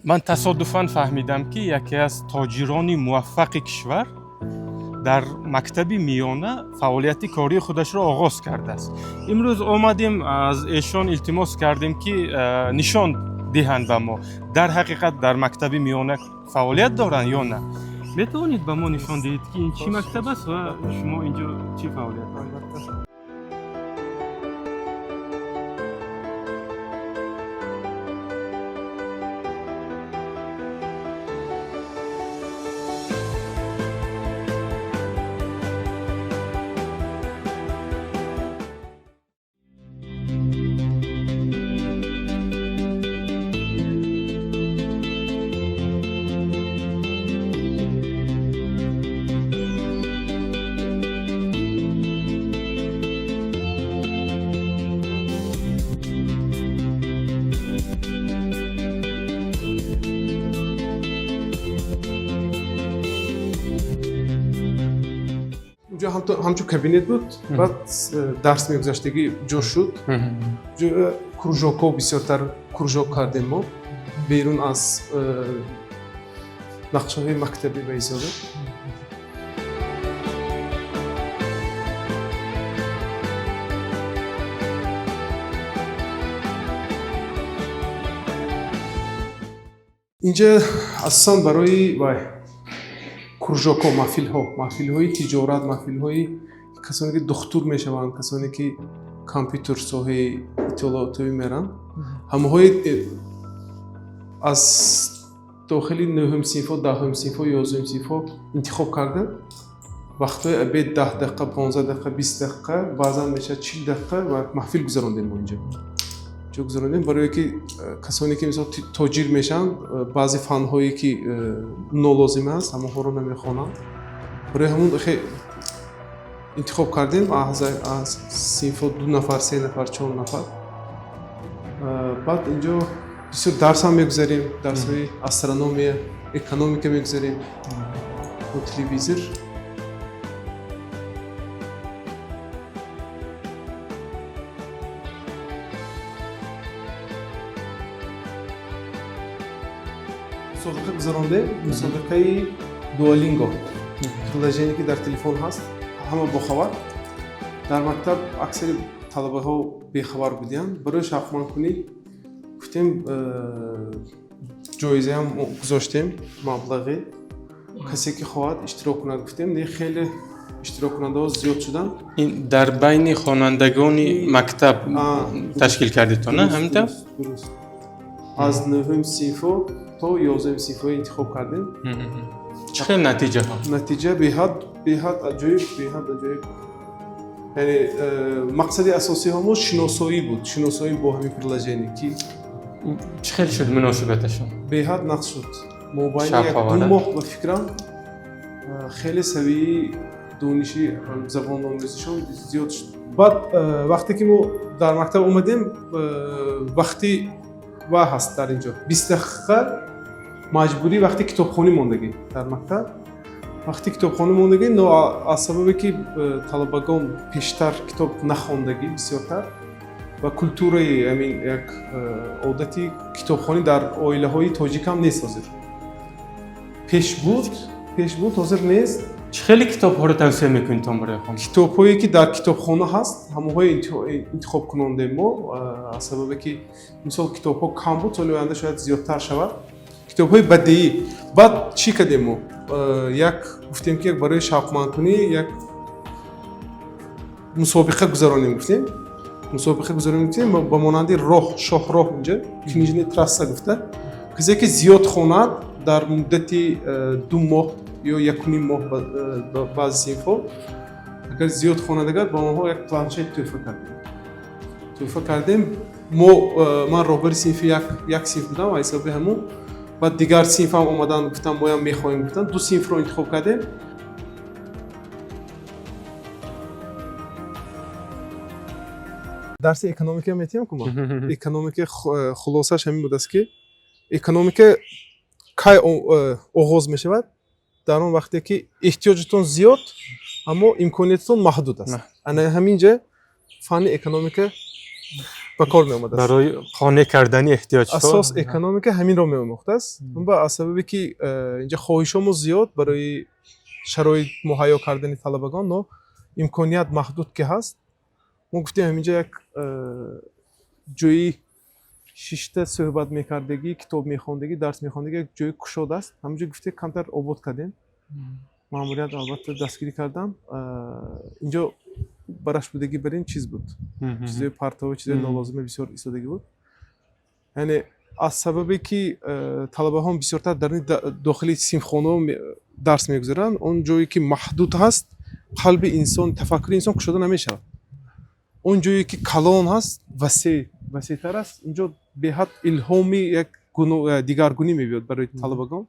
Ман тасодуфан фаҳмидам, ки яке аз тоҷирони муваффақи кишвар дар мактаби миёна фаъолияти кории худашро оғоз кардааст. Имрӯз омадем, аз эшон илтимос кардем, ки нишон диҳанд ба мо, дар ҳақиқат дар мактаби миёна фаъолият доранд ё на. Метавонед ба мо нишон диҳед, ки ин чӣ мактаб аст ва шумо инҷо чӣ фаъолият доред? Албатта. Унҷо ҳамчун кабинет буд, баъд дарс мегузаштагӣ ҷо шуд. Кружокҳо, бисёртар кружок кардем мо берун аз нақшаҳои мактабӣ ба ҳисобе. Инҷа асосан барои вай кружокҳо, маҳфилҳо, маҳфилҳои тиҷорат, маҳфилҳои касоне, ки духтур мешаванд, касоне, ки компютер, соҳаи иттилоотӣ меранд, ҳамаҳои аз дохили нӯҳум синфҳо, 10-ум синфҳо, 11-ум синфҳо интихоб карда, вақтҳои обед 10 дақиқа, 15 дақиқа, 20 дақиқа, баъзан мешавад 40 дақиқа ва маҳфил гузарондем. Мо инҷо ҷо гузарондем барое ки касоне, ки мисол тоҷир мешаванд, баъзе фанҳое, ки нолозим аст, ҳамонҳоро намехонанд. Барои ҳамон хе интихоб кардем аз синфҳо ду нафар, се нафар, чор нафар. Баъд инҷо бисёр дарсам мегузарем, дарсҳои астрономия, экономика мегузарем бо телевизор. Мусобиқа гузарондем, мусобиқаи Дуолинго, приложение, ки дар телефон ҳаст, ҳама бохабар. Дар мактаб аксари талабаҳо бехабар будиянд. Барои шавқмандкунӣ гуфтем, ҷоизаам гузоштем, маблағе, касе ки хоҳад иштирок кунад, гуфтем. Не, хеле иштироккунандаҳо зиёд шуданд. Ин дар байни хонандагони мактаб ташкил кардедтон, на ҳамин тавр? Дуруст, аз нӯҳум синфҳо то 11-ум синфҳо интихоб кардем. Чӣ хел натиҷаҳо? Натиҷа беҳад, беҳад аҷоиб, беҳад аҷоиб. Яъне мақсади асосии мо шиносоӣ буд, шиносоӣ бо ҳамин приложение, ки Чӣ хел шуд муносибаташон? Беҳад нағз шуд. Мобайни як ду Шавқовар, а? моҳ, ба фикрам, хеле савияи дониши забономӯзишон зиёд шуд. Баъд вақте ки мо дар мактаб омадем, вақти ва ҳаст дар инҷо 20 дақиқа маҷбурӣ, вақти китобхонӣ мондагӣ дар мактаб, вақти китобхонӣ мондагӣ. Но аз сабабе ки талабагон пештар китоб нахондагӣ бисёртар ва культураи ҳамин як одати китобхонӣ дар оилаҳои тоҷикам нест ҳозир. Пеш буд, пеш буд, ҳозир нест. Чӣ хеле китобҳоро тавсия мекунедтон барои хондан? Китобҳое, ки дар китобхона ҳаст, ҳамонҳое интихоб кунондем мо. Аз сабабе ки мисол китобҳо кам буд, соли оянда шояд зиёдтар шавад, китобҳои бадеӣ. Баъд чӣ кардем мо? Як гуфтем, ки як барои шавқмандкунӣ як мусобиқа гузаронем гуфтем, мусобиқа гузаронем гуфтем, ба монанди роҳ, шоҳроҳ, инҷа книжный трасса гуфта, касе ки зиёд хонад дар муддати 2 моҳ ё 1,5 моҳ, ба баъзи синфҳо агар зиёд хонад, агар ба онҳо як планшет тӯҳфа кардем, тӯҳфа кардем мо. Ман роҳбари синфи як синф будам ва ҳисоби ҳамун баъд дигар синфам омадан, гуфтам, моям мехоҳем, гуфтан. Ду синфро интихоб кардем. Дарси экономика метиҳам ку ман. Экономика хулосааш ҳамин будааст, ки экономика кай оғоз мешавад? Дар он вақте ки эҳтиёҷатон зиёд, аммо имкониятатон маҳдуд аст. Ана ҳамин ҷа фанни экономика. Ба кор меомадааст. Барои қонеъ кардани эҳтиёҷҳо. Асос экономика ҳаминро меомӯхтааст. Ба аз сабабе ки инҷа хоҳишҳомо зиёд барои шароит муҳайё кардани талабагон, но имконият маҳдуд ки ҳаст, мо гуфтем, ҳаминҷа як ҷои шишта суҳбат мекардагӣ, китоб мехондагӣ, дарс мехондагӣ, як ҷои кушод аст. Ҳаминҷо гуфте, камтар обод кардем, маъмурият албатта дастгирӣ кардам. Инҷо бараш будагӣ бар ин чиз буд, чизои партовӣ, чизои нолозима бисёр истодагӣ буд. Яъне аз сабабе ки талабаҳо бисёртар дар дохили синфхонаҳо дарс мегузаранд, он ҷое ки маҳдуд ҳаст, қалби инсон, тафаккури инсон кушода намешавад. Он ҷое ки калон ҳаст, васеъ, васеътар аст, инҷо беҳад илҳоми як дигаргунӣ мебиёд барои талабагон.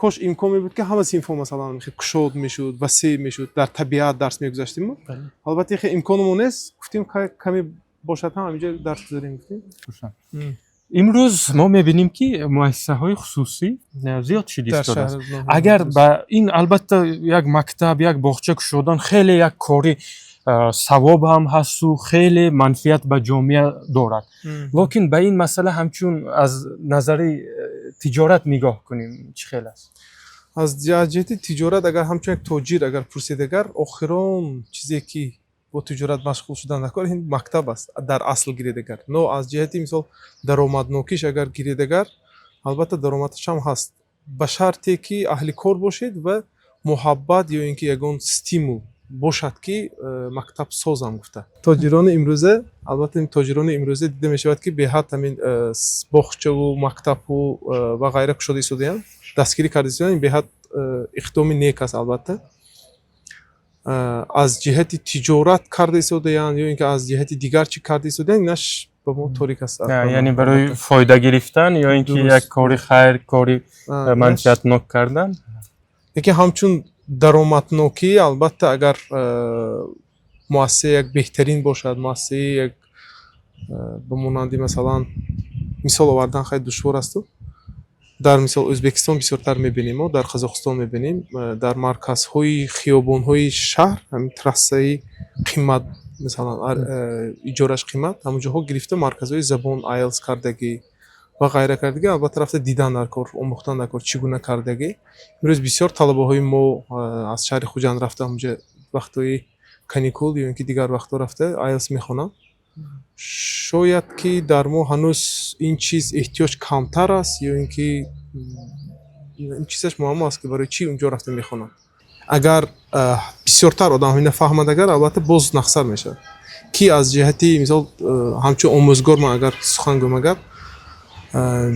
Кош имкон мебуд, ки ҳама синфҳо, масалан, хеле кушод мешуд, васеъ мешуд, дар табиат дарс мегузаштем. Албатта, хеле имкономон нест. Гуфтем, каме бошад ҳам, ҳаминҷо дарс гузарем, гуфтем. Имрӯз мо мебинем, ки муассисаҳои хусусӣ зиёд шуда дар истодааст. шаҳр. Агар ба ин, албатта, як мактаб, як боғча кушодан хеле як кори савоб ҳам ҳасту хеле манфиат ба ҷомеа дорад, лекин ба ин масъала ҳамчун аз назари тиҷорат нигоҳ кунем, чӣ хел аст? Аз ҷиҳати тиҷорат, агар ҳамчун як тоҷир агар пурсед, агар охирон чизе ки бо тиҷорат машғул шудан дар кор, ин мактаб аст дар асл гиред агар. Но аз ҷиҳати, мисол, даромаднокиш агар гиред агар, албатта, даромадаш ҳам ҳаст, ба шарте ки аҳли кор бошед ва муҳаббат ё ин ки ягон стимул бошад, ки мактаб созам гуфта. Тоҷирони имрӯза, албатта, ин тоҷирони имрӯза дида мешавад, ки беҳад ҳамин боғчаву мактабу ва ғайра кушода истодаянд, дастгирӣ карда истодаянд. Ин беҳад иқдоми нек аст, албатта. Аз ҷиҳати тиҷорат карда истодаянд ё ин ки аз ҷиҳати дигар чӣ карда истодаянд, инаш ба мо торик аст. Яъне барои фоида гирифтан ё ин ки як кори хайр, кори манфиатнок кардан? Лекин ҳамчун даромаднокӣ, албатта, агар муассиса як беҳтарин бошад, муассисаи як ба монанди, масалан, мисол овардан хеле душвор асту, дар мисол Ӯзбекистон бисёртар мебинем, мо дар Қазоқистон мебинем, дар марказҳои хиёбонҳои шаҳр, ҳамин трассаи қимат, масалан, иҷораш қимат, ҳамон ҷоҳо гирифта, марказҳои забон, IELTS кардагӣ ва ғайра кардагӣ. Албатта, рафта дидан дар кор, омӯхтан дар кор, чӣ гуна кардагӣ. Имрӯз бисёр талабаҳои мо аз шаҳри Хуҷанд рафта, ҳамонҷа вақтҳои каникул ё ин ки дигар вақтҳо рафта IELTS мехонанд. Шояд ки дар мо ҳанӯз ин чиз эҳтиёҷ камтар аст ё ин ки ин чизаш муаммо аст, ки барои чӣ унҷо рафта мехонанд. Агар бисёртар одам ҳамина фаҳмад агар, албатта, боз нақсар мешавад, ки аз ҷиҳати, мисол, ҳамчун омӯзгор ман агар сухан гӯям агар,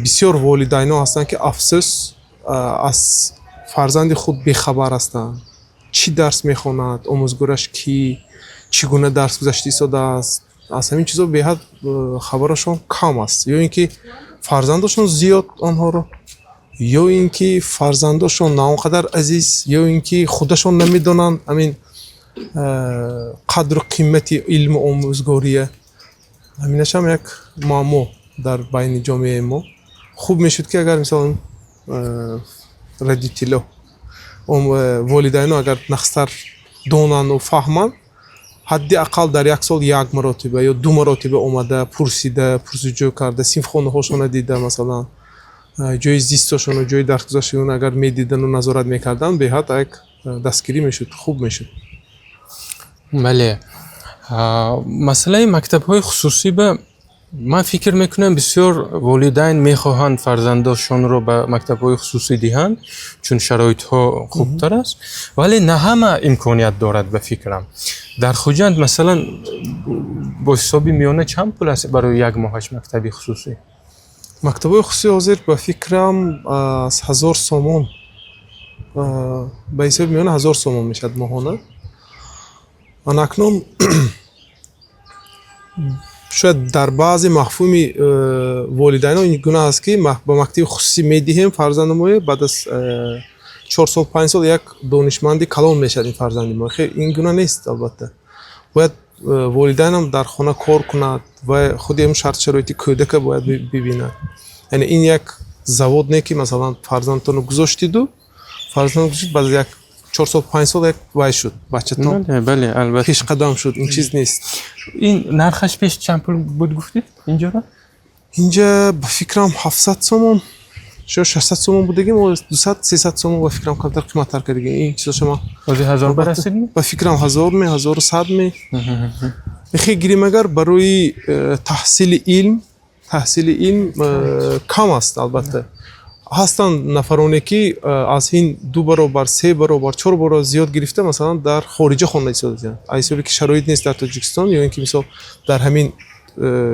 бисёр волидайно ҳастанд, ки афсӯс, аз фарзанди худ бехабар ҳастанд: чӣ дарс мехонад, омӯзгораш кӣ, чӣ гуна дарс гузашта истодааст. Аз ҳамин чизо беҳад хабарашон кам аст. Ё ин ки фарзандошон зиёд онҳоро, ё ин ки фарзандошон на он қадар азиз, ё ин ки худашон намедонанд ҳамин қадру қимати илму омӯзгория. Ҳаминашам як муаммо дар байни ҷомеаи мо. Хуб мешуд, ки агар, мисол, родитело, волидайно агар нақстар донанду фаҳманд, ҳадди ақал дар як сол як маротиба ё ду маротиба омада, пурсида, пурсуҷӯ карда, синфхонаҳошона дида, масалан, ҷои зистошону ҷои дарсгузашташон агар медидану назорат мекарданд, беҳад як дастгирӣ мешуд, хуб мешуд. Бале, масъалаи мактабҳои хусусӣ ба ман фикр мекунам, бисёр волидайн мехоҳанд фарзандошонро ба мактабҳои хусусӣ диҳанд, чун шароитҳо хубтар аст, вале на ҳама имконият дорад. Ба фикрам, дар Хуҷанд, масалан, бо ҳисоби миёна чанд пул аст барои як моҳаш мактаби хусусӣ? Мактабҳои хусусӣ ҳозир, ба фикрам, аз 1000 сомон, ба ҳисоби миёна 1000 сомон мешавад моҳона. Анакнун шояд дар баъзе мафҳуми волидайно ин гуна аст, ки ба мактаби хусусӣ медиҳем фарзанди моя, баъд аз 4 сол, 5 сол як донишманди калон мешавад ин фарзанди мо. Ин гуна нест. Албатта, бояд волидайнам дар хона кор кунад ва худи ҳам шарт шароити кӯдака бояд бибинад. Яъне ин як завод не, ки, масалан, фарзандтонро гузоштиду фарзанд гузошт, баъд аз як 4 сол, 5 сол як вай шуд бачатон. Бале, бале, албатта. Пешқадам шуд, ин чиз нест. Ин нархаш пеш чанд пул буд, гуфтед, инҷоро? Инҷа, ба фикрам, 700 сомон ё 600 сомон будагим, 200, 300 сомон, ба фикрам, камтар қиматтар кардагим ин чизоша ман. Ҳозир 1000 барасид ми? Ба фикрам, 1000 ме, 1100 ме. Мехе гирим, агар барои таҳсили илм, таҳсили илм кам аст. Албатта, ҳастанд нафароне, ки аз ин ду баробар, се баробар, чор баробар зиёд гирифта, масалан, дар хориҷа хонда истодаанд, аз ҳисоби ки шароит нест дар Тоҷикистон ё ин ки, мисол, дар ҳамин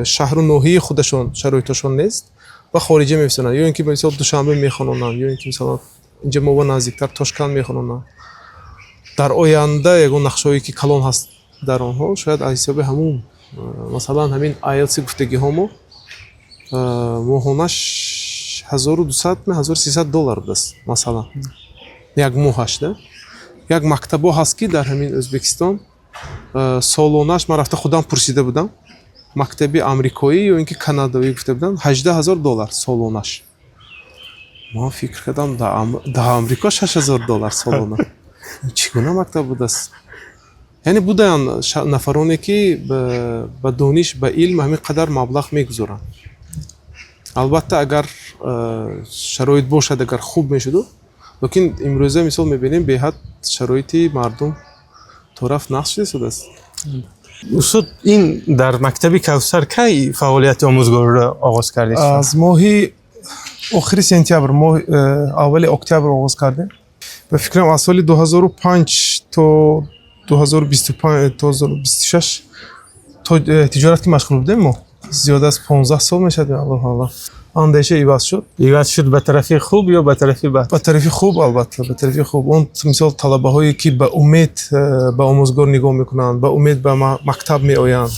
шаҳру ноҳияи худашон шароитошон нест ва хориҷа мефиристонанд, ё ин ки, мисол, Душанбе мехононанд, ё ин ки, мисалан, инҷа мо ба наздиктар Тошканд мехононанд. Дар оянда ягон нақшаҳое ки калон ҳаст дар онҳо, шояд аз ҳисоби ҳамун масалан, ҳамин IELTS гуфтагиҳо мо моҳонаш 1200, 1300 доллар будааст, масалан, як моҳаш да. Як мактабо ҳаст, ки дар ҳамин Ӯзбекистон солонаш, ман рафта худам пурсида будам, мактаби амрикоӣ ё ин ки канадоӣ гуфта буданд, 18 000 доллар солонаш. Ман фикр кардам, дар Амрико 6000 доллар солона, ин чӣ гуна мактаб будааст? Яъне буданд нафароне, ки ба дониш, ба илм ҳамин қадар маблағ мегузоранд. Албатта, агар шароит бошад, агар хуб мешуду, лекин имрӯза, мисол, мебинем, беҳад шароити мардум торафт нақс шуда истодааст. Устод, ин дар мактаби Кавсар кай фаъолияти омӯзгориро оғоз кардед? Аз моҳи охири сентябр, моҳи аввали октябр оғоз кардем. Ба фикрам, аз соли 2005 то 2025, то 2026 то тиҷорат ки машғул будем мо, зиёда аз 15 сол мешавад. Аллоҳу алам, андеша иваз шуд. Иваз шуд ба тарафи хуб ё ба тарафи бад? Ба тарафи хуб, албатта, ба тарафи хуб. Он, мисол, талабаҳое ки ба умед ба омӯзгор нигоҳ мекунанд, ба умед ба мактаб меоянд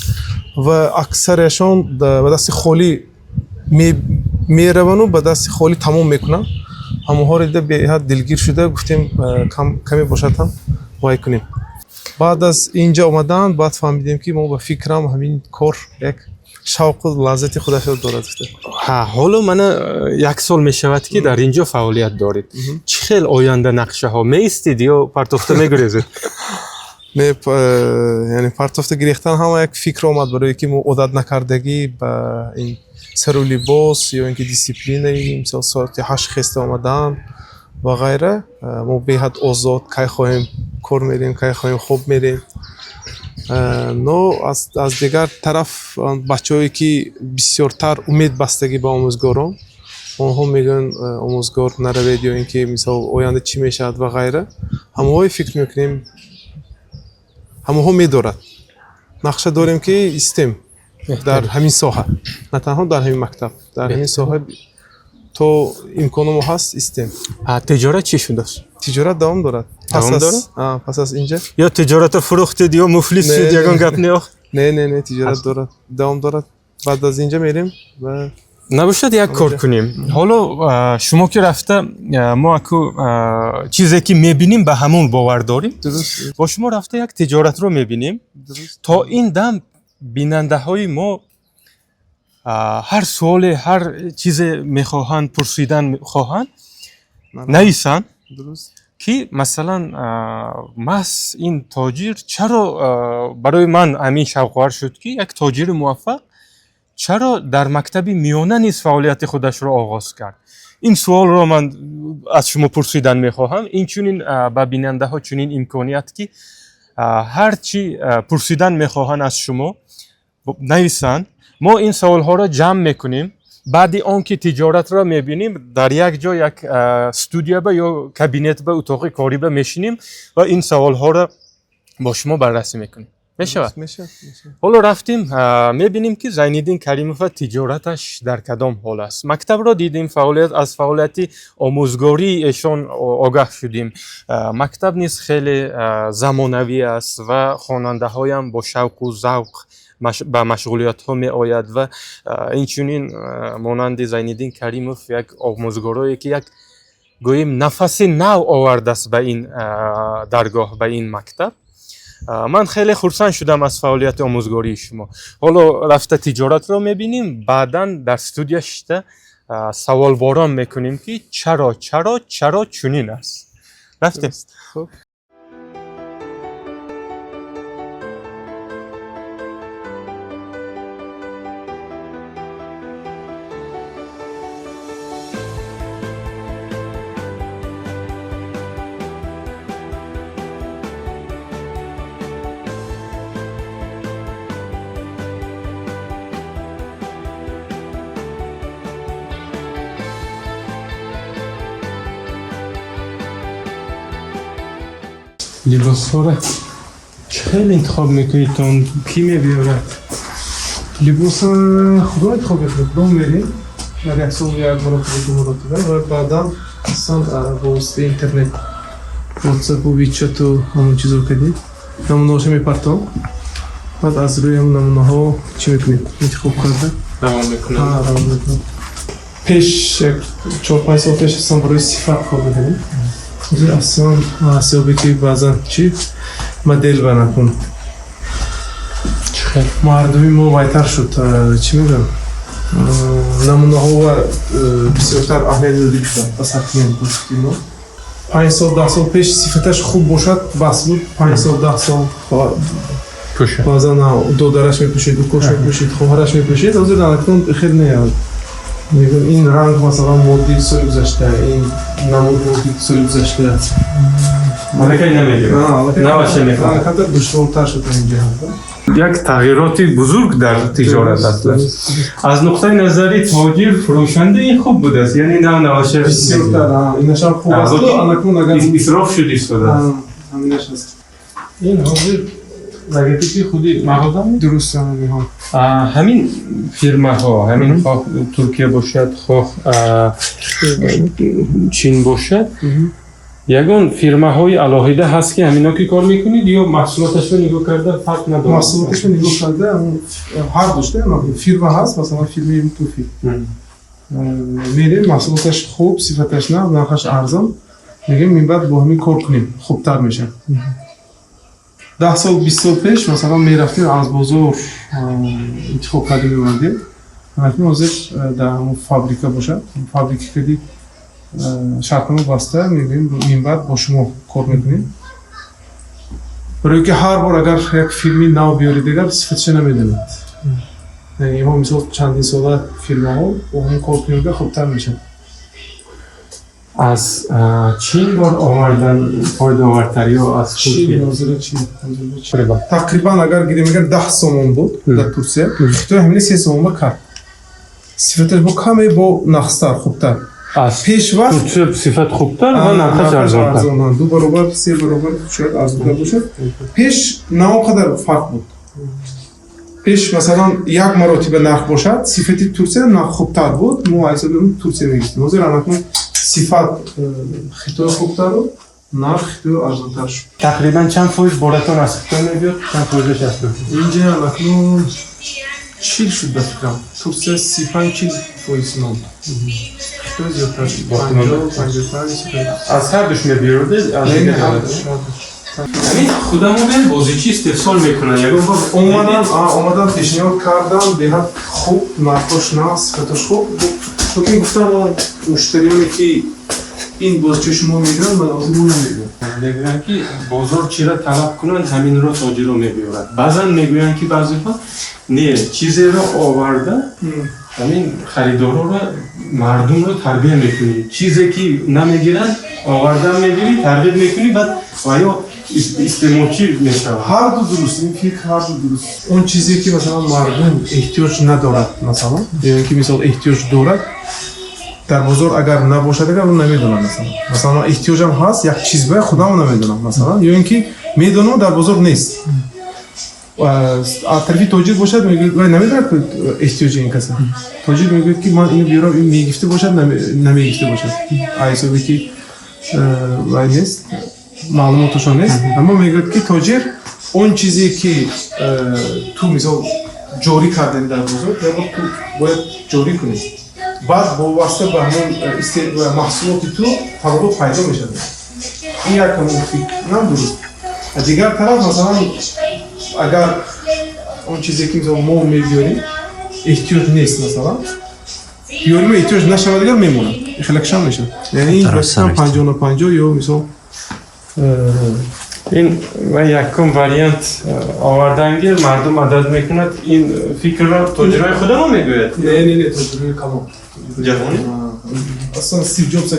ва аксарияшон ба дасти холӣ меравану ба дасти холӣ тамом мекунанд, ҳамонҳоро дида, беҳад дилгир шуда, гуфтем, каме бошад ҳам вай кунем. Баъд аз инҷа омадан, баъд фаҳмидем, ки мо, ба фикрам, ҳамин кор як шавқу лаззати худашро дорад, гуфта. Ҳа, ҳоло мана як сол мешавад, ки дар ин ҷо фаъолият доред. Чӣ хел оянда нақшаҳо? Меистед ё партофта мегурезед? Не, яъне партофта гирехтан ҳама як фикр омад, барое ки мо одат накардагӣ ба ин сару либос ё ин ки дисциплинаи, мисол, соати 8 хеста омадан ва ғайра. Мо беҳад озод, кай хоҳем кор мерем, кай хоҳем хоб мерем. Но аз дигар тараф, бачаҳое ки бисёртар умед бастагӣ ба омӯзгорон, онҳо мегӯянд, омӯзгор наравед ё ин ки, мисол, оянда чӣ мешавад ва ғайра, ҳамонҳое фикр мекунем, ҳамонҳо медорад. Нақша дорем, ки истем дар ҳамин соҳа, на танҳо дар ҳамин мактаб, дар ҳамин соҳа то имконо мо ҳаст, истем. Тиҷорат чӣ шудааст? Тиҷорат давом дорад. Давом дорад? Пас аз инҷа. Ё тиҷоратро фурӯхтед, ё муфлис Не, шуд, не. Ягон гап не ох? Не, тиҷорат дорад, давом дорад. Баъд аз инҷа мерем ва Набошад, як кор кунем. Ҳоло шумо ки рафта, мо аку чизе ки мебинем, ба ҳамон бовар дорем. Дуруст. Бо шумо рафта як тиҷоратро мебинем. Дуруст. То ин дам бинандаҳои мо ҳар суоле, ҳар чизе мехоҳанд пурсидан хоҳанд, нависанд, ки, масалан, маҳз ин тоҷир чаро, барои ман ҳамин шавқовар шуд, ки як тоҷири муваффақ чаро дар мактаби миёна низ фаъолияти худашро оғоз кард. Ин суолро ман аз шумо пурсидан мехоҳам. Инчунин ба бинандаҳо чунин имконият, ки ҳар чӣ пурсидан мехоҳанд, аз шумо нависанд. Мо ин саволҳоро ҷамъ мекунем. Баъди он ки тиҷоратро мебинем, дар як ҷо, як студия ба ё кабинет ба, утоқи корӣ ба мешинем ва ин саволҳоро бо шумо баррасӣ мекунем. Мешавад? Мешавад, мешавад. Ҳоло рафтем, мебинем, ки Зайниддин Каримова тиҷораташ дар кадом ҳол аст. Мактабро дидем, фаъолият, аз фаъолияти омӯзгории эшон огаҳ шудем. Мактаб низ хеле замонавӣ аст ва хонандаҳоям бо шавқу завқ ба машғулиятҳо меояд ва инчунин монанди Зайниддин Каримов як омӯзгорое, ки як, гӯем, нафаси нав овардааст ба ин даргоҳ, ба ин мактаб. Ман хеле хурсанд шудам аз фаъолияти омӯзгории шумо. Ҳоло рафта тиҷоратро мебинем, баъдан дар студия шита саволборон мекунем, ки чаро, чаро, чаро чунин аст. Рафтем. Хуб. Либосҳоро чӣ хел интихоб мекунед, тон кӣ мебиёрад? Либоса худо интихоб мекунад. Худо мерем дар як сол як маротиба, ду маротиба ва баъдан аслан бо воситаи интернет, ватсапу, вичату, ҳамон чизо кардем, намунаҳоша мепартом, баъд аз рӯи ҳамон намунаҳо чӣ мекунем, интихоб карда Давом мекунад. Равон мекунам. Пеш, як 4-5 сол пеш, аслан барои сифат кор мекардем. Ҳозир аслан ҳисобе ки баъзан чӣ модел ба накун. Чӣ хел? Мардуми мо вайтар шуд, чӣ мегӯям, намунаҳо ва бисёртар аҳамият додӣ шуданд. Ассортимент гуфти мо 5 сол, 10 сол пеш сифаташ хуб бошад, бас буд. 5 сол, 10 сол Пӯша. Баъзан додараш мепӯшид, укош мепӯшид, хоҳараш мепӯшид. Ҳозир акнун хел не, мегӯям, ин ранг, масалан, моди соли гузашта, ин намуд моди соли гузашта. Аллакай намегирад. Наваша мехоҳад. Камтар душвортар шуд ин ҷиҳат. Як тағйироти бузург дар тиҷорат аст. Аз нуқтаи назари тоҷир, фурӯшанда ин хуб будааст, яъне нав наваша. Бисёртар инашам хуб аст. Анакун агар исроф шуд истодааст. Ҳаминаш аст. Ин ҳозир логотипи худи мағоза? Дуруст, ҳаминҳо. Ҳамин фирмаҳо, ҳамин хоҳ Туркия бошад, хоҳ Чин бошад, ягон фирмаҳои алоҳида ҳаст, ки ҳамино ки кор мекунед, ё маҳсулоташро нигоҳ карда фарқ надорад? Маҳсулоташро нигоҳ карда, ҳар дошта фирма ҳаст. Масалан, фирмаи Туфи мерем, маҳсулоташ хуб, сифаташ нав, нархаш арзон, мегӯем, минбаъд бо ҳамин кор кунем, хубтар мешавад. 10 сол, 20 сол пеш, масалан, мерафтем, аз бозор интихоб карда меомадем. Акнун ҳозир дар ҳамон фабрика бошад, фабрика кади шартнома баста, мегӯем, минбаъд бо шумо кор мекунем, барои ки ҳар бор агар як фирми нав биёред, дигар сифатша намедонад. Яъне мо, мисол, чандин сола фирмаҳо бо ҳамон кор кунем, хубтар мешавад. Аз Чин бор овардан фоидаовартар ё аз Чин? Ҳозира Чин. Тақрибан агар гирем, агар 10 сомон буд дар Турсия, Хитой ҳамина 3 сомон ба кард, сифаташ бо каме бо нақстар, хубтар. Аз пеш вақт Турсия сифат хубтар ва нархаш арзонтар. Арзон, ду баробар, се баробар шояд арзонтар бошад. Пеш на он қадар фарқ буд. Пеш, масалан, як маротиба нарх бошад, сифати Турсия нарх хубтар буд, мо ҳисоби он Турсия мегирифтем. Ҳозир анакун сифат Хитой хубтару нарх Хитой арзонтар шуд. Тақрибан чанд фоиз боратон аз Хитой мебиёд, чанд фоизаш аз Турсия? Инҷа анакнун 40 шуд, ба фикрам. Турсия 35-40% монд, Хитой зиёдтар шуд, 50, 55. Аз ҳар душ мебиёрдед? Ҳамин худамон бозичи истеҳсол мекунанд, ягон бор? Омадан, пешниҳод кардан, беҳад хуб, нархош на, сифаташ хуб, лекин гуфтам, муштариёне ки ин бозичаи шумо мегиранд, ман ҳозир мо намегирам. Мегӯянд, ки бозор чиро талаб кунанд, ҳаминро тоҷиро мебиёрад. Баъзан мегӯянд, ки баъзеҳо не, чизеро оварда, ҳамин харидорро, мардумро тарбия мекунӣ, чизе ки намегиранд, овардан мегирӣ, тарғиб мекунӣ, баъд ва ё истеъмолчӣ мешавад. Ҳар ду дуруст, ин фикр ҳар ду дуруст. Он чизе ки, масалан, мардум эҳтиёҷ надорад, масалан, ё ин ки, мисол, эҳтиёҷ дорад, дар бозор агар набошад, агар он намедонам, масалан, ман эҳтиёҷам ҳаст як чиз ба худам намедонам, масалан, ё ин ки медонам, дар бозор нест. Аз тарафи тоҷир бошад, мегӯяд, вай намедонад ки эҳтиёҷи ин каса. Тоҷир мегӯяд, ки ман инро биёрам, ин мегифта бошад, намегифта бошад, аз ҳисобе ки вай нест, маълумоташон нест. Аммо мегӯяд, ки тоҷир он чизе ки ту, мисол, ҷорӣ кардем дар бозор, дар ту бояд ҷорӣ кунӣ, баъд боваста ба ҳамон маҳсулоти ту талабот пайдо мешавад. Ин як ҳамон фикр нам дуруст. А дигар тараф, масалан, агар он чизе ки, мисол, мо мебиёрем, эҳтиёҷ нест, масалан, биёрим, эҳтиёҷ нашавад, дигар мемонад, хелакшам мешавад. Яъне ин 50 на 50 ё, мисол, Ин ва якум вариант овардангир, мардум адад мекунад. Ин фикрро тоҷирои худамо мегӯяд? Не, не, не, тоҷирои калон. Ҷаҳонӣ. Аслан Стив Ҷобс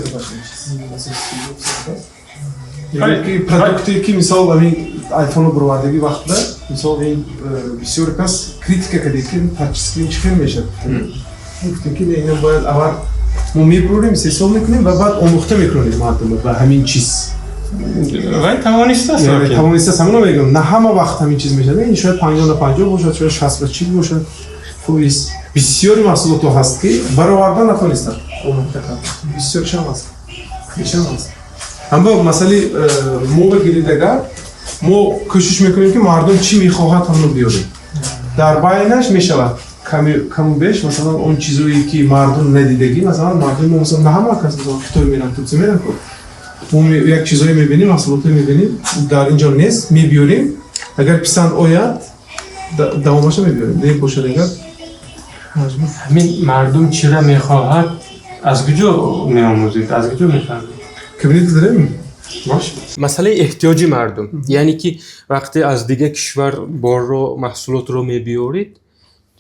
ки продукте ки, мисол, ҳамин айфоно бировардагӣ вақтда, мисол, ин бисёр кас критика кардед, ки тачскрин чӣ хел мешавад. Гуфтем, ки не, ина бояд аввал мо мебурорем, истеҳсол мекунем ва баъд омӯхта мекунем мардума ба ҳамин чиз. Вай тавонистааст. Яъне тавонистааст, ҳамино мегӯям, на ҳама вақт ҳамин чиз мешавад. Ин шояд 50 на 50 бошад, шояд 60 ба 40 бошад фоиз. Бисёри маҳсулотҳо ҳаст, ки бароварда натонистанд, бисёршам ҳаст, бешам ҳаст. Аммо масъалаи мо бигиред, агар мо кӯшиш мекунем, ки мардум чӣ мехоҳад, ҳамно биёрем. Дар байнаш мешавад каму беш, масалан, он чизое, ки мардум надидагӣ. Масалан, мардуми мо, масалан, на ҳама кас, масалан, Хитой меранд, Турсия меранд ку. Мо як чизое мебинем, маҳсулотое мебинем, дар инҷо нест, мебиёрем. Агар писанд ояд, давомаша мебиёрем, не бошад агар маҷбур. Ҳамин мардум чира мехоҳад, аз куҷо меомӯзед, аз куҷо мефаҳмед? Кабинет дорем. Масъалаи эҳтиёҷи мардум, яъне ки вақте аз дигар кишвар борро, маҳсулотро мебиёред,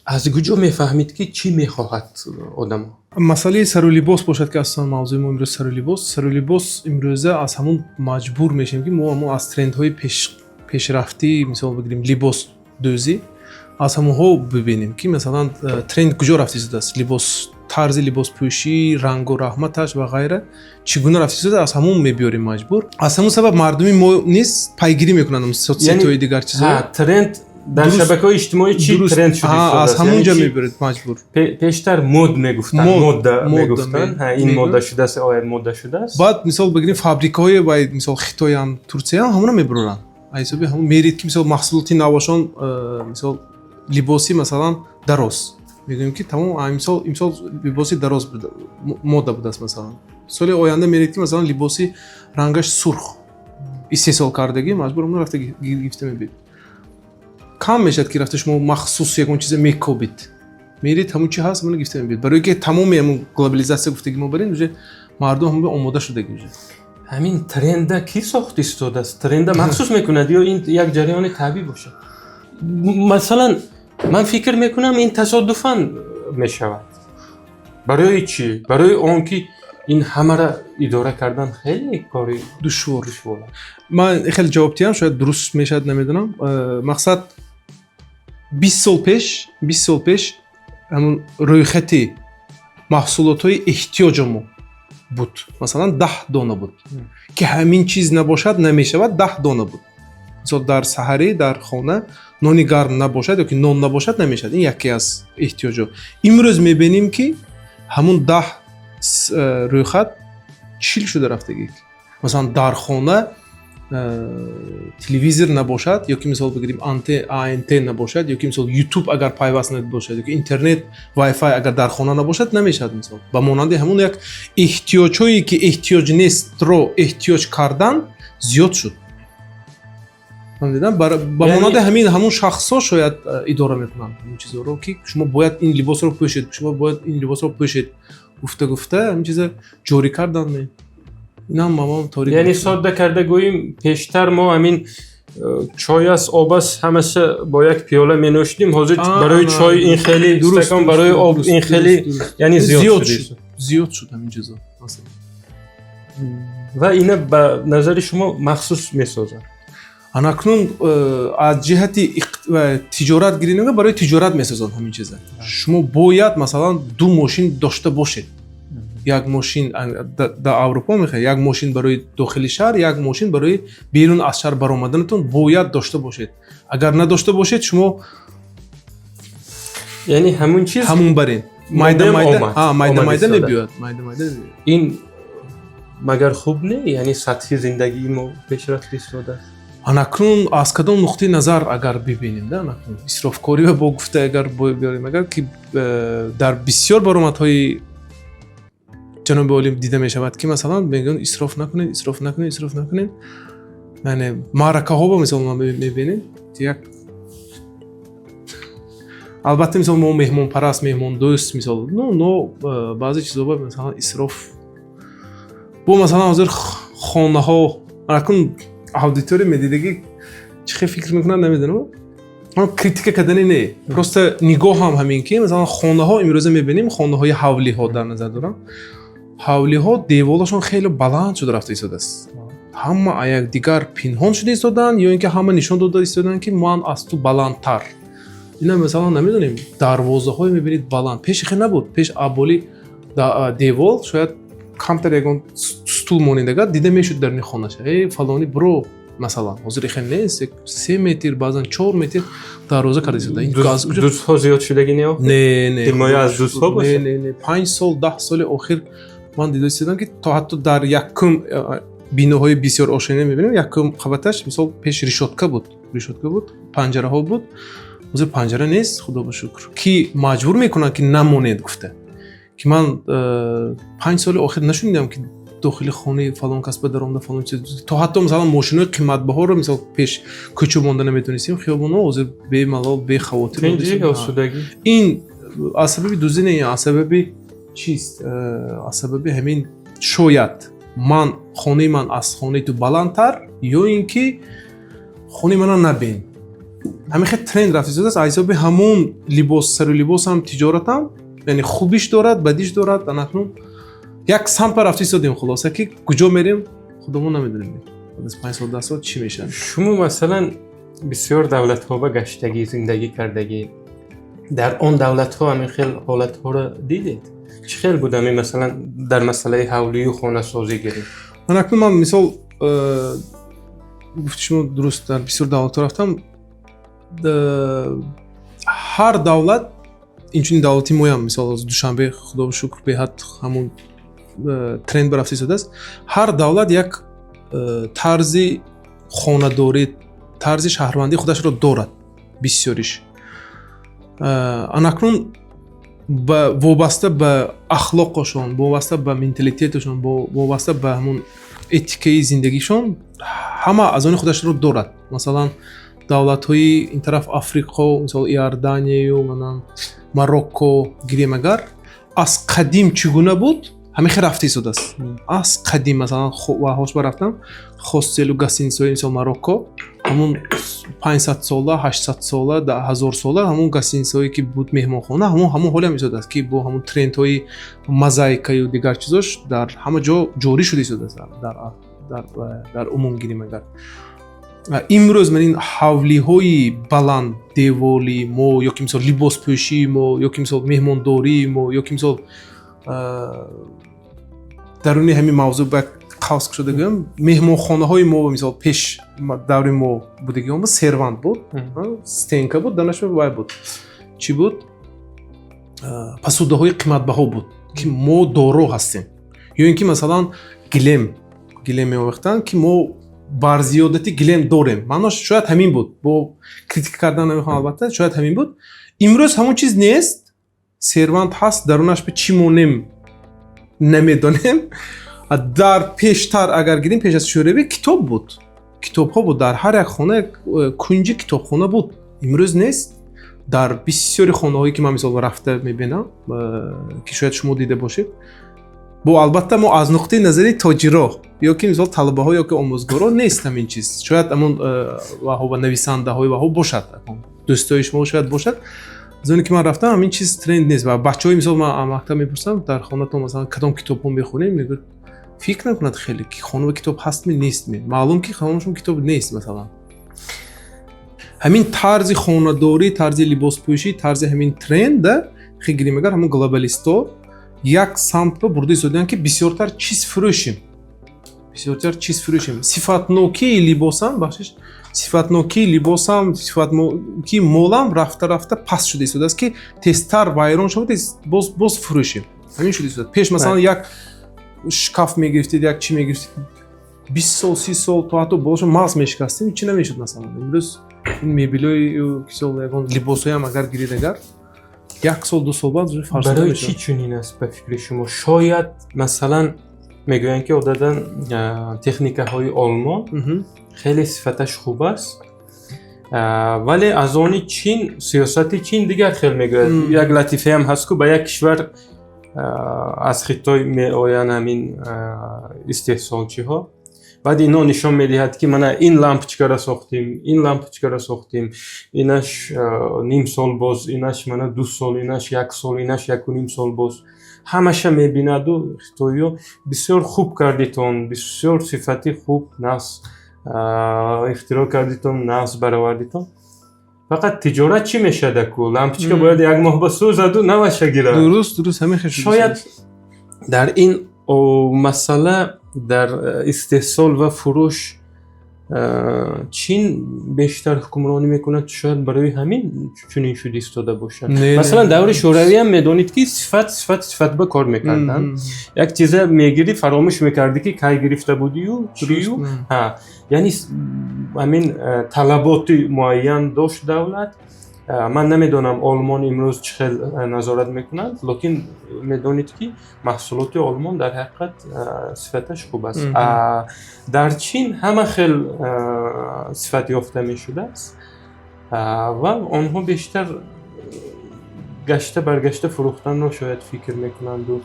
аз куҷо мефаҳмед, ки чӣ мехоҳад одамо? Масъалаи сару либос бошад, ки асосан мавзӯи мо имрӯз сару либос. Сару либос имрӯза аз ҳамун маҷбур мешавем, ки мо ҳамун аз трендҳои пешрафтӣ, мисол бигирем, либос дӯзӣ, аз ҳамонҳо бибинем, ки масалан тренд куҷо рафта истодааст, либос, тарзи либоспӯшӣ, рангу раҳматаш ва ғайра чӣ гуна рафта истодааст, аз ҳамон мебиёрем маҷбур. Аз ҳамон сабаб мардуми мо низ пайгирӣ мекунанд соцсетҳои дигар чизҳо. Тренд дар шабакаҳои иҷтимоӣ чӣ тренд шуда? Аз ҳамон ҷо мебиёред маҷбур. Пештар мод мегуфтанд, модда мегуфтанд, ин модда шудааст, оя модда шудааст. Баъд, мисол бигирем, фабрикаҳои вай, мисол, Хитоям, Турсияам ҳамона мебуроранд. Аз ҳисоби ҳамон мерид, ки мисол маҳсулоти навошон, мисол либоси, масалан, дароз мегӯем, ки тамом, имсол, имсол либоси дароз мода будааст. Масалан, соли оянда меред, ки масалан либоси рангаш сурх истеҳсол кардагӣ, маҷбур ҳамон рафта гирифта мебид. Кам мешавад, ки рафта шумо махсус ягон чизе мекобид. Меред, ҳамон чи ҳаст, ҳамоно гирифта мебид, барои ки тамоми ҳамон глобализатсия гуфтаги мо барем, уже мардум ҳама омода шудаги уже. Ҳамин тренда кӣ сохт истодааст? Тренда махсус мекунад ё ин як ҷараёни табиӣ бошад? Масалан, ман фикр мекунам, ин тасодуфан мешавад. Барои чӣ? Барои он ки ин ҳамаро идора кардан хеле кори душвор. Душвор. Ман хеле ҷавоб диҳам, шояд дуруст мешавад, намедонам. Мақсад, 20 сол пеш, 20 сол пеш ҳамун рӯйхати маҳсулотҳои эҳтиёҷамо буд, масалан, 10 дона буд, ки ҳамин чиз набошад, намешавад. 10 дона буд. Мисол, дар саҳарӣ дар хона нони гарм набошад ёки нон набошад, намешавад. Ин яке аз эҳтиёҷо. Имрӯз мебинем, ки ҳамун 10 рӯйхат 40 шуда рафтагӣ. Масалан, дар хона телевизор набошад ёки, мисол бигирем, ант набошад ёки, мисол, Ютуб агар пайваст набошад ёки интернет, вайфай агар дар хона набошад, намешавад. Мисол, ба монанди ҳамун як эҳтиёҷҳое, ки эҳтиёҷ нестро эҳтиёҷ кардан зиёд шуд. Фаҳмидам? Ба монанди ҳамин ҳамун шахсҳо шояд идора мекунанд ҳамин чизҳоро, ки шумо бояд ин либосро пӯшед, шумо бояд ин либосро пӯшед, гуфта гуфта ҳамин чиза ҷорӣ кардан. Инам мамон торик. Яъне содда карда гӯем, пештар мо ҳамин чой аст, об аст, ҳамаша бо як пиёла менӯшидем. Ҳозир барои чой ин хеле стакон, барои об ин хеле, яъне зиёд шуд, зиёд шуд ҳамин чизо, масалан. Ва ина ба назари шумо махсус месозанд? Анакнун аз ҷиҳати тиҷорат гирем, барои тиҷорат месозанд ҳамин чиза. Шумо бояд, масалан, ду мошин дошта бошед. Як мошин дар Аврупо мехоҳед, як мошин барои дохили шаҳр, як мошин барои берун аз шаҳр баромаданатон бояд дошта бошед. Агар надошта бошед, шумо Яъне ҳамун чиз ҳамун барин майда модем майда омад. Майда омад майда истода. мебиёд, майда майда мебиёд. Ин магар хуб не? Яъне сатҳи зиндагии мо пешрафта истодааст. Анакнун аз кадом нуқтаи назар агар бибинем да, анакнун исрофкорӣ бо гуфта агар биёрем, агар ки дар бисёр баромадҳои ҷаноби олим дида мешавад, ки масалан мегӯянд: исроф накунед, исроф накунед, исроф накунед. Яъне маъракаҳо ба мисол ма мебинем як, албатта, мисол, мо меҳмонпараст, меҳмондӯст, мисол, но баъзе чизо ба масалан исроф бо, масалан, ҳозир хонаҳо, анакун аудитория медидагӣ чӣ хел фикр мекунанд, намедонам. Ман критика кардани не, просто нигоҳам ҳамин, ки масалан хонаҳо имрӯза мебинем, хонаҳои ҳавлиҳо дар назар дорам, ҳавлиҳо деволашон хеле баланд шуда рафта истодааст. Ҳама аз якдигар пинҳон шуда истодаанд ё ин ки ҳама нишон дода истодаанд, ки ман аз ту баландтар. Ина, масалан, намедонем, дарвозаҳое мебинед баланд, пеш хел набуд. Пеш аболи девол шояд камтар ягон Стул монед, агар дида мешуд даруни хонаша, э, фалонӣ биро. Масалан, ҳозир ихел нест, 3 метр, баъзан 4 метр дарвоза карда истода. Дуздҳо зиёд шудагӣ не? Не, не. Ҳимоя аз дуздҳо бошад? Не, не, 5 сол, 10 соли охир ман дида истодам, ки то ҳатто дар якум биноҳои бисёр ошёна мебинем, якум қабаташ, мисол, пеш решётка буд, решётка буд, панҷараҳо буд, ҳозир панҷара нест, худо ба шукр, ки маҷбур мекунанд, ки намонед гуфта, ки ман 5 соли охир нашунидам, ки дохили хонаи фалон кас ба даромада, фалон чиз. То ҳатто, масалан, мошинои қиматбаҳоро, мисол, пеш кӯча монда наметонистем, хиёбонҳо, ҳозир бемалол, бехавотир. Ин аз сабаби дуздӣ не, аз сабаби чист? Аз сабаби ҳамин, шояд ман хонаи ман аз хонаи ту баландтар ё ин ки хонаи мана набин. Ҳамин хел тренд рафта истодааст. Аз ҳисоби ҳамон либос, сару либосам, тиҷоратам, яъне хубиш дорад, бадиш дорад. Анакнун як самта рафта истодем, хулоса, ки куҷо мерем, худомон намедонем, баъд аз 5 сол, 10 сол чӣ мешавад. Шумо, масалан, бисёр давлатҳо ба гаштагӣ, зиндагӣ кардагӣ, дар он давлатҳо ҳамин хел ҳолатҳоро дидед? Чӣ хел буд ҳамин, масалан, дар масъалаи ҳавлию хонасозӣ гирем? Ман акнун, ман, мисол, гуфти шумо дуруст, дар бисёр давлатҳо рафтам. Ҳар давлат, инчунин давлати моям, мисол, Душанбе, худо шукр, беҳад ҳамун тренд ба рафта истодааст. Ҳар давлат як тарзи хонадорӣ, тарзи шаҳрвандии худашро дорад бисёриш. Анакнун вобаста ба ахлоқашон, вобаста ба менталитеташон, вобаста ба ҳамун этикаи зиндагишон, ҳама аз они худашро дорад. Масалан, давлатҳои ин тараф Африқо, мисол, Иорданияю манан Марокко гирем агар, аз қадим чӣ гуна буд, ҳамин хел рафта истодааст. Аз қадим, масалан, ҳош ба рафтам, хостелу гостиницаҳои, мисол, Марокко, ҳамун 500 сола, 800 сола, 1000 сола ҳамун гостиницаҳое ки буд, меҳмонхона, ҳамун ҳоле ҳам истодааст, ки бо ҳамун трендҳои мозаикаю дигар чизош дар ҳама ҷо ҷорӣ шуда истодааст. Дар умум гирем агар, имрӯз ман ин ҳавлиҳои баланд деволи мо ё ки, мисол, либоспӯшии мо, ё ки, мисол, меҳмондории мо, ё ки, мисол, даруни ҳамин мавзӯъ ба қавс кушода гӯям, меҳмонхонаҳои мо, мисол, пеш даври мо будагиҳо сервант буд, стенка буд, данаш вай буд, чӣ буд, посудаҳои қиматбаҳо буд, ки мо доро ҳастем, ё ин ки, масалан, гилем меовехтанд, ки мо бар зиёдати гилем дорем. Маънош шояд ҳамин буд, бо критика кардан намехоҳам, албатта, шояд ҳамин буд. Имрӯз ҳамон чиз нест. Сервант ҳаст, дарунаш ба чӣ монем, намедонем. Дар пештар агар гирем, пеш аз Шӯравӣ китоб буд, китобҳо буд, дар ҳар як хона як кунҷи китобхона буд. Имрӯз нест. Дар бисёри хонаҳое ки ман, мисол, рафта мебинам, ки шояд шумо дида бошед, бо албатта мо аз нуқтаи назари тоҷиро ё ки, мисол, талабаҳо ё ки омӯзгоро нест ҳамин чиз. Шояд ҳамон ваҳо ва нависандаҳои ваҳо бошад, дӯстои шумо шояд бошад. Аз оне ки ман рафтам, ҳамин чиз тренд нест. Ва бачаҳои, мисол, ман мактаб мепурсам: «Дар хонатон, масалан, кадом китобҳо мехонем?» Мегӯяд, фикр накунад хеле, ки хонава китоб ҳастми, нестми. Маълум, ки хонашон китоб нест. Масалан, ҳамин тарзи хонадорӣ, тарзи либоспӯшӣ, тарзи ҳамин тренда хел гирем агар, ҳамон глобалистҳо як самтба бурда истодаанд, ки бисёртар чиз фурӯшем, бисёртар чиз фурӯшем. Сифатнокии либосам, бахшиш, сифатнокии либосам, сифатнокии молам рафта рафта паст шуда истодааст, ки тезтар вайрон шавад, боз фурӯшем. Ҳамин шуда истодааст. Пеш, масалан, як шкаф мегирифтед, як чӣ мегирифтед, 20 сол, 30 сол, то ҳатто болошо мағз мешикастем, чӣ намешуд. Масалан, имрӯз ин мебелҳои, мисол, ягон либосҳоям агар гиред, агар як сол, 2 сол баъд фарсуда Барои мешавад. чӣ чунин аст, ба фикри шумо? Шояд, масалан, мегӯянд, ки одатан техникаҳои Олмон хеле сифаташ хуб аст, вале аз они Чин, сиёсати Чин дигар хел мегӯяд. Як латифаам ҳаст, ку ба як кишвар аз Хитой меоянд ҳамин истеҳсолчиҳо, баъд ино нишон медиҳад, ки мана ин лампочкаро сохтем, ин лампочкаро сохтем, инаш ним сол боз, инаш мана 2 сол, инаш як сол, инаш 1,5 сол боз. Ҳамаша мебинаду хитоиё: «Бисёр хуб кардитон, бисёр сифати хуб нағз ихтироъ кардитон, нағз баровардитон, фақат тиҷорат чӣ мешада ку лампочка бояд як моҳ ба сӯзаду наваша гирад». Дуруст, дуруст, ҳамин хел шуда Шояд истодааст. дар ин масъала Дар истеҳсол ва фурӯш Чин бештар ҳукмронӣ мекунад, шояд барои ҳамин чунин шуд истода бошад. Масалан, даври шӯравиам медонед, ки сифат, сифат, сифат ба кор мекарданд. Як чиза мегирӣ, фаромӯш мекардӣ, ки кай гирифта будию чию. Яъне ҳамин талаботи муайян дошт давлат. Ман намедонам, Олмон имрӯз чӣ хел назорат мекунад, лекин медонед, ки маҳсулоти Олмон дар ҳақиқат сифаташ хуб аст. Дар Чин ҳама хел сифат ёфта мешудааст ва онҳо бештар гашта баргашта фурӯхтанро шояд фикр мекунанду.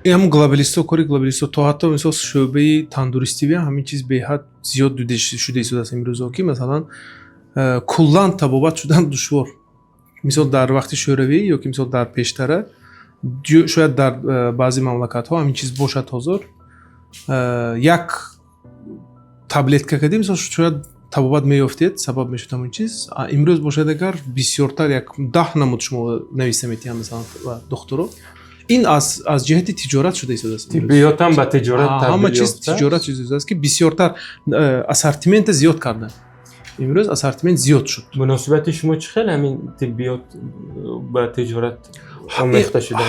Ин ҳамун глобалистҳо, кори глобалистҳо. То ҳатто, мисол, шӯъбаи тандурустивӣ ҳамин чиз беҳад зиёд дида шуда истодааст имрӯзҳо, ки, масалан, куллан табобат шудан душвор. Мисол, дар вақти шӯравӣ ё ки, мисол, дар пештара, шояд дар баъзе мамлакатҳо ҳамин чиз бошад ҳозир, як таблетка кардем, мисол, шояд табобат меёфтед, сабаб мешуд ҳамин чиз. Имрӯз бошад, агар бисёртар як 10 намуд шумо нависта метиҳанд, масалан, духтуро. Ин аз ҷиҳати тиҷорат шуда истодааст. Тиббиётам ба тиҷорат. Ҳама чиз тиҷорат шуда истодааст, ки бисёртар ассортимента зиёд карданд. Имрӯз ассортимент зиёд шуд. Муносибати шумо чӣ хел, ҳамин тиббиёт ба тиҷорат омехта шуда?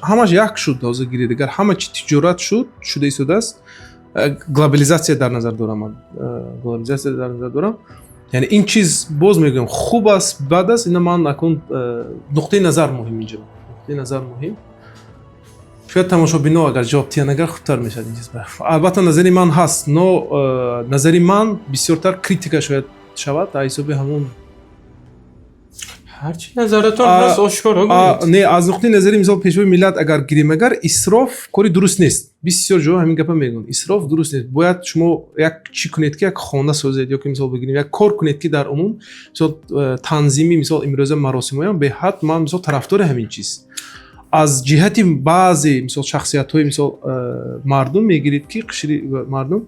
Ҳамаш як шуд. Ҳозир гиред, агар ҳама чи тиҷорат шуда истодааст, глобализатсия дар назар дорам ман, глобализатсия дар назар дорам. Яъне ин чиз, боз мегӯям, хуб аст, бад аст, ина ман акун нуқтаи назар муҳим, инҷо нуқтаи назар муҳим. Шояд тамошобино агар ҷавоб диҳанд, агар хубтар мешавад ин чиз. Албатта, назари ман ҳаст, но назари ман бисёртар критика шояд шавад аз ҳисоби ҳамон. Ҳарчи назаратон ҳаст, ошкоро гӯед. Не, аз нуқтаи назари, мисол, пешвои миллат агар гирем, агар исроф кори дуруст нест. Бисёр ҷо ҳамин гапа мегӯянд: исроф дуруст нест, бояд шумо як чӣ кунед, ки як хона созед ё ки, мисол, бигирем, як кор кунед, ки дар умум, мисол, танзими, мисол, имрӯза маросимҳоям беҳад ман, мисол, тарафдори ҳамин чиз. Аз ҷиҳати баъзе, мисол, шахсиятҳои, мисол, мардум мегиред, ки қишри мардум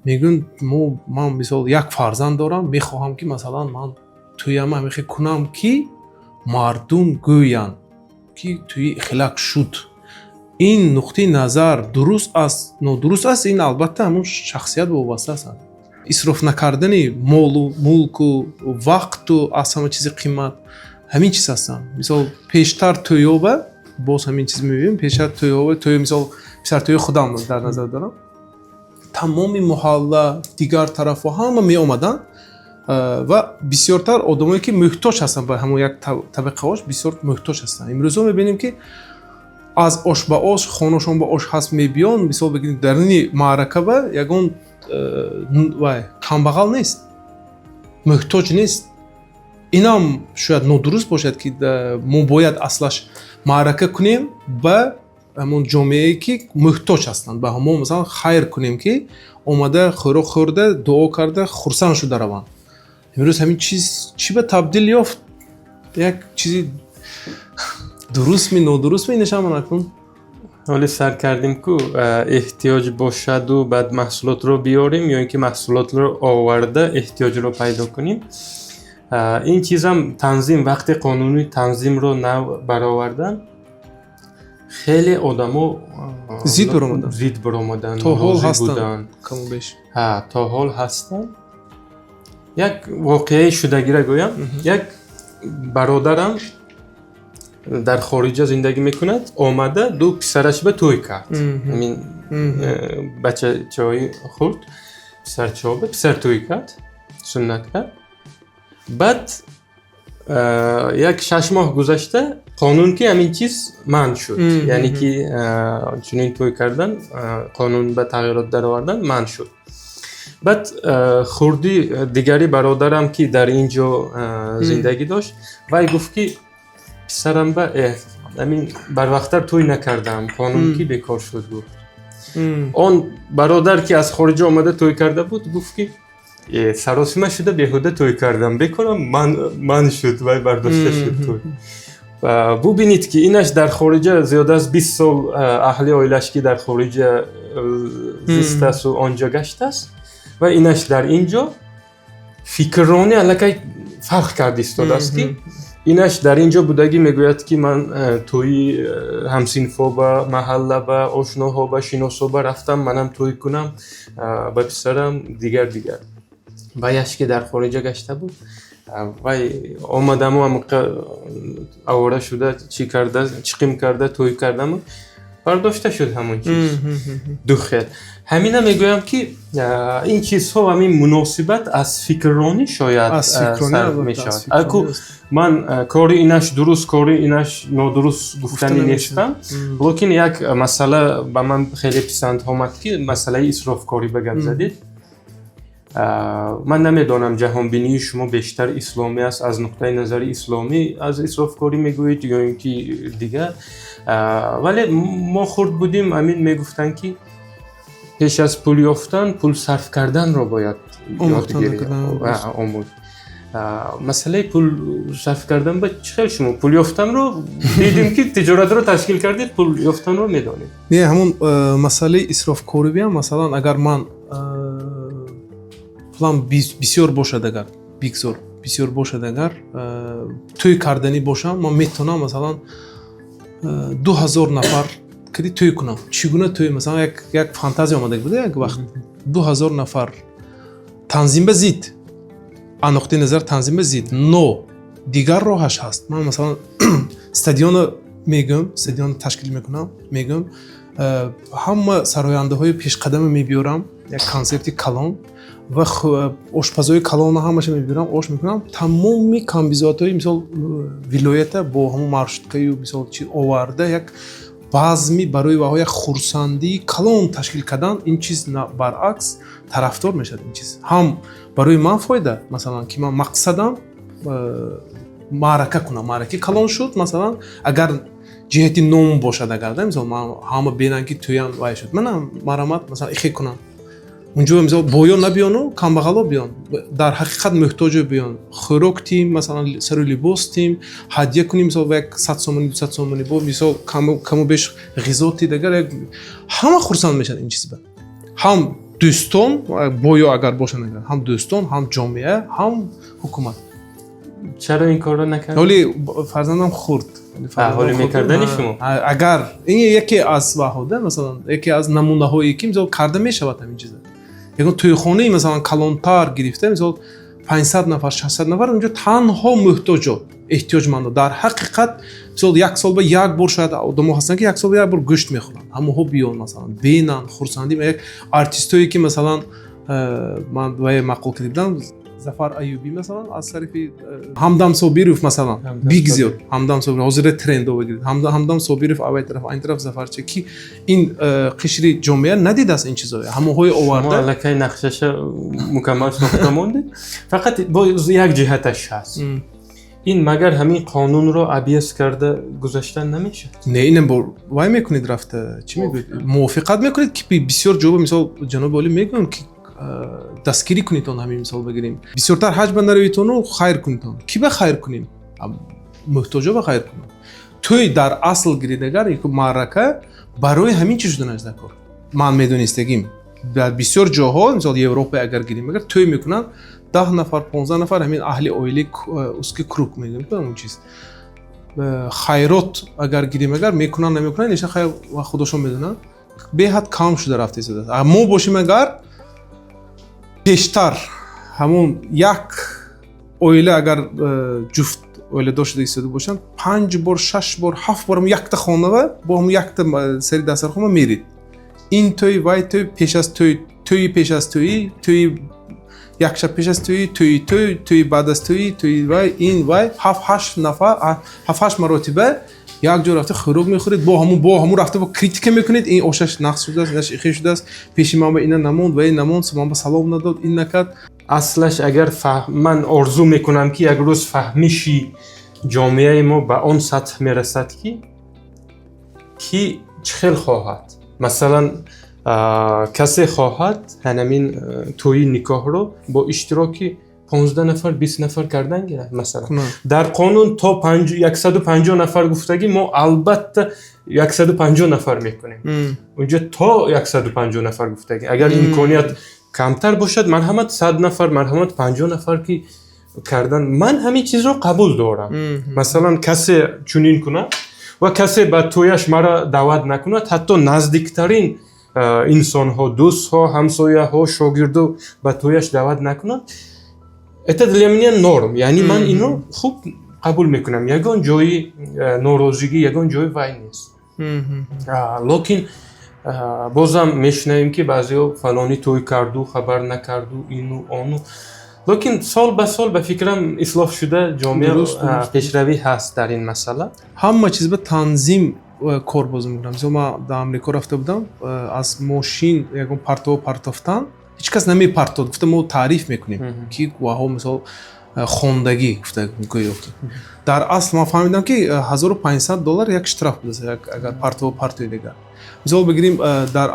мегӯянд: мо, ман, мисол, як фарзанд дорам, мехоҳам, ки, масалан, ман тӯяма ҳамихе кунам, ки мардум гӯянд, ки тӯи хелак шуд. Ин нуқтаи назар дуруст аст, нодуруст аст, ин албатта ҳамун шахсият вобаста аст. Исроф накардани молу мулку вақту, аз ҳама чизи қимат ҳамин чиз ҳастанд. Мисол, пештар тӯёба, боз ҳамин чиз мебинем, пештар тӯёба, тӯё, мисол, писартӯи худам дар назар дорам, тамоми муҳалла, дигар тарафҳо ҳама меомаданд ва бисёртар одамое, ки муҳтоҷ ҳастанд, ба ҳамон як табиқаош бисёр муҳтоҷ ҳастанд. Имрӯзҳо мебинем, ки аз ош ба ош, хонашон ба ош ҳаст, мебиён. Мисол бигирем, даруни маърака ба ягон вай камбағал нест, муҳтоҷ нест. Инам шояд нодуруст бошад, ки мо бояд аслаш маърака кунем ба ҳамон ҷомеае, ки муҳтоҷ ҳастанд, ба ҳамон, масалан, хайр кунем, ки омада, хӯрок хӯрда, дуо карда, хурсанд шуда раванд. Имрӯз ҳамин чиз чӣ ба табдил ёфт, як чизи дурустми, нодурустми, инашам акнун. Ҳоле сар кардем ку, эҳтиёҷ бошаду баъд маҳсулотро биёрем ё ин ки маҳсулотро оварда эҳтиёҷро пайдо кунем. Ин чизам танзим, вақте қонуни танзимро нав баровардан, хеле одамо зид баромаданд. Зид баромаданд. То ҳол норозӣ ҳастанд. Буданд. Каму беш. Ҳа, то ҳол ҳастанд. Як воқеаи шудагира гӯям. Як бародарам дар хориҷа зиндагӣ мекунад, омада ду писараш ба тӯй кард. Ҳамин бачачаҳои хурд, писарчаҳо ба писар тӯй кард, суннат кард. Баъд як 6 моҳ гузашта, қонун ки ҳамин чиз манъ шуд, яъне ки чунин тӯй кардан, қонун ба тағйирот даровардан, манъ шуд. Баъд хурди дигари бародарам, ки дар ин ҷо зиндагӣ дошт, вай гуфт, ки писарам ба ҳамин барвақттар тӯй накардам, қонун ки бекор шуд, гуфт. Он бародар, ки аз хориҷа омада тӯй карда буд, гуфт, ки саросима шуда, беҳуда тӯй кардам, бекорам манъ шуд, вай бардошта шуд тӯй. Бубинед, ки инаш дар хориҷа зиёда аз 20 сол, аҳли оилаш ки дар хориҷа зистасту онҷо гаштааст, ва инаш дар ин ҷо фикррони аллакай фарқ карда истодааст, ки Инаш дар ин ҷо будагӣ мегӯяд, ки ман тӯи ҳамсинфо ба, маҳалла ба, ошноҳо ба, шиносо ба рафтам, манам тӯй кунам ба писарам, дигар дигар. Ваяш ки дар хориҷа гашта буд, вай омадаму амиқа авора шуда, чӣ карда, чиқим карда, тӯй кардаму бардошта шуд ҳамон чиз ду хел. Ҳамина мегӯям, ки ин чизҳо, ҳамин муносибат аз фикрронӣ шояд сар мешавад. Аку ман кори инаш дуруст, кори инаш нодуруст гуфтанӣ нестам, лекин як масъала ба ман хеле писанд омад, ки масъалаи исрофкорӣ ба гап задед. Ман намедонам, ҷаҳонбинии шумо бештар исломӣ аст, аз нуқтаи назари исломӣ аз исрофкорӣ мегӯед ё ин ки дигар, вале мо хурд будем, ҳамин мегуфтанд, ки пеш аз пул ёфтан пул сарф карданро бояд ёд гирӣ, омӯз. Масъалаи пул сарф кардан ба чӣ хел шумо пул ёфтанро дидем, ки тиҷоратро ташкил кардед, пул ёфтанро медонед. Не, ҳамон масъалаи исрофкорӣ биям, масалан, агар ман пулам бисёр бошад, агар бигзор бисёр бошад, агар тӯй карданӣ бошам, ман метавонам, масалан, 2000 нафар кади тӯй кунам. Чӣ гуна тӯй? Масалан, як фантазия омада буда як вақт, 2000 нафар танзимба зид, аз нуқтаи назар танзимба зид, но дигар роҳаш ҳаст. Ман, масалан, стадиона мегӯм, стадион ташкил мекунам, мегӯм, ҳама сарояндаҳои пешқадама мебиёрам, як консерти калон ва ошпазои калона ҳамаша мебиёрам, ош мекунам, тамоми камбизоатҳои, мисол, вилоята бо ҳамон маршруткаю, мисол, чи оварда, як базми барои ваҳо, як хурсандии калон ташкил кардан. Ин чиз баръакс тарафдор мешавад. Ин чиз ҳам барои ман фоида, масалан, ки ман мақсадам маърака кунам, маъракаи калон шуд. Масалан, агар ҷиҳати ном бошад, агар да, мисол, ман ҳама бинанд, ки тӯям вай шуд, манам марамат, масалан, ихе кунам унҷо, мисол, боё набиёну камбағало биён, дар ҳақиқат муҳтоҷо биён, хӯрок тим, масалан, сару либос тим, ҳадя кунем, мисол, як 100 сомонӣ, 200 сомонӣ, бо, мисол, каму беш ғизо ти, дагар ҳама хурсанд мешавад. Ин чиз ба ҳам дӯстон, боё агар бошанд, агар ҳам дӯстон, ҳам ҷомеа, ҳам ҳукумат. Чаро ин корро накард? Ҳоли фарзандам хурд. Ҳоли мекардани шумо? Агар ин яке аз ваҳода, масалан, яке аз намунаҳое, ки, мисол, карда мешавад ҳамин чиза, ягон тӯйхонаи, масалан, калонтар гирифта, мисол, 500 нафар, 600 нафар, унҷо танҳо муҳтоҷо, эҳтиёҷмандо. Дар ҳақиқат, мисол, як сол ба як бор шояд одамо ҳастанд, ки як сол ба як бор гӯшт мехӯранд, ҳамоҳо биён, масалан, бинанд, хурсандӣ. Як артистое, ки, масалан, ман вае маъқул карда будам, Зафар Аюбӣ, масалан, аз тарафи Ҳамдам Собиров, масалан, бигзиёд Ҳамдам Собиров, ҳозира трендо бигиред, Ҳамдам Собиров аввай тараф, айн тараф Зафарча, ки ин қишри ҷомеа надидааст ин чизоя, ҳамоҳои оварда. Аллакай нақшаша мукаммал сохта мондед, фақат боз як ҷиҳаташ ҳаст. Ин магар ҳамин қонунро объезд карда гузаштан намешавад? Не, инам бо вай мекунед, рафта, чӣ мегӯед, мувофиқат мекунед, ки бисёр ҷоба, мисол, ҷаноби олӣ мегӯям, ки дастгирӣ кунедон. Ҳамин мисол бигирем, бисёртар ҳаҷ ба наравитону хайр кунедон. Ки ба хайр кунем? Муҳтоҷо ба хайр кунем. Тӯй дар асл гиред, агар маърака барои ҳамин чӣ шуданаш дар кор, ман медонистагим, дар бисёр ҷоҳо, мисол, Европа агар гирем, агар тӯй мекунанд, 10 нафар, 15 нафар, ҳамин аҳли оили, узкий круг мегӯем, ҳамон чиз. Хайрот агар гирем, агар мекунанд, намекунанд, иша хайр худошон медонанд, беҳад кам шуда рафта истодааст. Мо бошем, агар пештар ҳамон як оила, агар ҷуфт оиладор шуда истода бошанд, панҷ бор, шаш бор, ҳафт бор ҳамон якта хонава бо ҳамон якта сари дастархона мерид. Ин тӯй, вай тӯй, пеш аз тӯй, тӯйи пеш аз тӯйӣ, тӯйи як шаб пеш аз тӯйӣ, тӯйи тӯй, тӯйи баъд аз тӯйӣ, тӯйи вай, ин вай, ҳафт ҳашт нафар, ҳафт ҳашт маротиба як ҷо рафта хӯрок мехӯред, бо ҳамун рафта бо критика мекунед: ин ошаш нақс шудааст, инаш ихе шудааст, пеши ман ба ина намонд, ва ин намонд, ман ба салом надод, ин накард. Аслаш агар ман орзу мекунам, ки як рӯз фаҳмиши ҷомеаи мо ба он сатҳ мерасад, ки чӣ хел хоҳад, масалан, касе хоҳад ҳанамин тӯйи никоҳро бо иштироки 15 нафар, 20 нафар кардан гирад, масалан. Дар қонун то 150 нафар гуфтагӣ, мо албатта 150 нафар мекунем. Унҷо то 150 нафар гуфтагӣ, агар имконият камтар бошад, марҳамат, 100 нафар, марҳамат, 50 нафар, ки Кардан ман ҳамин чизро қабул дорам. Масалан, касе чунин кунад ва касе ба тӯяш маро даъват накунад, ҳатто наздиктарин инсонҳо, дӯстҳо, ҳамсояҳо, шогирдо ба тӯяш даъват накунад, это для меня норм. Яъне ман инро хуб қабул мекунам, ягон ҷои норозигӣ, ягон ҷои вай нест. Локин бозам мешунавем, ки баъзеҳо фалонӣ тӯй карду, хабар накарду, ину ону. Локин сол ба сол, ба фикрам, ислоҳ шуда ҷомеа, пешравӣ ҳаст дар ин масъала. Ҳама чиз ба танзим кор бозӣ мекунам. Мисол, ман дар Амрико рафта будам, аз мошин ягон партово партофтан, ҳеҷ кас намепартод. Гуфта, мо таъриф мекунем, ки ваҳо, мисол, хондагӣ, гуфта, гӯё ки дар асл ман фаҳмидам, ки 1500 доллар як штраф будааст, агар партово партои. Дигар мисол бигирем, дар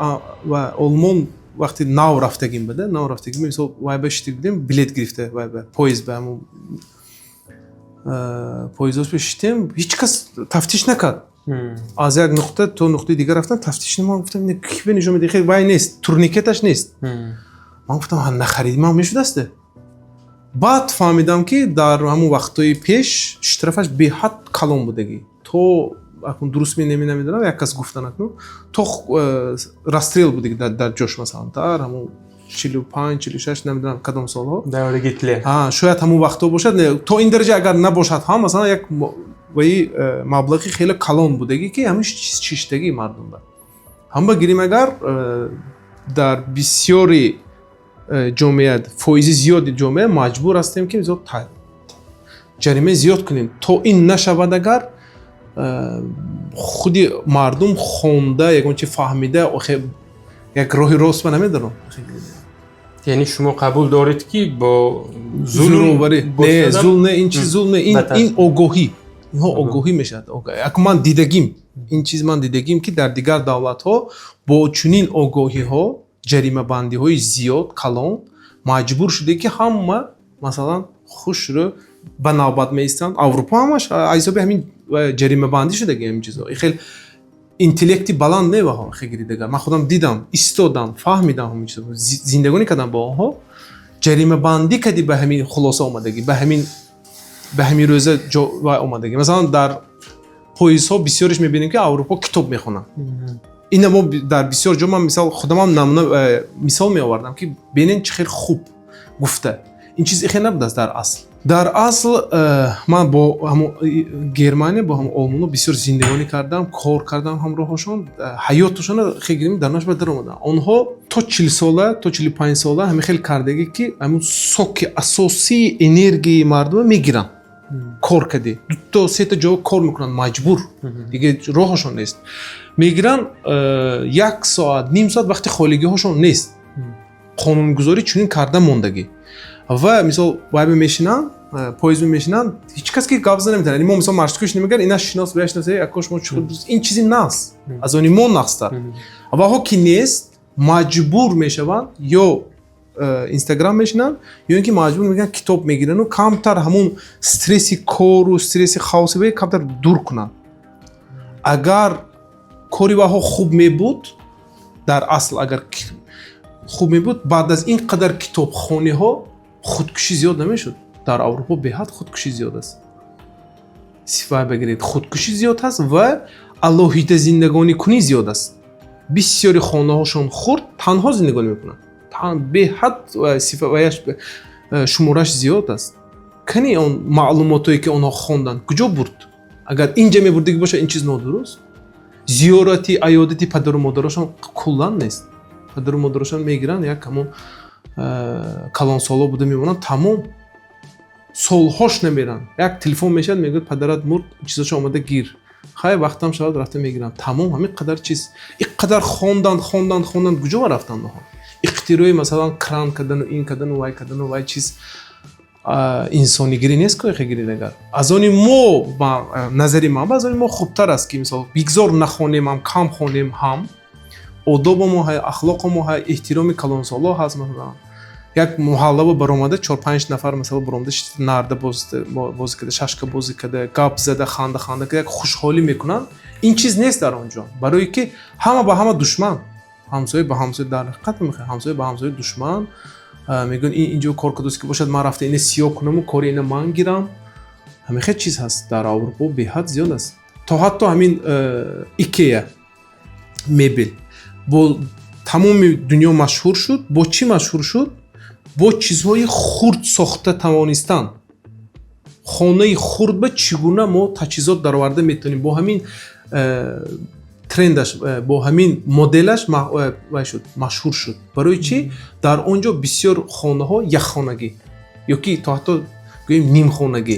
Олмон вақти нав рафтагим буда, нав рафтагим, мисол, вай ба шитик будем, билет гирифта, вай ба поезд, ба ҳамун поездош шитем, ҳеҷ кас тафтиш накард. Аз як нуқта то нуқтаи дигар рафтам, тафтиш. Ман гуфтам, ки бе нишон медиҳ, вай нест, турникеташ нест. Ман гуфтам, нахарид ман мешудасте. Баъд фаҳмидам, ки дар ҳамун вақтҳои пеш штрафаш беҳад калон будагӣ. То акнун дуруст намедонам, як кас гуфтан, акнун то расстрел будагӣ дар ҷош, масалан, дар ҳамун 45, 46, намедонам кадом солҳо. Даври Гитлер. Шояд ҳамун вақтҳо бошад. То ин дараҷа агар набошад ҳам, масалан, як ваи маблағи хеле калон будагӣ, ки ҳамин чиштагии мардумба. Ҳама гирим, агар дар бисёри ҷомеа, фоизи зиёди ҷомеа маҷбур ҳастем, ки мисол ҷарима зиёд кунем. То ин нашавад, агар худи мардум хонда, ягон чи фаҳмида, охе як роҳи рост ба намедонам. Яъне шумо қабул доред, ки бо зулм? Не, зулм не, ин чиз зулм не, ин огоҳӣ, инҳо огоҳӣ мешавад. Ако ман дидагим, ин чиз ман дидагим, ки дар дигар давлатҳо бо чунин огоҳиҳо, ҷаримабандиҳои зиёд калон маҷбур шуда, ки ҳама, масалан, хушрӯ ба навбат меистанд. Аврупо ҳамаш аз ҳисоби ҳамин ҷаримабандӣ шудаги ҳамин чизо. Хел интеллекти баланд не ваҳо хегиридага. Ман худам дидам, истодам, фаҳмидам, ҳамин чизо, зиндагонӣ кардам бо онҳо. Ҷаримабандӣ кардӣ, ба ҳамин хулоса омадагӣ, ба ҳамин рӯза ҷо омадагӣ. Масалан, дар поездҳо бисёреш мебинем, ки Аврупо китоб мехонанд. Ина мо дар бисёр ҷо, ман мисол худамам намуна мисол меовардам, ки бинен, чӣ хел хуб гуфта. Ин чиз ихе набудааст дар асл. Дар асл, ман бо ҳамо Германия, бо ҳамо олмоно бисёр зиндагонӣ кардам, кор кардам ҳамроҳошон, ҳаётошона хегирим, дар наш ба даромадам. Онҳо то 40 сола, то 45 сола ҳамин хел кардагӣ, ки ҳамун соки асосии энергияи мардума мегиранд. Кор кардӣ, дуто сета ҷо кор мекунанд, маҷбур, диге роҳашон нест. Мегиранд, як соат, ним соат вақти холигиҳошон нест. Қонунгузорӣ чунин карда мондагӣ. Ва мисол, вайба мешинанд, поезд мешинанд, ҳеҷ кас ки гап зада наметавонад. Мо, мисол, маршруткаш намегар, ина шинос, вая шинос, акош мо чӣ, ин чизи нақс, аз они мо нақстар. Ваҳо ки нест, маҷбур мешаванд, ё Инстаграм мешинанд, ё ин ки маҷбур мекунанд, китоб мегирану камтар ҳамун стресси кору стресси хаоси вай камтар дур кунанд. Агар кори ваҳо хуб мебуд, дар асл, агар хуб мебуд, баъд аз ин қадар китобхониҳо худкушӣ зиёд намешуд. Дар Аврупо беҳад худкушӣ зиёд аст. Сифат бигиред, худкушӣ зиёд ҳаст ва алоҳида зиндагонӣ кунӣ зиёд аст. Бисёри хонаҳошон хурд, танҳо зиндагонӣ мекунанд. Беҳад сифаяш шумораш зиёд аст. Кани он маълумотое, ки онҳо хонданд, куҷо бурд? Агар инҷа мебурдагӣ бошад, ин чиз нодуруст. Зиёрати, аёдати падару модарошон куллан нест. Падару модарошон мегиранд, як ҳамон калонсоло буда мемонанд, тамом, солҳош намеранд. Як телефон мешавад, мегӯяд, падарат мурд, чизошо омада гир. Хай, вақтам шавад, рафта мегиранд, тамом. Ҳамин қадар чиз, ин қадар хонданд, хонданд, хонданд, куҷо рафтанд онҳо? Ихтирои, масалан, кран кардану ин кардану вай кардану вай чиз инсонигирӣ нест ко. Хегирид, агар аз они мо, назари ман, аз они мо хубтар аст, ки мисол бигзор нахонем ҳам, кам хонем ҳам, одобамо ҳай, ахлоқамо ҳай, эҳтироми калонсоло ҳаст. Масалан, як муҳаллаба баромада, чор панҷ нафар, масалан, баромада, нарда бозӣ карда, шашка бозӣ карда, гап зада, ханда ханда карда, як хушҳолӣ мекунанд. Ин чиз нест дар он ҷо, барое ки ҳама ба ҳама душман, ҳамсоя ба ҳамсоя, дар ҳақиқат ҳамсоя ба ҳамсоя душман. Мегӯянд, ин инҷо кор кардост, ки бошад, ман рафта ина сиёҳ кунаму кори ина ман гирам. Ҳамин чиз ҳаст, дар Аврупо беҳад зиёд аст. То ҳатто ҳамин Икея мебел бо тамоми дунё машҳур шуд. Бо чӣ машҳур шуд? Бо чизҳои хурд сохта тавонистан. Хонаи хурд ба чӣ гуна мо таҷҳизот дароварда метавонем, бо ҳамин трендаш, бо ҳамин моделаш вай шуд, машҳур шуд. Барои чӣ? Дар он ҷо бисёр хонаҳо якхонагӣ ё ки то ҳатто гӯем нимхонагӣ,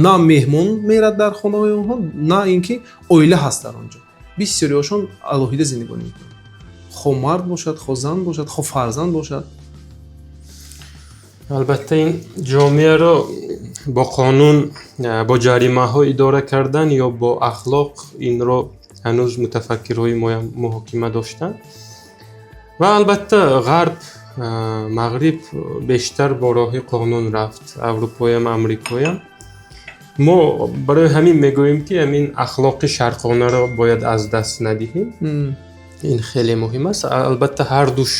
на меҳмон мерад дар хонаҳои онҳо, на ин ки оила ҳаст. Дар он ҷо бисёриҳошон алоҳида зиндагонӣ мекунанд, хо мард бошад, хо зан бошад, хо фарзанд бошад. Албатта, ин ҷомеаро бо қонун, бо ҷаримаҳо идора кардан ё бо ахлоқ, инро ҳанӯз мутафаккирҳои моям муҳокима доштанд. Ва албатта, ғарб, мағриб бештар бо роҳи қонун рафт, аврупоям, амрикоям. Мо барои ҳамин мегӯем, ки ҳамин ахлоқи шарқонаро бояд аз даст надиҳем. Ин хеле муҳим аст. Албатта, ҳардуш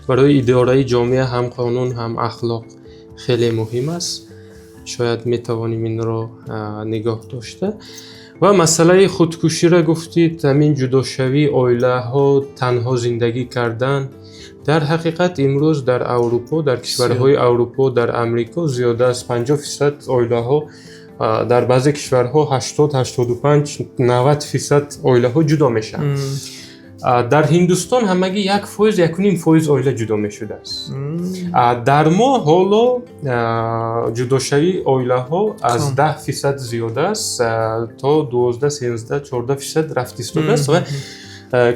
барои идораи ҷомеа, ҳам қонун, ҳам ахлоқ хеле муҳим аст. Шояд метавонем инро нигоҳ дошта. Ва масъалаи худкуширо гуфтид, ҳамин ҷудошавии оилаҳо, танҳо зиндагӣ кардан. Дар ҳақиқат, имрӯз дар Аврупо, дар кишварҳои Аврупо, дар Амрико зиёда аз 50% оилаҳо, дар баъзе кишварҳо 80, 85, 90% оилаҳо ҷудо мешаванд. Дар Ҳиндустон ҳамагӣ 1%, 1,5% оила ҷудо мешудааст. Дар мо ҳоло ҷудошавии оилаҳо аз 10% зиёд аст, то 12, 13, 14% рафт истодааст ва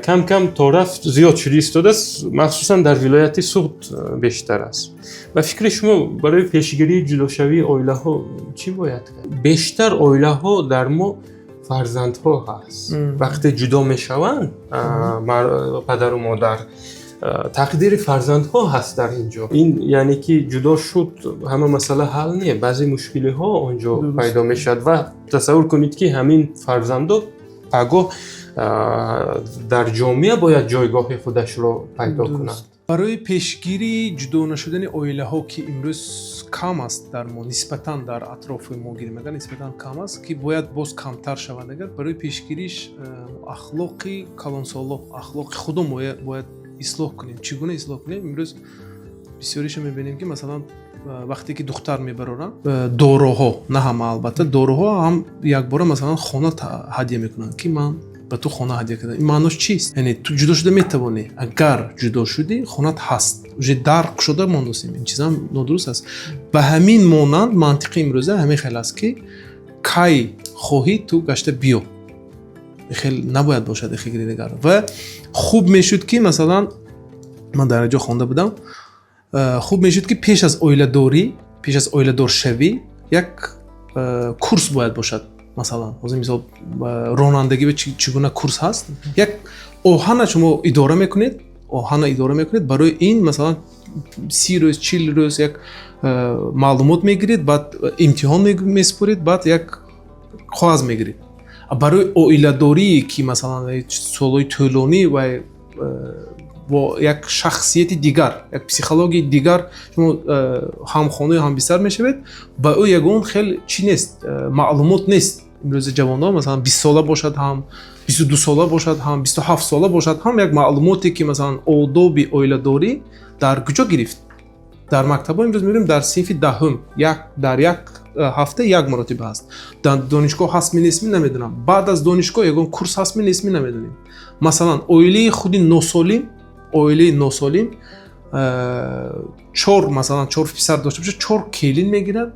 кам кам то рафт зиёд шуда истодааст, махсусан дар вилояти Суғд бештар аст. Ба фикри шумо, барои пешгирии ҷудошавии оилаҳо чӣ бояд кард? Бештар оилаҳо дар мо фарзандҳо ҳаст. Вақте ҷудо мешаванд падару модар, тақдири фарзандҳо ҳаст дар ин ҷо. Ин яъне ки ҷудо шуд, ҳама масъала ҳал не, баъзе мушкилиҳо он ҷо пайдо мешавад. Ва тасаввур кунед, ки ҳамин фарзандо пагоҳ дар ҷомеа бояд ҷойгоҳи худашро пайдо кунад. Барои пешгирии ҷудо нашудани оилаҳо, ки имрӯз кам аст дар мо, нисбатан дар атрофи мо гирем агар, нисбатан кам аст, ки бояд боз камтар шавад агар, барои пешгириш ахлоқи калонсоло, ахлоқи худо бояд ислоҳ кунем. Чӣ гуна ислоҳ кунем? Имрӯз бисёриша мебинем, ки масалан, вақте ки духтар мебароранд, дороҳо, на ҳама албатта, дороҳо ҳам якбора масалан хона ҳадя мекунанд, ки ман ба ту хона ҳадя кардам. Ин маънош чист? Яъне ту ҷудо шуда метавонӣ, агар ҷудо шудӣ, хонат ҳаст, уже дар кушода мондосем. Ин чизам нодуруст аст. Ба ҳамин монанд мантиқи имрӯза ҳамин хел аст, ки кай хоҳӣ, ту гашта биё. Хел набояд бошад ихигири дигар. Ва хуб мешуд, ки масалан, ман дар ҷо хонда будам, хуб мешуд, ки пеш аз оиладорӣ, пеш аз оиладоршавӣ як курс бояд бошад. Масалан, ҳозир мисол, ронандагӣ чӣ гуна курс ҳаст, як оҳана шумо идора мекунед, оҳана идора мекунед, барои ин масалан 30 рӯз, 40 рӯз як маълумот мегиред, баъд имтиҳон месупоред, баъд як коғаз мегиред. Барои оиладорие, ки масалан солҳои тӯлонӣ ва бо як шахсияти дигар, як психологияи дигар шумо ҳамхонаю ҳамбистар мешавед, ба ӯ ягон хел чӣ нест, маълумот нест. Имрӯзи ҷавонҳо, масалан, 20сола бошад ҳам, 22сола бошад ҳам, 27сола бошад ҳам, як маълумоте, ки масалан одоби оиладорӣ дар куҷо гирифт? Дар мактабҳо имрӯз мебинем, дар синфи 10-ум як дар як ҳафта як маротиба ҳаст. Дар донишгоҳ ҳастми, нестми, намедонам. Баъд аз донишгоҳ ягон курс ҳастми, нестми, намедонем. Масалан, оилаи худи носолим, оилаи носолим, чор, масалан, чор писар дошта бошад, чор келин мегирад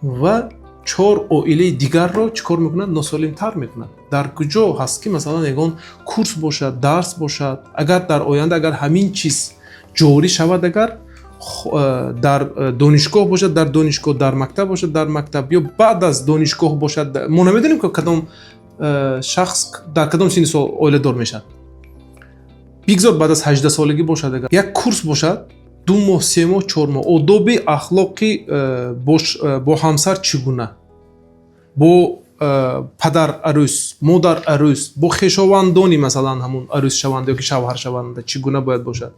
ва чор оилаи дигарро чӣ кор мекунад? Носолимтар мекунад. Дар куҷо ҳаст, ки масалан ягон курс бошад, дарс бошад? Агар дар оянда агар ҳамин чиз ҷорӣ шавад, агар дар донишгоҳ бошад, дар донишгоҳ, дар мактаб бошад, дар мактаб, ё баъд аз донишгоҳ бошад, мо намедонем, ки кадом шахс дар кадом синни сол оиладор мешавад. Бигзор баъд аз 18 солагӣ бошад, агар як курс бошад, 2 моҳ, 3 моҳ, 4 моҳ, одоби ахлоқи бо ҳамсар чӣ гуна, бо Падар арӯс, модар арӯс, бо хешовандони, масалан, ҳамун арӯсшаванда ёки шавҳаршаванда чӣ гуна бояд бошад,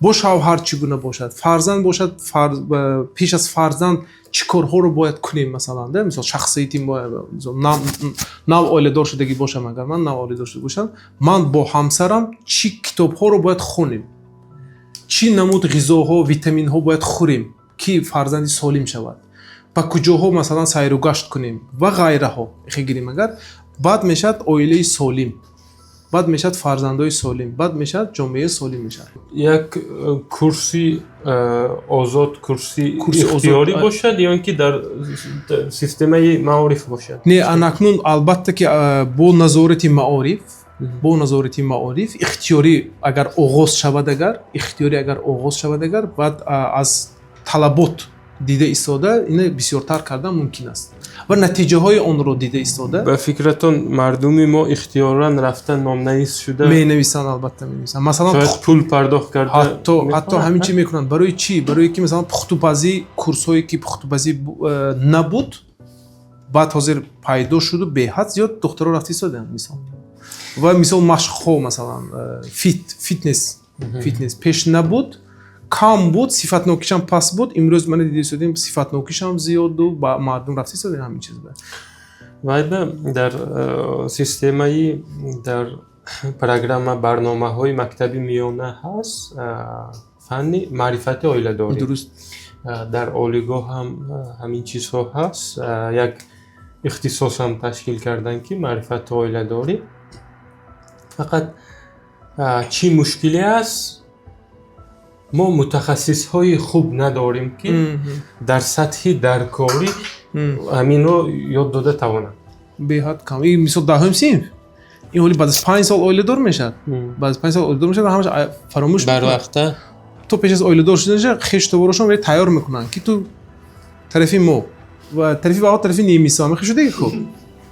бо шавҳар чӣ гуна бошад, фарзанд бошад, пеш аз фарзанд чӣ корҳоро бояд кунем, масалан, да, мисол, шахсияти нав оиладор шудагӣ бошам, агар ман нав оиладор шуда бошам, ман бо ҳамсарам чӣ китобҳоро бояд хонем, чӣ намуд ғизоҳо, витаминҳо бояд хӯрем, ки фарзанди солим шавад, ба куҷоҳо, масалан, сайру гашт кунем ва ғайраҳо. Ихе гирем агар, баъд мешавад оилаи солим, баъд мешавад фарзандои солим, баъд мешавад ҷомеаи солим мешавад. Як курси озод, курси Курси озод, ихтиёрӣ бошад ё ин ки дар системаи маориф бошад? Не, анакнун, албатта, ки бо назорати маориф, бо назорати маориф ихтиёрӣ агар оғоз шавад, агар ихтиёрӣ агар оғоз шавад, агар баъд аз талабот дида истода ина бисёртар кардан мумкин аст ва натиҷаҳои онро дида истода. Ба фикратон, мардуми мо ихтиёран рафта номнавис шуда Менависанд, албатта, менависанд. Масалан, шояд пул пардохт карда ҳатто мехонанд, ҳамин чӣ мекунанд. Барои чӣ? Барои ки, масалан, пухтупазӣ, курсҳое ки пухтупазӣ набуд, баъд ҳозир пайдо шуду беҳад зиёд духтаро рафта истодаанд, мисол. Ва мисол, машқҳо, масалан, фитнес пеш набуд, кам буд, сифатнокишам паст буд. Имрӯз мана дида истодем, сифатнокишам зиёду ба мардум рафта истодаем ҳамин чиз ба. Вайба дар системаи, дар программа, барномаҳои мактаби миёна ҳаст фанни маърифати оиладорӣ. Дуруст. Дар олигоҳ ҳам ҳамин чизҳо ҳаст. Як ихтисосам ташкил карданд, ки маърифати оиладорӣ. Фақат чӣ мушкиле аст? Мо мутахассисҳои хуб надорем, ки дар сатҳи даркорӣ ҳаминро ёд дода тавонанд. Беҳад кам. И мисол, 10-ум синф, ин ҳоли баъд аз 5 сол оиладор мешавад, баъд аз 5 сол оиладор мешавад, ҳамаш фаромӯш мекунад. Барвақта. То пеш аз оиладор шуданаша хештоворошон тайёр мекунанд, ки ту тарафи мо ва тарафи ва тарафи немисо ҳама шудаги ку.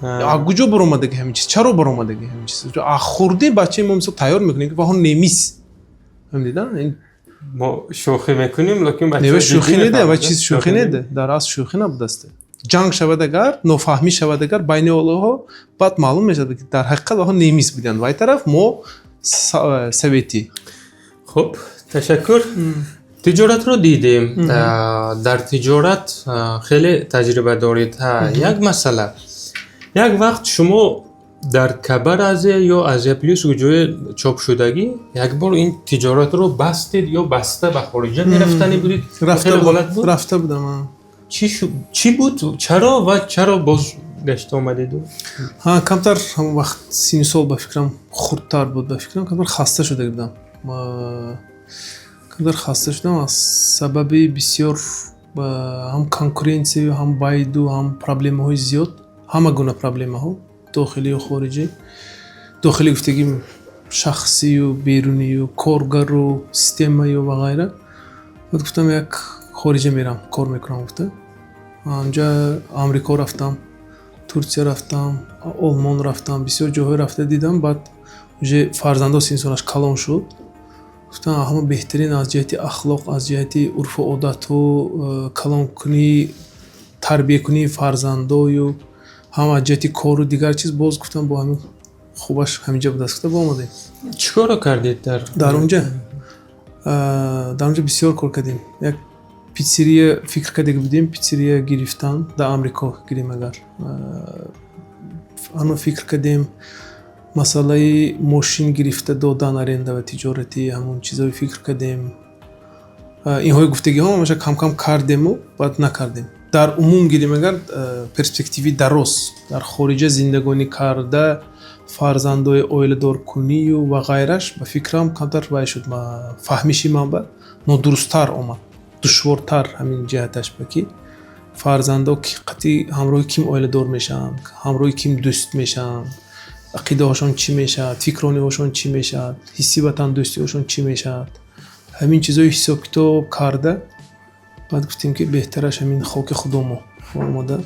А куҷо баромадаги ҳамин чиз? Чаро баромадаги ҳамин чиз? А хурди бачаи мо, мисол, тайёр мекунем, ки ваҳо немис фаҳмида. Мо шӯхӣ мекунем, лекин Не, шӯхӣ неде ва чиз шӯхӣ неде, дар асл шӯхӣ набудасте. Ҷанг шавад агар, нофаҳмӣ шавад агар байни олаҳо, баъд маълум мешавад, ки дар ҳақиқат ваҳо немис буданд, вай тараф мо советӣ. Хуб, ташаккур. Тиҷоратро дидем. Дар тиҷорат хеле таҷриба доред. Як масъала: як вақт шумо дар Кабар Азия ё Азия Плюс, ҷое чопшудагӣ, як бор ин тиҷоратро бастед ё баста ба хориҷа мерафтанӣ будед. Рафта Хеле ҳолат буд. Рафта будам. Чӣ буд, чаро ва чаро боз гашта омадеду? Ҳа, камтар ҳамон вақт синну сол, ба фикрам, хурдтар буд, ба фикрам, камтар хаста шуда будам. Камтар хаста шудам аз сабаби бисёр ҳам конкуренсияю, ҳам байду, ҳам проблемаҳои зиёд, ҳама гуна проблемаҳо, дохилию хориҷӣ. Дохилӣ гуфтагим, шахсию берунию, коргару, системаю ва ғайра. Баъд гуфтам, як хориҷа мерам, кор мекунам гуфта. Анҷа Амрико рафтам, Турсия рафтам, Олмон рафтам, бисёр ҷоҳое рафта дидам. Баъд уже фарзандо синну солаш калон шуд, гуфтам, ҳама беҳтарин аз ҷиҳати ахлоқ, аз ҷиҳати урфу одату, калонкунӣ, тарбиякунии фарзандою, ҳам аз ҷиҳати кору дигар чиз, боз гуфтам, бо ҳамин хубаш ҳаминҷа будааст гуфта, боомадем. Чӣ корро кардед дар Дар онҷа бисёр кор кардем. Як питсерия фикр карда будем, питсерия гирифтан дар Амрико гирем агар. Ҳама фикр кардем, масъалаи мошин гирифта додан, аренда ва тиҷоратӣ, ҳамон чизҳое фикр кардем. Инҳои гуфтагиҳо ҳамаша кам-кам кардему баъд накардем. Дар умум гирем агар, перспективи дароз дар хориҷа зиндагонӣ карда, фарзандои оиладоркунию ва ғайраш, ба фикрам, камтар вай шуд, фаҳмиши ман ба нодурусттар омад, душвортар ҳамин ҷиҳаташ ба, ки фарзандо қатъи ҳамроҳи ким оиладор мешаванд, ҳамроҳи ким дӯст мешаванд, ақидаҳошон чӣ мешавад, фикрониҳошон чӣ мешавад, ҳисси ватандӯстиҳошон чӣ мешавад. Ҳамин чизҳои ҳисоб-китоб карда, баъд гуфтем, ки беҳтараш ҳамин хоки худомо омода,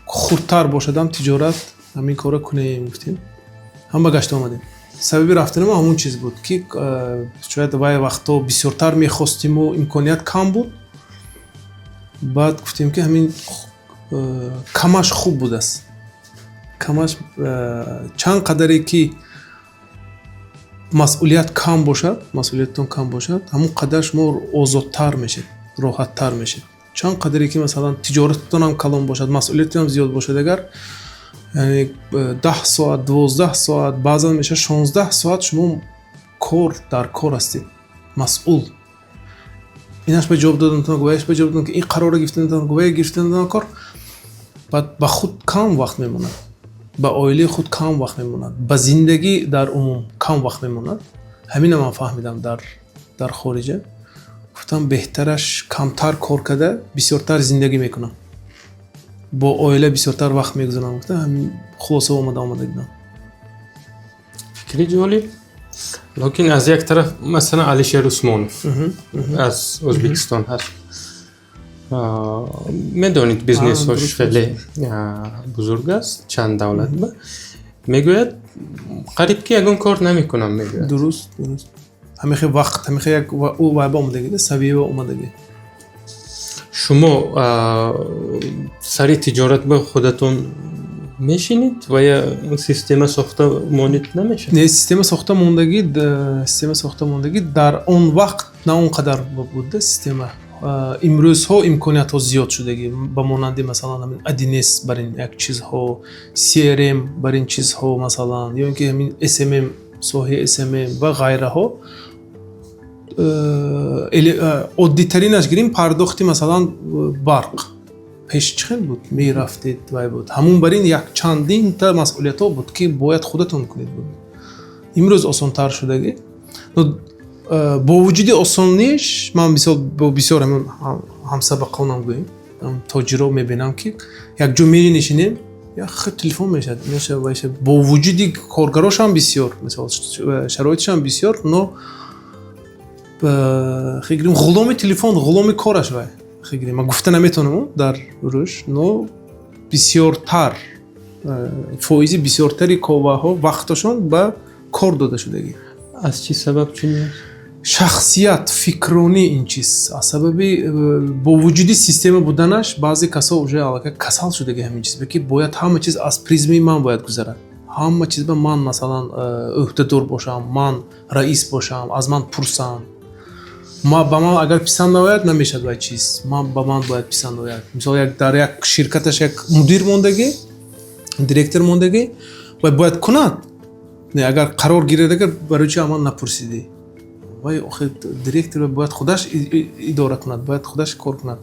хурдтар бошадам тиҷорат, ҳамин корро кунем гуфтем, ҳам ба гашта омадем. Сабаби рафтани мо ҳамон чиз буд, ки шояд вай вақтҳо бисёртар мехостиму имконият кам буд. Баъд гуфтем, ки ҳамин камаш хуб будааст. Камаш чанд қадаре ки масъулият кам бошад, масъулиятатон кам бошад, ҳамон қадар шумо озодтар мешед, роҳаттар мешед. Чанд қадаре ки, масалан, тиҷорататонам калон бошад, масъулиятатонам зиёд бошад, агар, яъне 10 соат, 12 соат, баъзан мешавад 16 соат шумо кор дар кор ҳастед, масъул, инаш ба ҷавоб додан, ваяш ба ҷавоб додан, ки ин қарорро гирифтан, вая гирифтан, кор, баъд ба худ кам вақт мемонад, ба оилаи худ кам вақт мемонад, ба зиндагӣ дар умум кам вақт мемонад. Ҳамина ман фаҳмидам дар хориҷа. Гуфтам, беҳтараш камтар кор карда, бисёртар зиндагӣ мекунам, бо оила бисёртар вақт мегузаронам. Гуфтам, ҳамин хулоса омада дидам. Фикри ҷолиб, лекин аз як тараф, масалан, Алишер Усмонов аз Ӯзбекистон ҳаст, медонед, бизнесҳош хеле бузург аст, чанд давлат ба мегӯяд, қариб ки ягон кор намекунам, мегӯяд. Дуруст, ҳамихе вақт, ҳамихе як ӯ вайба омадагӣ, савияба омадагӣ. Шумо сари тиҷорат ба худатон мешинед ва я система сохта монед, намешавад? Не, система сохта мондагӣ, система сохта мондагӣ дар он вақт на он қадар буда система. Имрӯзҳо имкониятҳо зиёд шудагӣ, ба монанди, масалан, ҳамин 1С бар ин як чизҳо, CRM бар ин чизҳо, масалан, ё ин ки ҳамин SMM, соҳаи SMM ва ғайраҳо. Оддитаринаш гирем, пардохти, масалан, барқ. Пеш чӣ хел буд? Мерафтед, вай буд, ҳамун бар ин як чандинта масъулиятҳо буд, ки бояд худатон кунед буд. Имрӯз осонтар шудагӣ. Бо вуҷуди осониш, ман мисол бо бисёр ҳамин ҳамсабақонам, гӯем, тоҷиро мебинам, ки якҷо менишинем, як хел телефон мешавад, мешавад, вайша. Бо вуҷуди коргарошам бисёр, мисол, шароитшам бисёр, но хел гирем, ғуломи телефон, ғуломи кораш вай. Хел гирем, ман гуфта наметавонам дар рӯш, но бисёртар, фоизи бисёртари коваҳо вақташон ба кор дода шудагӣ. Аз чӣ сабаб чунин аст? Шахсият, фикронӣ, ин чиз аз сабаби бо вуҷуди система буданаш, баъзе касо уже аллакай касал шудаги ҳамин чиз, ки бояд ҳама чиз аз призмаи ман бояд гузарад, ҳама чиз ба ман, масалан, ӯҳдадор бошам, ман раис бошам, аз ман пурсанд, ма ба ман агар писанд наояд, намешавад вай чиз, ман ба ман бояд писанд ояд. Мисол, як дар як ширкаташ як мудир мондагӣ, директор мондагӣ, вай бояд кунад. Не, агар қарор гирад, агар барои чи аман напурсидӣ? Вай охир директор бояд худаш идора кунад, бояд худаш кор кунад,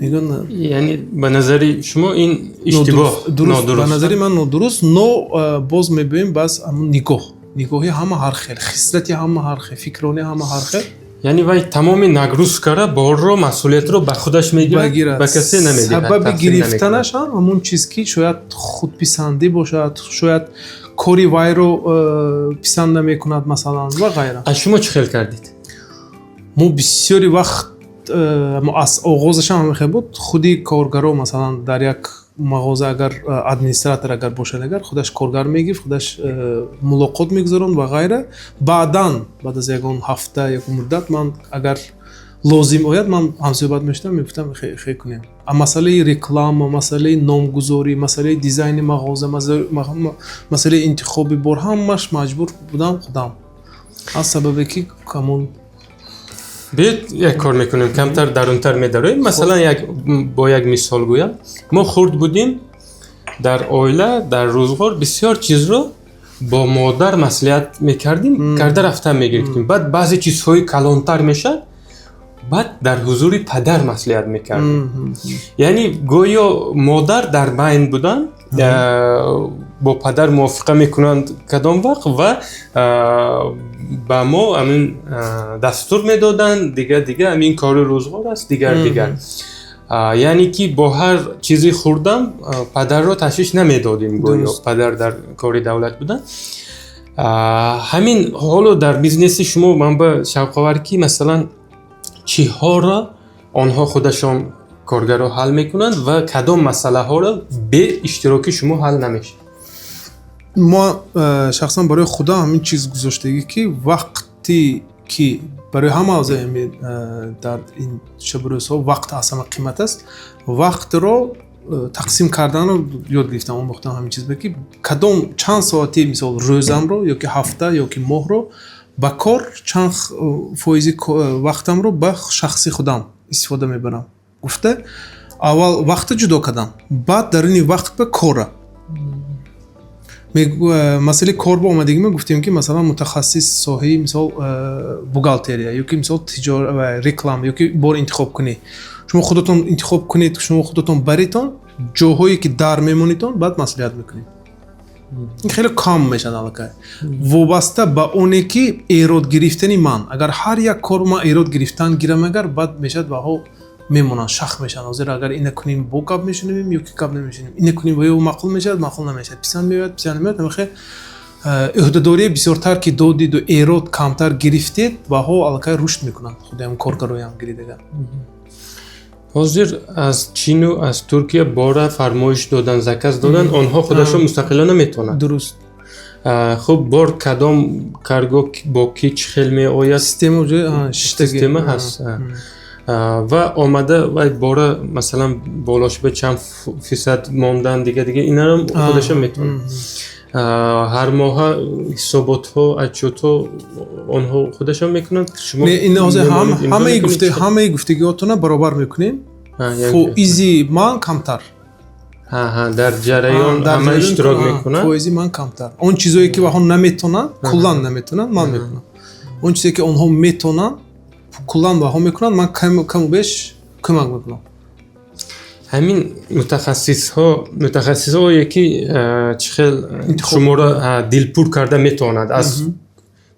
мегӯянд. Яъне ба назари шумо ин иштибоҳ? Дуруст, ба назари ман нодуруст, но боз мебинем, баъз ҳамун нигоҳ, нигоҳи ҳама ҳар хел, хислати ҳама ҳар хел, фикрони ҳама ҳар хел. Яъне вай тамоми нагрузкара, борро, масъулиятро ба худаш мегирад, ба касе намедиҳад. Сабаби гирифтанаш ҳам ҳамун чиз, ки шояд худписандӣ бошад, шояд кори вайро писанд намекунад, масалан, ва ғайра. Аз шумо чӣ хел кардед? Мо бисёри вақт аз оғозашам ҳамин хел буд. Худи коргаро, масалан, дар як мағоза агар администратор агар бошад, агар худаш коргар мегирифт, худаш мулоқот мегузаронд ва ғайра. Баъдан, баъд аз ягон ҳафта, ягон муддат, ман агар лозим ояд, ман ҳамсӯҳбат мешудам, мегуфтам, хе кунем. А масъалаи реклама, масъалаи номгузорӣ, масъалаи дизайни мағоза, масъалаи интихоби бор, ҳамаш маҷбур будам худам, аз сабабе ки ҳамон Биёед, як кор мекунем, камтар дарунтар медароем. Масалан, як бо як мисол гӯям. Мо хурд будем, дар оила, дар рӯзғор бисёр чизро бо модар маслиҳат мекардем, карда рафтан мегирифтем. Баъд баъзе чизҳои калонтар мешавад, баъд дар ҳузури падар маслиҳат мекардем. Яъне гӯё модар дар байн будан, бо падар мувофиқа мекунанд кадом вақт ва ба мо ҳамин дастур медоданд, дигар дигар ҳамин кори рӯзғор аст, дигар дигар. Яъне ки бо ҳар чизи хурдам падарро ташвиш намедодем, гӯё падар дар кори давлат буданд. Ҳамин ҳоло дар бизнеси шумо ман ба шавқовар, ки масалан, чиҳоро онҳо худашон, коргарро, ҳал мекунанд ва кадом масъалаҳоро бе иштироки шумо ҳал намешавад? Мо шахсан барои худам ҳамин чиз гузоштагӣ, ки вақте ки барои ҳама дар ин шабу рӯзҳо вақт аз ҳама қимат аст, вақтро тақсим карданро ёд гирифтам, омӯхтам ҳамин чиз, ки кадом чанд соати, мисол, рӯзамро ё ки ҳафта ё ки моҳро ба кор, чанд фоизи вақтамро ба шахси худам истифода мебарам гуфта, аввал вақта ҷудо кардам, баъд даруни вақт ба кора. Масъалаи кор ба омадагӣ, ма гуфтем, ки масалан, мутахассис соҳаи, мисол, бухгалтерия ё ки, мисол, тиҷора, реклама ё ки бор интихоб кунӣ, шумо худатон интихоб кунед, шумо худатон баритон, ҷоҳое ки дар мемонитон, баъд маслиҳат мекунем. Ин хеле кам мешавад аллакай, вобаста ба оне ки эрод гирифтани ман. Агар ҳар як кор ман эрод гирифтан гирам, агар баъд мешавад, ваҳо мемонанд, шах мешаванд. Ҳозир агар ина кунем, бо гап мешунавем ё ки гап намешунавем, ина кунем, ва ё маъқул мешавад, маъқул намешавад, писанд меояд, писанд намеояд. Ҳамахе ӯҳдадорие бисёртар ки додиду эрод камтар гирифтед, ваҳо аллакай рушд мекунанд, худаам коргароям гиридагар. Ҳозир аз Чину аз Туркия бора фармоиш додан, заказ додан, онҳо худашон мустақилона метавонанд. Дуруст. Хуб, бор кадом карго, бо ки, чӣ хел меояд? Система уже система ҳаст ва омада вай бора, масалан, болошба чанд фисад мондан, дига дига, инарам худашон метавонанд. Ҳар моҳа ҳисоботҳо, отчётҳо онҳо худашон мекунанд, шумо Не, ин ҳозир ҳамаи гуфтагиҳотона баробар мекунем, фоизи ман камтар. Дар ҷараён ҳама иштирок мекунанд. Фоизи ман камтар. Он чизое ки ваҳо наметонанд, куллан наметонанд, ман мекунам. Он чизе ки онҳо метонанд, куллан ваҳо мекунанд, ман каму беш кӯмак мекунам. Ҳамин мутахассисҳо, мутахассисҳое ки чӣ хел шуморо дилпур карда метавонад, аз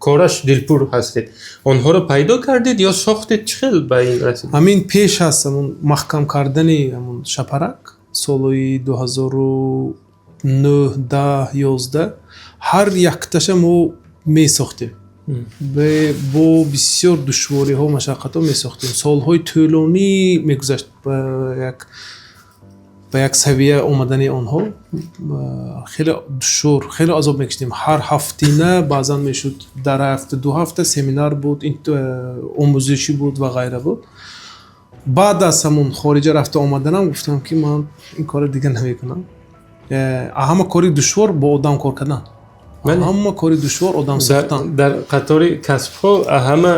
кораш дилпур ҳастед, онҳоро пайдо кардед ё сохтед? Чӣ хел ба ин расид? Ҳамин пеш аст, ҳамун маҳкам кардани ҳамун Шапарак, солҳои 2009, 10, 11, ҳар якташа мо месохтем, бо бисёр душвориҳо, машаққатҳо месохтем. Солҳои тӯлонӣ мегузашт ба як савия омадани онҳо хеле душвор, хеле азоб мекашидем. Ҳар ҳафтина, баъзан мешуд дар ҳафта 2 ҳафта семинар буд, омӯзишӣ буд ва ғайра буд. Баъд аз ҳамун хориҷа рафта омаданам гуфтам, ки ман ин корро дигар намекунам. Ҳама кори душвор бо одам кор кардан, ҳама кори душвор одам сохтан. Дар қатори касбҳо ҳама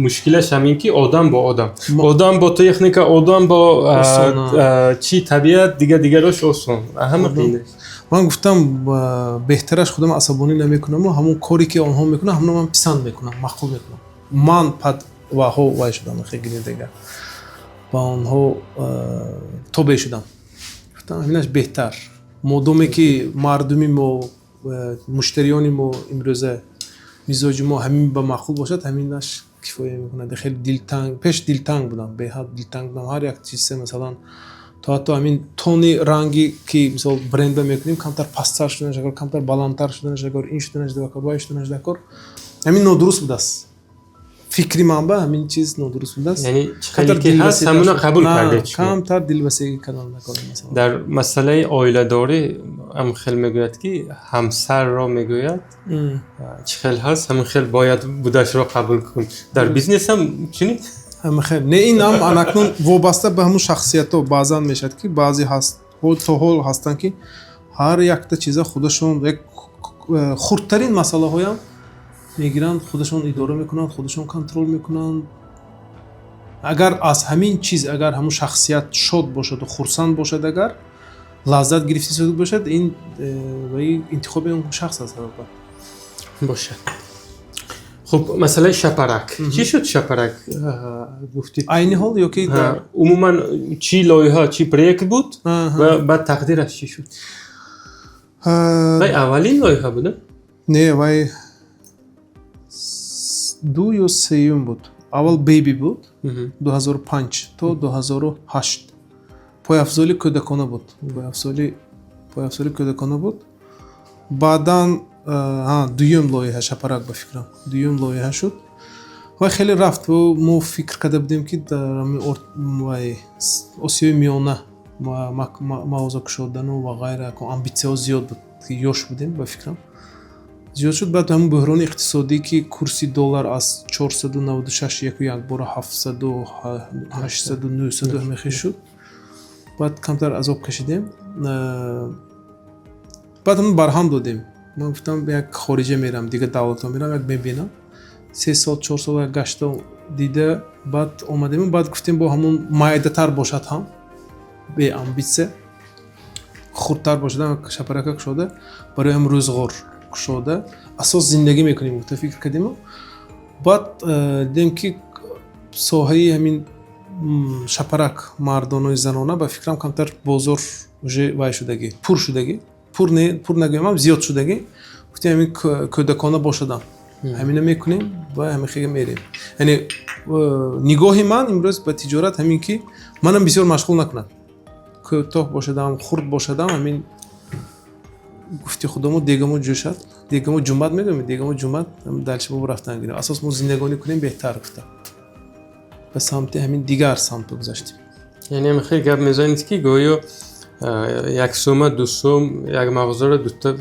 мушкилаш ҳамин, ки одам бо одам, одам бо техника, одам бо чи табиат, дига дигарош осон, ҳама қиин. Ман гуфтам, беҳтараш худам асабонӣ намекунаму ҳамон коре ки онҳо мекунанд, ҳамона ман писанд мекунам, маъқул мекунам. Ман пад ваҳо вай шудам, гиридага ба онҳо тобеъ шудам. Гуфтам, ҳаминаш беҳтар, модоме ки мардуми мо, муштариёни мо, имрӯза мизоҷи мо ҳамин ба маъқул бошад, ҳаминаш кифоя мекунад. Хеле дилтанг, пеш дилтанг будам, беҳад дилтанг будам. Ҳар як чизе, масалан, то ҳатто ҳамин тони ранги ки, мисол, бренда мекунем, камтар пасттар шуданаш дакор, камтар баландтар шуданаш дакор, ин шуданаш дакор, вай шуданаш дакор. Ҳамин нодуруст будааст, фикри ман ба ҳамин чиз нодуруст будааст. Яъне чӣ хеле ки ҳаст, ҳамуна қабул кардед? Камтар дилвасегӣ кардан дакор, масалан. Дар масъалаи оиладорӣ ҳам хел мегӯяд, ки ҳамсарро мегӯяд, чӣ хел ҳаст, ҳамин хел бояд будашро қабул кун. Дар бизнес ҳам чунин? Ҳамин не, ин ҳам анакнун вобаста ба ҳамун шахсиятҳо. Баъзан мешавад, ки баъзе ҳаст, то ҳол ҳастанд, ки ҳар якта чиза худашон, як хурдтарин масъалаҳоям мегиранд, худашон идора мекунанд, худашон контрол мекунанд. Агар аз ҳамин чиз, агар ҳамун шахсият шод бошаду хурсанд бошад, агар лаззат гирифта бошад, ин интихоби он шахс аст, албатта. Бошад. Хуб, масъалаи Шапарак чӣ шуд? Шапарак гуфтид. Айни ҳол ё ки? Умуман, чӣ лоиҳа, чӣ проект буд ва баъд тақдираш чӣ шуд? Вай аввалин лоиҳа буда? Не, вай ду ё сеюм буд. Аввал Бейби буд, 2005 то 2008, пойафзоли кӯдакона буд, пойафзоли кӯдакона буд. Баъдан дуюм лоиҳа Шапарак, ба фикрам, дуюм лоиҳа шуд ва хеле рафт. Мо фикр карда будем, ки дар Осиёи Миёна мағоза кушодану ва ғайра. Амбитсияҳо зиёд буд, ёш будем, ба фикрам, зиёд шуд. Баъд ҳамун бӯҳрони иқтисодӣ, ки курси доллар аз 496 яку якбора 700, 800, 900 ҳамехе шуд. Баъд камтар азоб кашидем, баъд ҳамн барҳам додем. Ман гуфтам, як хориҷа мерам, дигар давлатҳо мерам, як мебинам. 3 сол, 4 сол як гашта дида, баъд омадем. Баъд гуфтем, бо ҳамун майдатар бошад ҳам, беамбитсия, хурдтар бошад ҳам, шапарака кушода, барои ҳам рӯзғор кушода, асос зиндагӣ мекунем, гуфта фикр кардему. Баъд дидем, ки соҳаи ҳамин шапарак мардонаи занона, ба фикрам, камтар бозор уже вай шудагӣ, пур шудагӣ, пур не, пур нагӯям ҳам, зиёд шудагӣ. Гуфтем, ҳамин кӯдакона бошадам, ҳамина мекунем ва ҳамин хега мерем. Яъне нигоҳи ман имрӯз ба тиҷорат ҳамин, ки манам бисёр машғул накунад, кӯтоҳ бошадам, хурд бошадам. Ҳамин гуфти худомо, дегамо ҷӯшад, дегамо ҷумбат мегӯем, дегамо ҷумбат, дальше мо рафтан гирем, асос мо зиндагонӣ кунем беҳтар, гуфта, ба самти ҳамин дигар самт гузаштем. Яъне хеле гап мезанед, ки гӯё як сума, ду сум, як мағозаро дута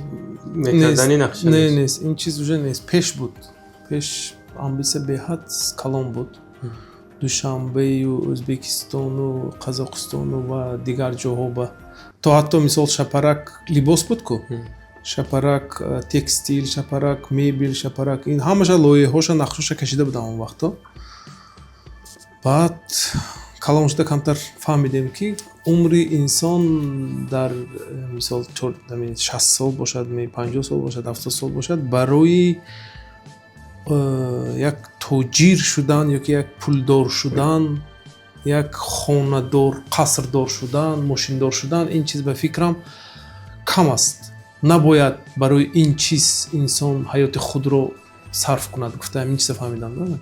мекардани нақша. Не, нест, ин чиз уже нест. Пеш буд, пеш амбитсия беҳад калон буд. Душанбею Ӯзбекистону Қазоқистону ва дигар ҷоҳо ба то ҳатто, мисол, шапарак либос буд ку, шапарак текстил, шапарак мебел, шапарак ин, ҳамаша лоиҳаҳоша, нақшоша кашида будам он вақто. Баъд калон шуда камтар фаҳмидем, ки умри инсон дар мисол 60 сол бошад, 50 сол бошад, 70 сол бошад, барои як тоҷир шудан ёки як пулдор шудан, як хонадор, қасрдор шудан, мошиндор шудан, ин чиз, ба фикрам, кам аст. Набояд барои ин чиз инсон ҳаёти худро сарф кунад, гуфта, ҳамин чиза фаҳмидам.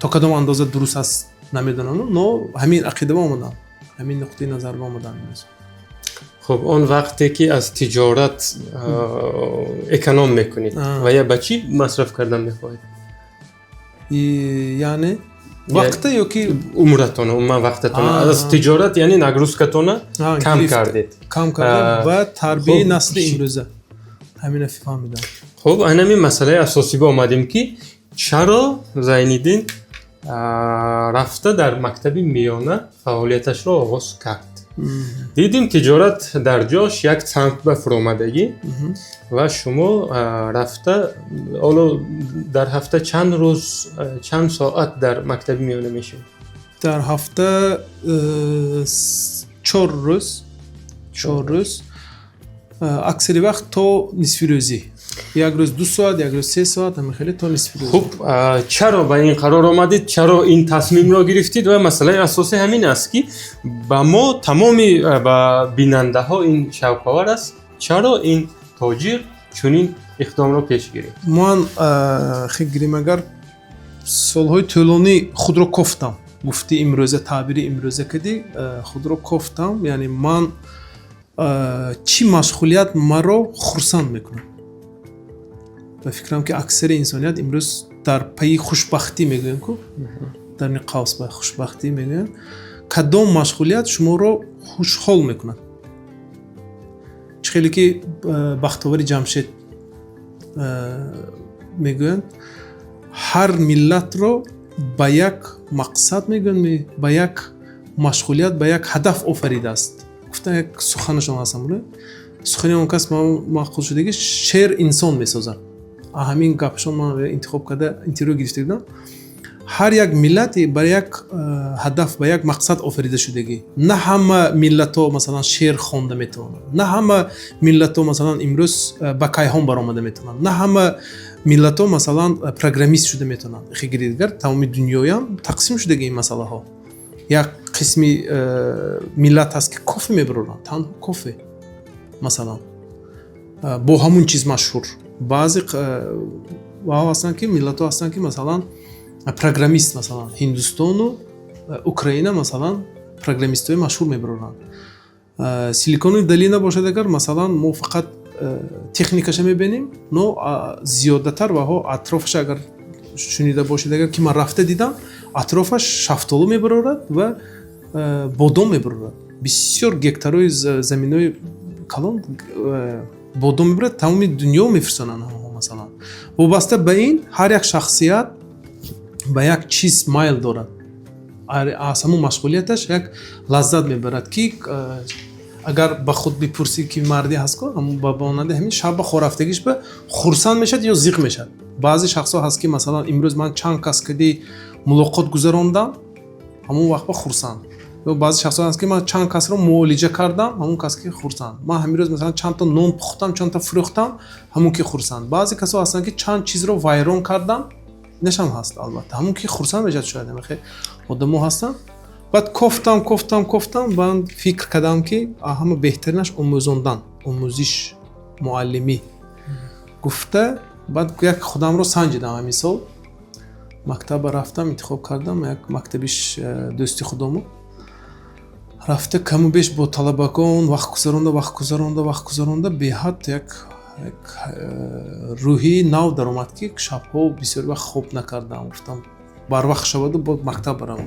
То кадом андоза дуруст аст, намедонам, но ҳамин ақида ба омадам, ҳамин нуқтаи назар ба омадам. Хуб, он вақте ки аз тиҷорат эконом мекунед ва я ба чӣ масраф кардан мехоҳед? Яъне вақта ёки Умратона, умуман вақтатона аз тиҷорат, яъне нагрузкатона кам кардед. Кам кардем ва тарбияи насли имрӯза, ҳамина фаҳмидам. Хуб, айнами масъалаи асосӣ ба омадем, ки чаро Зайниддин рафта дар мактаби миёна фаъолияташро оғоз кард. Дидем, тиҷорат дар ҷош, як самт ба фуромадагӣ, ва шумо рафта ҳоло дар ҳафта чанд рӯз, чанд соат дар мактаби миёна мешавед? Дар ҳафта 4 рӯз, 4 рӯз, аксари вақт то нисфирӯзӣ, як рӯз 2 соат, як рӯз 3 соат, ҳамин хеле то нисфирӯзӣ. Хуб, чаро ба ин қарор омадед, чаро ин тасмимро гирифтед? Ва масъалаи асосӣ ҳамин аст, ки ба мо тамоми ба бинандаҳо ин шавқовар аст: чаро ин тоҷир чунин иқдомро пеш гирифт? Ман хел гирем, агар солҳои тӯлонӣ худро кофтам, гуфти имрӯза, таъбири имрӯза кардӣ, худро кофтам, яъне ман чӣ машғулият маро хурсанд мекунад. Ба фикрам, ки аксари инсоният имрӯз дар пайи хушбахтӣ мегӯем ку, дар ин қавс ба хушбахтӣ мегӯям. Кадом машғулият шуморо хушҳол мекунад? Чӣ хеле ки Бахтовари Ҷамшед мегӯянд, ҳар миллатро ба як мақсад, мегӯянд, ба як машғулият, ба як ҳадаф офаридааст, гуфта, як суханашон ҳастам. Сухани он кас маъқул шудаги: «Шер инсон месозад». Ҳамин гапшон ман интихоб карда, интервю гирифта будам. Ҳар як миллате ба як ҳадаф, ба як мақсад офарида шудагӣ. На ҳама миллатҳо, масалан, шеър хонда метавонанд, на ҳама миллатҳо, масалан, имрӯз ба кайҳон баромада метавонанд, на ҳама миллатҳо, масалан, программист шуда метавонанд. Хигиридгар тамоми дунёям тақсим шудаги ин масъалаҳо. Як қисми миллат ҳаст, ки кофе мебароранд, танҳо кофе, масалан, бо ҳамун чиз машҳур. Баъзе ҳастанд, ки миллатҳо ҳастанд, ки, масалан, программист, масалан, Ҳиндустону Украина, масалан, программистҳои машҳур мебароранд. Силиконовая долина бошад агар, масалан, мо фақат техникаша мебинем, но зиёдатар ваҳо атрофаша агар шунида бошед агар, ки ман рафта дидам, атрофаш шафтолу мебарорад ва бодом мебарорад. Бисёр гектарҳои заминҳои калон бодом мебарад, тамоми дунё мефирсонанд ҳамаҳо. Масалан, вобаста ба ин, ҳар як шахсият ба як чиз майл дорад. Аз ҳамун машғулияташ як лаззат мебарад, ки агар ба худ бипурсӣ, ки мардӣ ҳаст ку, ҳамун ба монанди ҳамин шаб ба хорафтагиш ба хурсанд мешавад ё зиқ мешавад. Баъзе шахсҳо ҳаст, ки масалан, имрӯз ман чанд кас кади мулоқот гузарондам, ҳамун вақт ба хурсанд. Ё баъзе шахсҳо ҳаст, ки ман чанд касро муолиҷа кардам, ҳамун кас ки хурсанд. Ман ҳамин рӯз, масалан, чандта нон пухтам, чандта фурӯхтам, ҳамун ки хурсанд. Баъзе касо ҳастанд, ки чанд чизро вайрон кардам, инашам ҳаст, албатта, ҳамун ки хурсанд мешавад. Шояд ҳамин одамо ҳастанд. Баъд кофтам, кофтам, кофтам, баъд фикр кардам, ки ҳама беҳтаринаш омӯзондан, омӯзиш, муаллимӣ гуфта. Баъд як худамро санҷидам. Ҳамин сол мактаба рафтам, интихоб кардам як мактаби дӯсти худому. Рафта, каму беш бо талабагон вақт гузаронда, вақт гузаронда, вақт гузаронда, беҳад як рӯҳии нав даромад, ки шабҳо бисёр вақт хоб накардам. Гуфтам, барвақт шаваду бо мактаб барам.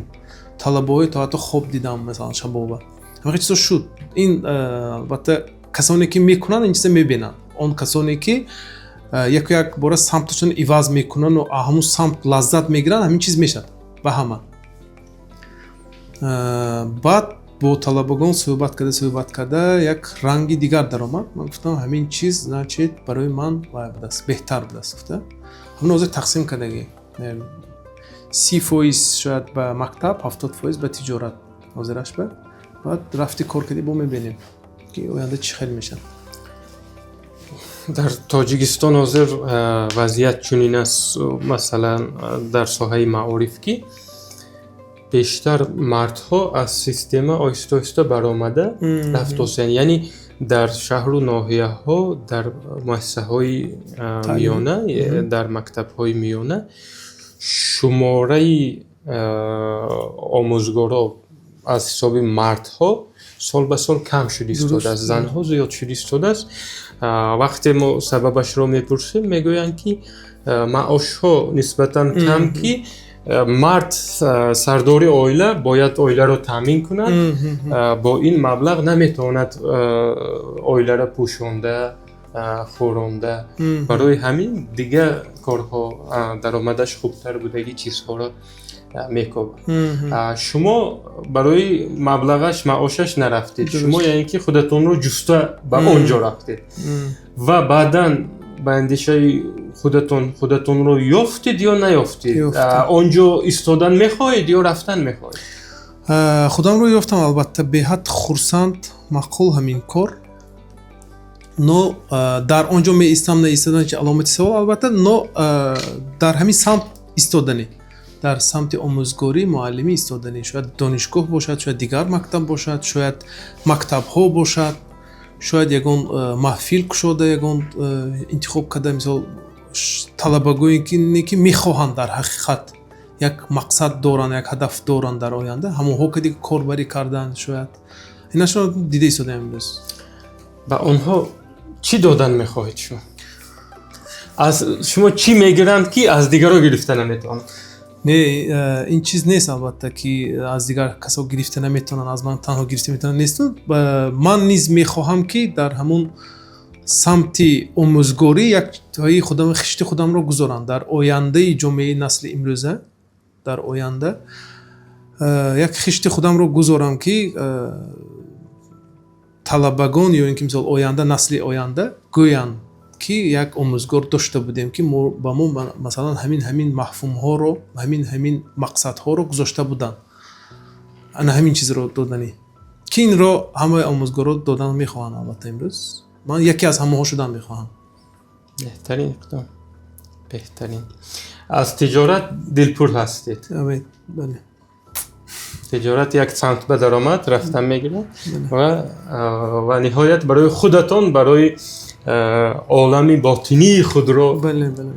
Талабаҳои то ҳатто хоб дидам, масалан, шабова. Ҳамин чизо шуд. Ин албатта, касоне ки мекунанд, ин чиза мебинанд. Он касоне ки яку як бора самташон иваз мекунанду ҳамун самт лаззат мегиранд, ҳамин чиз мешавад ба ҳама. Баъд бо талабагон суҳбат карда, суҳбат карда, як ранги дигар даромад. Ман гуфтам, ҳамин чиз, значит, барои ман вай будааст, беҳтар будааст гуфта. Ҳамин ҳозир тақсим кардагӣ: 30% шояд ба мактаб, 70% ба тиҷорат ҳозираш. Ба баъд рафти кор кардӣ, бо мебинем, ки оянда чӣ хел мешавад. Дар Тоҷикистон ҳозир вазъият чунин аст, масалан, дар соҳаи маориф, ки бештар мардҳо аз система оҳиста оҳиста баромада рафтосиянд. Яъне дар шаҳру ноҳияҳо, дар муассисаҳои миёна, дар мактабҳои миёна шумораи омӯзгоро аз ҳисоби мардҳо сол ба сол кам шуд истодааст, занҳо зиёд шуд истодааст. Вақте мо сабабашро мепурсем, мегӯянд, ки маошҳо нисбатан кам, ки мард сардори оила бояд оиларо таъмин кунад, бо ин маблағ наметавонад оиларо пӯшонда, хӯронда. Барои ҳамин дигар корҳо даромадаш хубтар будагӣ чизҳоро мекобад. Шумо барои маблағаш, маошаш нарафтед, шумо яъне ки худатонро ҷуста ба он ҷо рафтед ва баъдан ба андешаи худатон худатонро ёфтед ё наёфтед? Он ҷо истодан мехоҳед ё рафтан мехоҳед? Худамро ёфтам, албатта, беҳад хурсанд, маъқул ҳамин кор. Но дар он ҷо меистам, наистодан чи аломати савол, албатта. Но дар ҳамин самт истоданӣ, дар самти омӯзгорӣ, муаллимӣ истоданӣ, шояд донишгоҳ бошад, шояд дигар мактаб бошад, шояд мактабҳо бошад, шояд ягон маҳфил кушода, ягон интихоб карда, мисол, талабагое ки мехоҳанд, дар ҳақиқат як мақсад доранд, як ҳадаф доранд дар оянда, ҳамонҳо ки корбарӣ кардан. Шояд инашро дида истодаем имрӯз. Ба онҳо чӣ додан мехоҳед шумо? Аз шумо чӣ мегиранд, ки аз дигарро гирифта наметавонанд? Не, ин чиз нест, албатта, ки аз дигар касо гирифта наметавонанд, аз ман танҳо гирифта метавонанд, несту. Ман низ мехоҳам, ки дар ҳамун самти омӯзгорӣ як тои худам, хишти худамро гузорам дар ояндаи ҷомеаи насли имрӯза. Дар оянда як хишти худамро гузорам, ки талабагон ё ин ки, мисол, оянда, насли оянда гӯянд, ки як омӯзгор дошта будем, ки ба мо, масалан, ҳамин мафҳумҳоро, ҳамин мақсадҳоро гузошта буданд. Ана ҳамин чизро доданӣ, ки инро ҳамаи омӯзгорро додан мехоҳанд. Албатта, имрӯз ман яке аз ҳамаҳо шудан мехоҳам. Беҳтарин иқдом, беҳтарин. Аз тиҷорат дилпур ҳастед? Бале. Тиҷорат як самт ба даромад рафтан мегирад ва ниҳоят барои худатон, барои олами ботинии худро. Бале, бале.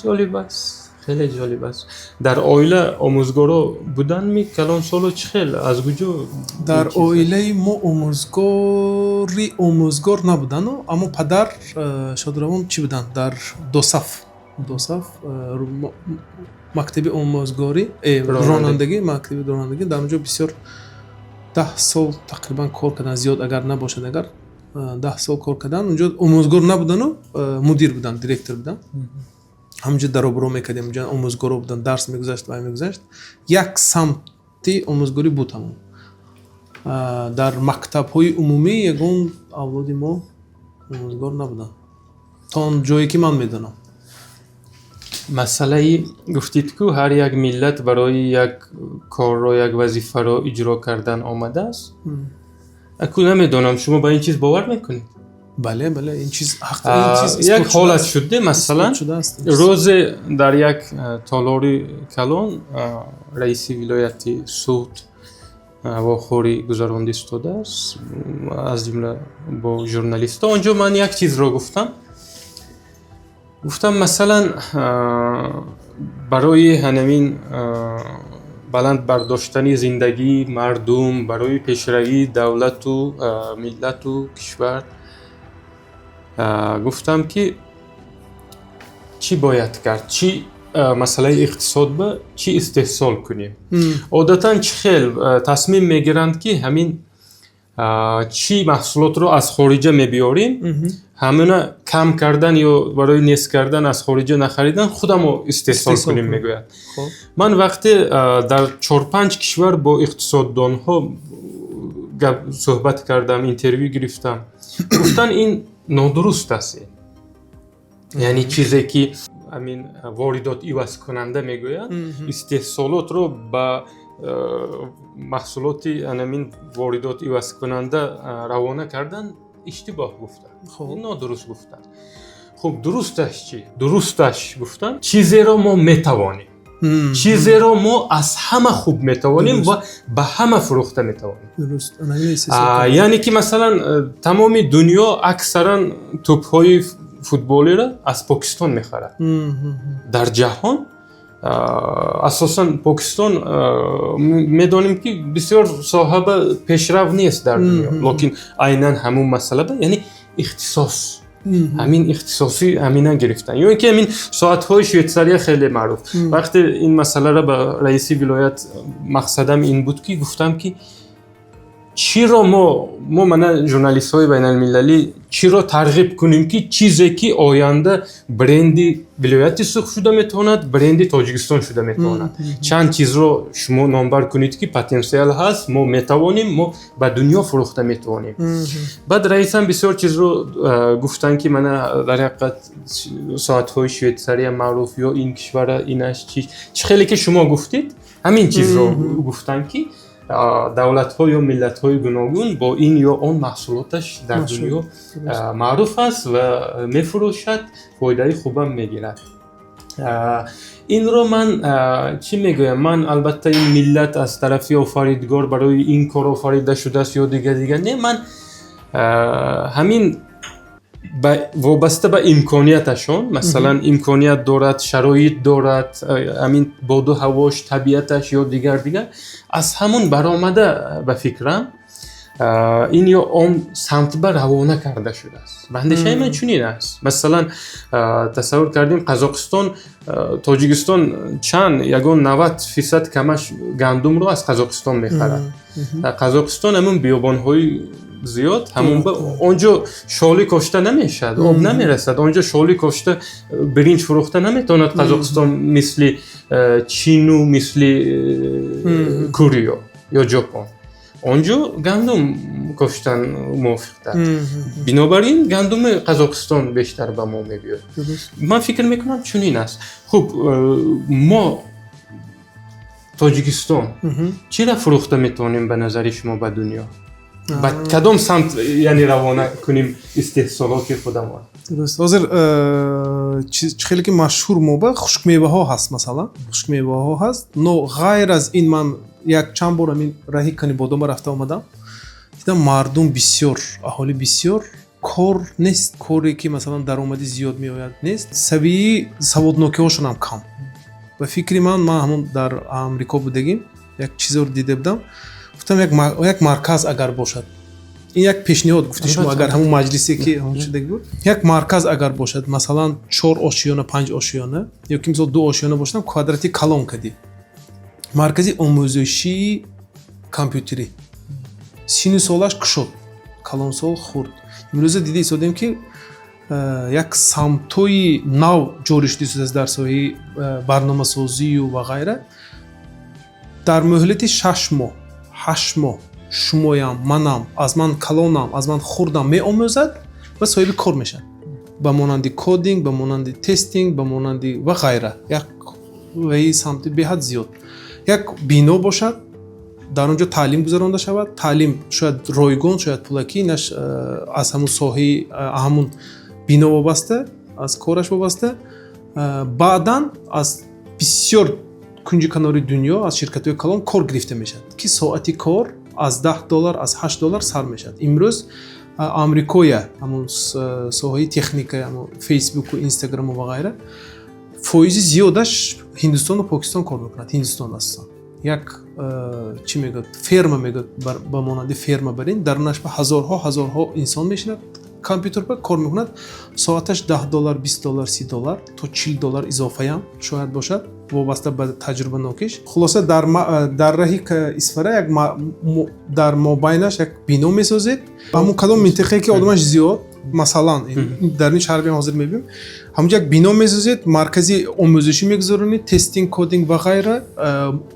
Ҷолиб аст, хеле ҷолиб аст. Дар оила омӯзгоро будандми? Калонсоло чӣ хел, аз куҷо? Дар оилаи мо омӯзгор набудану, аммо падар шодравон чӣ буданд, дар ДОСААФ, мактаби омӯзгорӣ, ронандагӣ, мактаби ронандагӣ. Дар онҷо бисёр, 10 сол тақрибан кор карданд, зиёд агар набошад, агар 10 сол кор карданд. Унҷо омӯзгор набудану, мудир буданд, директор буданд. Ҳамунҷо даробуро мекардем, унҷо омӯзгоро буданд, дарс мегузашт, вай мегузашт, як самт. Омӯзгорӣ буд ҳамон. Дар мактабҳои умумӣ ягон авлоди мо омӯзгор набуданд, то он ҷое ки ман медонам. Масъалаи гуфтид, ку ҳар як миллат барои як корро, як вазифаро иҷро кардан омадааст. Аку намедонам, шумо ба ин чиз бовар мекунед? Бале, ин чиз ҳақ, ин чиз як исбот ҳолат шудааст. Шуд, масалан, Исбот шудааст ин чиз. Рӯзе дар як толори калон раиси вилояти Суғд вохӯрӣ гузаронда истодааст, аз ҷумла бо журналистҳо. Он ҷо ман як чизро гуфтам, масалан, барои ҳанамин баланд бардоштани зиндагии мардум, барои пешравии давлату миллату кишвар, гуфтам, ки чӣ бояд кард, чӣ масъалаи иқтисод ба чӣ истеҳсол кунем. Одатан чӣ хел тасмим мегиранд, ки ҳамин чӣ маҳсулотро аз хориҷа мебиёрем, ҳамина кам кардан ё барои нест кардан, аз хориҷа нахаридан, худамо истеҳсол истеҳсол кунем, кунем. мегӯяд. Хоб. Ман вақте дар чор-панҷ кишвар бо иқтисоддонҳо гап суҳбат кардам, интервю гирифтам, гуфтан, ин нодуруст аст. Ин яъне чизе ки ҳамин воридот ивазкунанда мегӯянд, истеҳсолотро ба маҳсулоти анамин воридот ивазкунанда равона кардан иштибоҳ гуфтанд. Хоб. Ин нодуруст гуфтанд. Хуб, дурусташ чӣ? Дурусташ, гуфтанд, чизеро мо метавонем, чизеро мо аз ҳама хуб метавонем ва ба ҳама фурӯхта метавонем. Дуруст, ана ҳамин истеҳсол кардан. Яъне ки масалан, тамоми дунё аксаран тӯбҳои футболиро аз Покистон мехарад. Дар ҷаҳон асосан Покистон, медонем, ки бисёр соҳаба пешрав нест дар дунё, лекин айнан ҳамун масъала ба яъне ихтисос, ҳамин ихтисосӣ ҳамина гирифтан, ё ин ки ҳамин соатҳои Швейтсария хеле маъруф. Вақте ин масъаларо ба раиси вилоят, мақсадам ин буд, ки гуфтам, ки чиро мо мана журналистҳои байналмилалӣ чиро тарғиб кунем, ки чизе ки оянда бренди вилояти Суғд шуда метавонад, бренди Тоҷикистон шуда метавонад. Чанд чизро шумо номбар кунед, ки потенсиал ҳаст, мо метавонем, мо ба дунё фурӯхта метавонем. Баъд раисам бисёр чизро гуфтанд, ки мана дар ҳақиқат соатҳои Швейтсария маъруф ё ин кишвара инаш чи хеле ки шумо гуфтед, ҳамин чизро гуфтанд, ки давлатҳо ё миллатҳои гуногун бо ин ё он маҳсулоташ дар Машҳур. дунё маъруф аст ва мефурӯшад, фоидаи хубам мегирад. Инро ман чӣ мегӯям, ман албатта ин миллат аз тарафи офаридгор барои ин кор офарида шудааст ё дигар дигар не, ман ҳамин вобаста ба имконияташон, масалан, имконият дорад, шароит дорад, ҳамин боду ҳавош, табиаташ ё дигар дигар, аз ҳамун баромада, ба фикрам, ин ё он самт ба равона карда шудааст. Ба андешаи ман чунин аст. Масалан, тасаввур кардем, Қазоқистон, Тоҷикистон чанд, ягон 90% камаш гандумро аз Қазоқистон мехарад. Дар Қазоқистон ҳамун биёбонҳои зиёд, ҳамун он ҷо шолӣ кошта намешавад, об намерасад. Он ҷо шолӣ кошта, биринҷ фурӯхта наметавонад Қазоқистон, мисли Чину мисли Корея ё Ҷопон. Он ҷо гандум коштан мувофиқтар, бинобар ин гандуми Қазоқистон бештар ба мо мебиёд. Ман фикр мекунам, чунин аст. Хуб, мо Тоҷикистон чира фурӯхта метавонем, ба назари шумо, ба дунё? Ба кадом самт, яъне, равона кунем истеҳсолоти худамон? Дуруст, ҳозир чӣ хеле ки машҳур мо ба хушкмеваҳо ҳаст, масалан, хушкмеваҳо ҳаст, но ғайр аз ин ман як чанд бор ҳамин раҳи Канибодома рафта омадам, дидам, мардум бисёр, аҳолӣ бисёр, кор нест, коре ки масалан даромади зиёд меояд нест, савияи саводнокиҳошон ҳам кам. Ба фикри ман, ман ҳамон дар Амрико будагим, як чизеро дида будам, гуфтам, як марказ агар бошад, ин як пешниҳод гуфти шумо, агар ҳамон маҷлисе ки ҳамон шудаги буд, як марказ агар бошад, масалан, чор ошиёна, панҷ ошиёна ё ки мисол ду ошиёна бошад, квадрати калон кадӣ, маркази омӯзишии компютерӣ, сину солаш кушод, калонсол, хурд. Имрӯза дида истодем, ки як самтҳои нав ҷорӣ шуда истодааст дар соҳаи барномасозию ва ғайра. Дар муҳлати 6 моҳ, 8 моҳ шумоям, манам, аз ман калонам, аз ман хурдам меомӯзад ва соҳиби кор мешавад, ба монанди coding, ба монанди testing, ба монанди ва ғайра. Як ваи самти беҳад зиёд. Як бино бошад, дар он ҷо таълим гузаронда шавад. Таълим шояд ройгон, шояд пулакӣ, инаш аз ҳамун соҳаи, ҳамун бино вобаста, аз кораш вобаста. Баъдан аз бисёр кунҷи канори дунё, аз ширкатҳои калон кор гирифта мешавад, ки соати кор аз 10 доллар, аз 8 доллар сар мешавад. Имрӯз Амрикоя, ҳамун соҳаи техника, ҳамун Фейсбуку, Инстаграму ва ғайра, фоизи зиёдаш Ҳиндустону Покистон кор мекунад. Ҳиндустон асосан. Як чӣ мегӯяд, ферма мегӯяд, ба монанди ферма барин, дарунаш ба ҳазорҳо, ҳазорҳо инсон мешинад, компютер ба кор мекунад. Соаташ 10 доллар, 20 доллар, 30 доллар то 40 доллар изофаям шояд бошад, вобаста ба таҷрибанокиш. Хулоса, дар раҳи Исфара як дар мобайнаш як бино месозед, ҳамун кадом минтақае ки одамаш зиёд, масалан, дар ин шаҳр ҳозир мебинем, ҳамунҷо як бино месозед, маркази омӯзишӣ мегузаронед, testing, coding ва ғайра.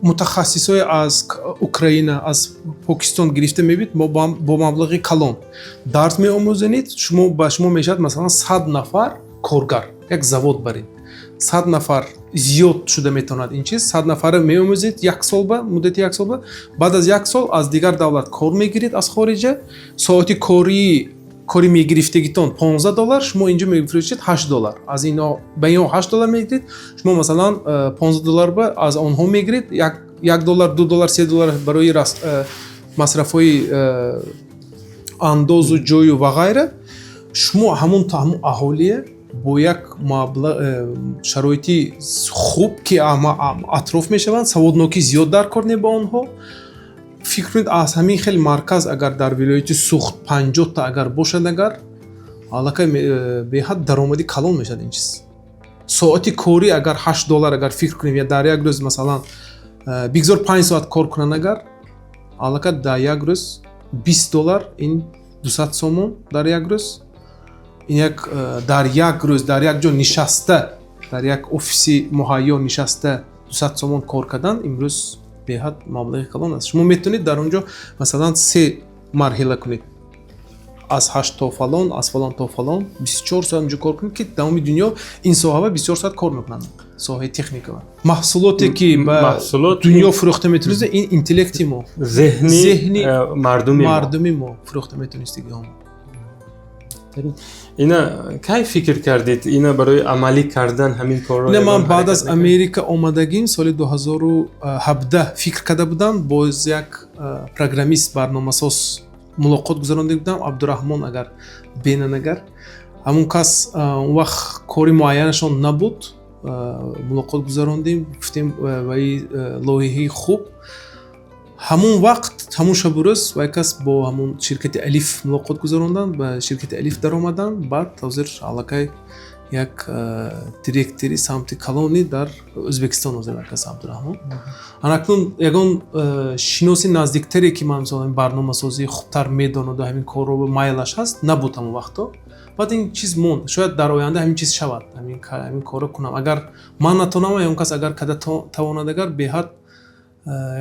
Мутахассисҳое аз Украина, аз Покистон гирифта мебид, бо маблағи калон дарс меомӯзонед. Шумо ба шумо мешавад, масалан, 100 нафар коргар. Як завод баред, 100 нафар зиёд шуда метавонад ин чиз. 100 нафара меомӯзед як сол, ба муддати як сол. Ба баъд аз як сол аз дигар давлат кор мегиред, аз хориҷа. Соати кории кори мегирифтагитон 15 доллар, шумо инҷо мефурӯшед 8 доллар. Аз ино ба ино 8 доллар мегиред, шумо масалан 15 доллар ба аз онҳо мегиред, як доллар, 2 доллар, 3 доллар барои масрафҳои андозу ҷою ва ғайра. Шумо ҳамун ҳамун аҳолие бо як маблағ, шароити хуб, ки атроф мешаванд, саводнокӣ зиёд дар кор не ба онҳо. Фикр кунед, аз ҳамин хел марказ агар дар вилояти Суғд 50-та агар бошад, агар аллакай беҳад даромади калон мешавад ин чиз. Соати корӣ агар 8 доллар агар фикр кунем, я дар як рӯз масалан бигзор 5 соат кор кунанд, агар аллакай дар як рӯз 20 доллар, ин 200 сомон дар як рӯз. Ин як дар як рӯз, дар як ҷо нишаста, дар як офиси муҳайё нишаста 200 сомон кор кардан имрӯз беҳад маблағи калон аст. Шумо метавонед дар он ҷо масалан се марҳила кунед: аз 8 то фалон, аз фалон то фалон, 24 соат онҷо кор кунед, ки тамоми дунё ин соҳава 24 соат кор мекунанд, соҳаи техника. Маҳсулоте ки ба Маҳсулот дунё фурӯхта метавонист, ин интеллекти мо, зеҳни зеҳни мардуми мо. Мардуми мо фурӯхта метавонистиги мо. Ина кай фикр кардед, ина барои амалӣ кардан ҳамин корро? Не, ман ягон баъд аз ҳаракат накардед? Америка омадагим, соли 2017 фикр карда будам. Боз як программист, барномасоз мулоқот гузаронда будам, Абдураҳмон, агар бенан, агар ҳамун кас он вақт кори муайянашон набуд. Мулоқот гузарондем, гуфтем, ваи лоиҳаи хуб. Ҳамун вақт, ҳамун шабу рӯз вай кас бо ҳамун ширкати Алиф мулоқот гузаронданд, ба ширкати Алиф даромаданд. Баъд ҳозир аллакай як директори самти калони дар Ӯзбекистон ҳозир кас Абдураҳмон. Анакнун ягон шиноси наздиктаре, ки ман мисол барномасозии хубтар медонаду ҳамин корро майлаш ҳаст, набуд ҳамон вақто. Баъд ин чиз монд. Шояд дар оянда ҳамин чиз шавад, ҳамин корро кунам. Агар ман натонам, ягон кас агар када тавонад, агар беҳад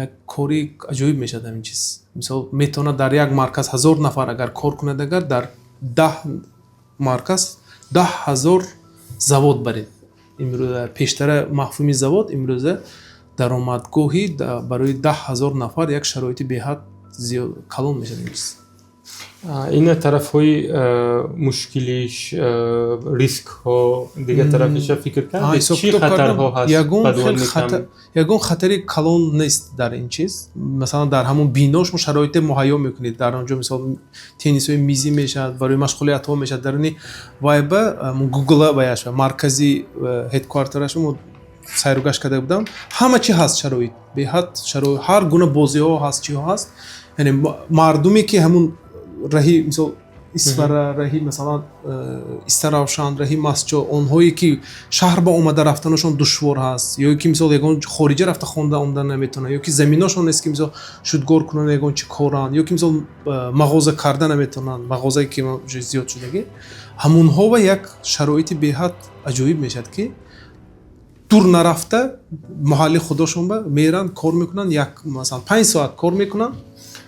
як кори аҷоиб мешавад ҳамин чиз. Мисол, метавонад дар як марказ 1000 нафар агар кор кунад, агар дар 10 марказ 10 000 завод баред. Имрӯза, пештара мафҳуми завод, имрӯза даромадгоҳи барои 10 000 нафар, як шароити беҳад зиёд калон мешавад ин чиз. Ина тарафҳои мушкилиш, рискҳо, дигар тарафиша фикр кардед? Ҳисоб чӣ китоб кардам. хатарҳо ҳаст Ягон ба хел дувоми ягон хатари калон нест дар ин чиз. Масалан, дар ҳамон бино шумо шароите муҳайё мекунед. Дар он ҷо мисол теннисҳои мизӣ мешавад, барои машғулиятҳо мешавад. Даруни вайба Гугла ваяш, маркази headquarter аш мо сайру гашт карда будам. Ҳама чи ҳаст, шароит беҳад шароит, ҳар гуна бозиҳо ҳаст, чиҳо ҳаст. Яъне мардуме ки ҳамун раҳи, мисол, Исфара, раҳи, масалан, Истаравшан, раҳи Масҷо, онҳое ки шаҳр ба омада рафтанашон душвор ҳаст, ё ки мисол ягон хориҷа рафта хонда омада наметавонанд, ё ки заминошон нест, ки мисол шудгор кунанд, ягон чи коранд, ё ки мисол мағоза карда наметавонанд, мағозае ки зиёд шудагӣ, ҳамунҳо як шароити беҳад аҷоиб мешавад, ки Дур нарафта, маҳалли худошон ба меранд, кор мекунанд, як, масалан, 5 соат кор мекунанд,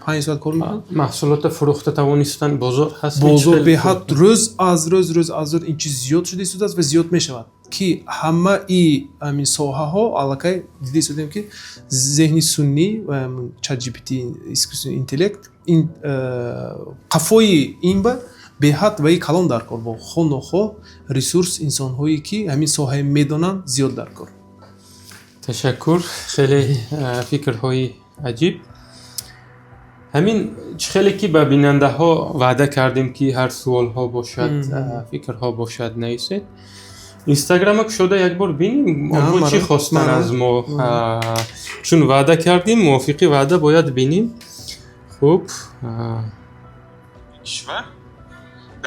5 соат кор мекунанд. Маҳсулотро фурӯхта тавонистан, бозор ҳаст? Бозор беҳад, рӯз аз рӯз, рӯз аз рӯз ин чиз зиёд шуда истодааст ва зиёд мешавад, ки ҳамаи ҳамин соҳаҳо аллакай дида истодем, ки зеҳни суннӣ ва ChatGPT, искусственный интеллект, ин қафои ин ба беҳад ваи калон дар кор, бо хонохоҳ ресурс, инсонҳое ки ҳамин соҳаи медонанд, зиёд дар кор. Ташаккур, хеле фикрҳои аҷиб. Ҳамин чӣ хеле ки ба бинандаҳо ваъда кардем, ки ҳар суолҳо бошад, фикрҳо бошад, нависед. Инстаграма кушода як бор бинем, онҳо чӣ хостанд аз мо. Чун ваъда кардем, мувофиқи ваъда бояд бинем. Хуб. Кишвар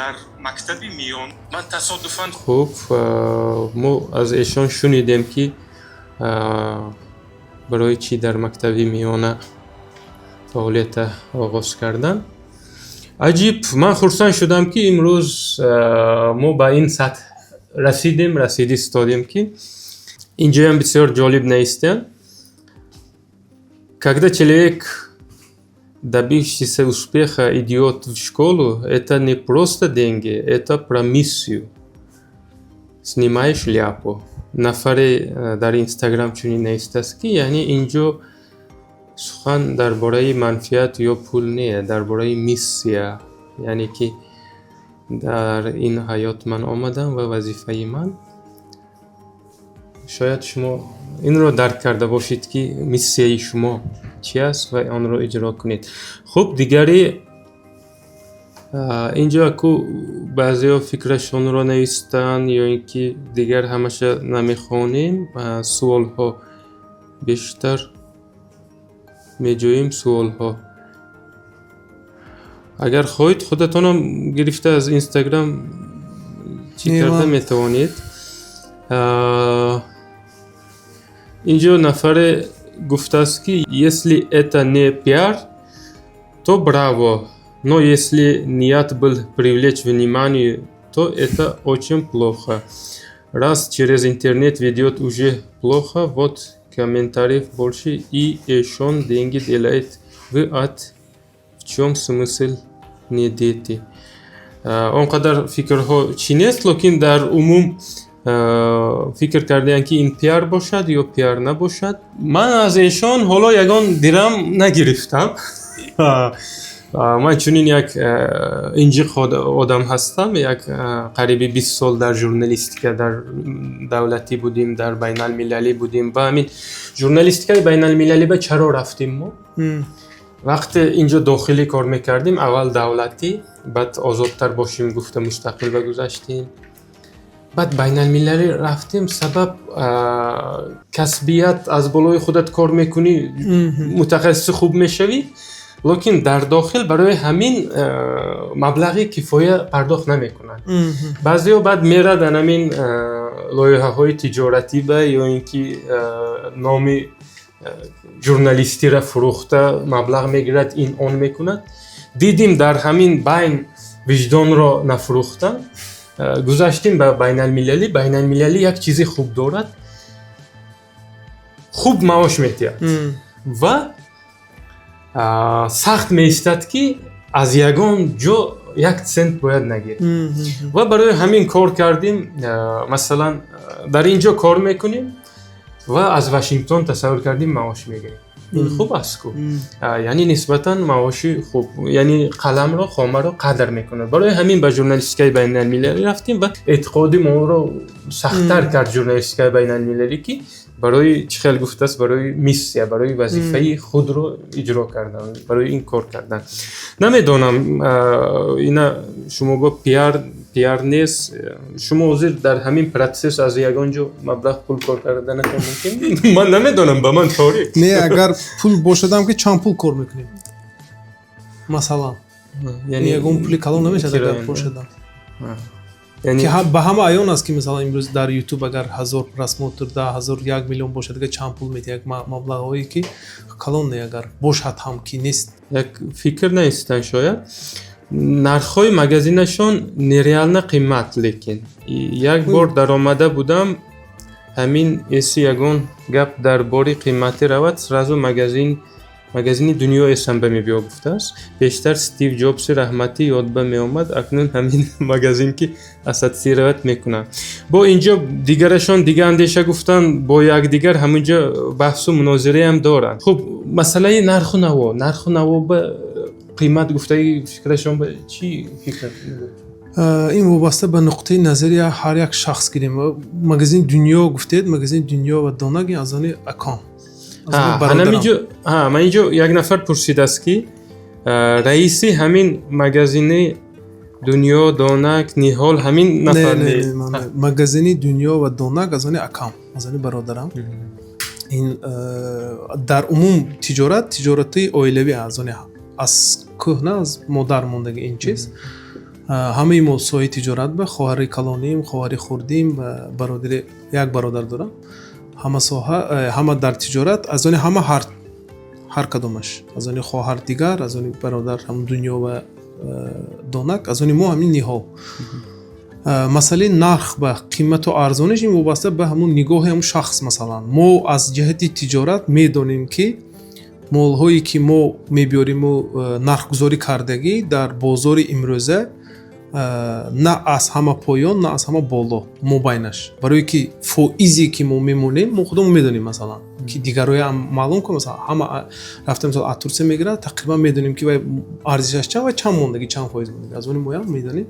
дар мактаби миён ман тасодуфан Хуб, мо аз эшон шунидем, ки барои чӣ дар мактаби миёна фаъолията оғоз карданд. Аҷиб, ман хурсанд шудам, ки имрӯз мо ба ин сатҳ расидем, расида истодем, ки инҷоям бисёр ҷолиб наистанд. Когда человек, добившийся успеха, идет в школу, это не просто деньги, это про миссию. Снимай шляпу. Нафаре дар Инстаграм чунин навистааст, ки яъне инҷо сухан дар бораи манфиат ё пул не, дар бораи миссия, яъне ки дар ин ҳаёт ман омадам ва вазифаи ман. Шояд шумо инро дарк карда бошед, ки миссияи шумо чӣ аст ва онро иҷро кунед. Хуб, дигаре, инҷо ку баъзеҳо фикрашонро навистанд ё ин ки дигар ҳамаша намехонем. Суолҳо бештар меҷӯем. Суолҳо, агар хоҳед, худатонам гирифта аз Инстаграм чӣ карда метавонед. Инҷо нафаре гуфтааст, ки если это не пиар, то браво, но если ният был привлечь внимание, то это очень плохо. Раз через интернет ведет, уже плохо. Вот комментариев больше, и эшон деньги делает в ад. В чем смысл, не дети? Он қадар фикрҳо чӣ нест, лекин дар умум фикр кардаям, ки ин пиар бошад ё пиар набошад. Ман аз эшон ҳоло ягон дирам нагирифтам. Ман чунин як инҷиқ одам ҳастам. Як қариби 20 сол дар журналистика, дар давлатӣ будем, дар байналмилалӣ будем ва ҳамин журналистикаи байналмилалӣ ба чаро рафтем мо? Вақте инҷо дохилӣ кор мекардем, аввал давлатӣ, баъд озодтар бошем гуфта, мустақил ба гузаштем, баъд байналмилалӣ рафтем. Сабаб касбият, аз болои худат кор мекунӣ, мутахассиси хуб мешавӣ, лекин дар дохил барои ҳамин маблағи кифоя пардохт намекунанд. Баъзеҳо баъд мераданд ҳамин лоиҳаҳои тиҷоратӣ ба ё ин ки номи журналистиро фурӯхта маблағ мегирад, ин он мекунад. Дидим, дар ҳамин байн виҷдонро нафурӯхтан, гузаштем ба байналмилалӣ. Байналмилалӣ як чизи хуб дорад: хуб маош медиҳад ва сахт меистад, ки аз ягон ҷо як цент бояд нагирӣ. Ва барои ҳамин кор кардем. Масалан, дар ин ҷо кор мекунем ва аз Вашингтон, тасаввур кардем, маош мегирем. Ин хуб аст ку, яъне нисбатан маоши хуб, яъне қаламро, хомаро қадр мекунад. Барои ҳамин ба журналистикаи байналмилалӣ рафтем ва эътиқоди моро сахттар кард журналистикаи байналмилалӣ, ки барои чӣ хел гуфтааст, барои миссия, барои вазифаи худро иҷро кардан, барои ин кор кардан. Намедонам, ина шумо бо пиар, пиар нест. Шумо ҳозир дар ҳамин процесс аз ягон ҷо маблағ, пул кор карданатон мумкин? Ман намедонам, ба ман торик. Не, агар пул бошадам, ки чанд пул кор мекунем, масалан, ягон пули калон намешавад, агар бошадам, ки ба ҳама аён аст, ки масалан имрӯз дар Ютуб агар 1000 просмотр, 10 000, 1 миллион бошад, агар чанд пул медиҳад, як маблағҳое ки калон не, агар бошад ҳам, ки нест. Як фикр наистан, шояд нархҳои магазинашон нереально қимат, лекин як бор даромада будам. Ҳамин эси ягон гап дар бори қиматӣ равад, сразу магазини Дунё эсам ба мебиё, гуфтааст. Бештар Стив Ҷобси раҳматӣ ёдба меомад, акнун ҳамин магазин ки ассоциировать мекунад. Бо инҷо дигарашон дига андеша гуфтанд, бо якдигар ҳаминҷо баҳсу мунозираам доранд. Хуб, масъалаи нарху наво, нарху наво ба қимат гуфтаи фикрашон ба чӣ фикр? Ин вобаста ба нуқтаи назари ҳар як шахс гирем. Магазини Дунё гуфтед, магазини Дунё ва Донак аз они аком. Ман инҷо як нафар пурсидааст, ки раиси ҳамин магазини Дунё, Донак, Ниҳол ҳамин нафар? Магазини Дунё ва Донак аз они акам, аз они бародарам. Ин дар умум тиҷорат, тиҷорати оилавӣ, аз они аз кӯҳна, аз модар мондаги ин чиз. Ҳамаи мо соҳаи тиҷорат ба хоҳари калоним, хоҳари хурдим ва бародари, як бародар дорам, ҳама соҳа, ҳама дар тиҷорат. Аз они ҳама, ҳар кадомаш, аз они хоҳар дигар, аз они бародар ҳам Дунё ва Донак, аз они мо ҳамин Ниҳол. Масъалаи нарх ба қимату арзониш ин вобаста ба ҳамун нигоҳи ҳамун шахс. Масалан, мо аз ҷиҳати тиҷорат медонем, ки молҳое ки мо мебиёриму нархгузорӣ кардагӣ дар бозори имрӯза на аз ҳама поён, на аз ҳама боло, мобайнаш, барое ки фоизе ки мо мемонем, мо худамон медонем. Масалан, ки дигароям маълум кун, масалан, ҳама рафта, мисол, аз Турсия мегирад, тақрибан медонем, ки вай арзишаш чанд ва чанд мондагӣ, чанд фоиз мондагӣ. Аз они моям медонем,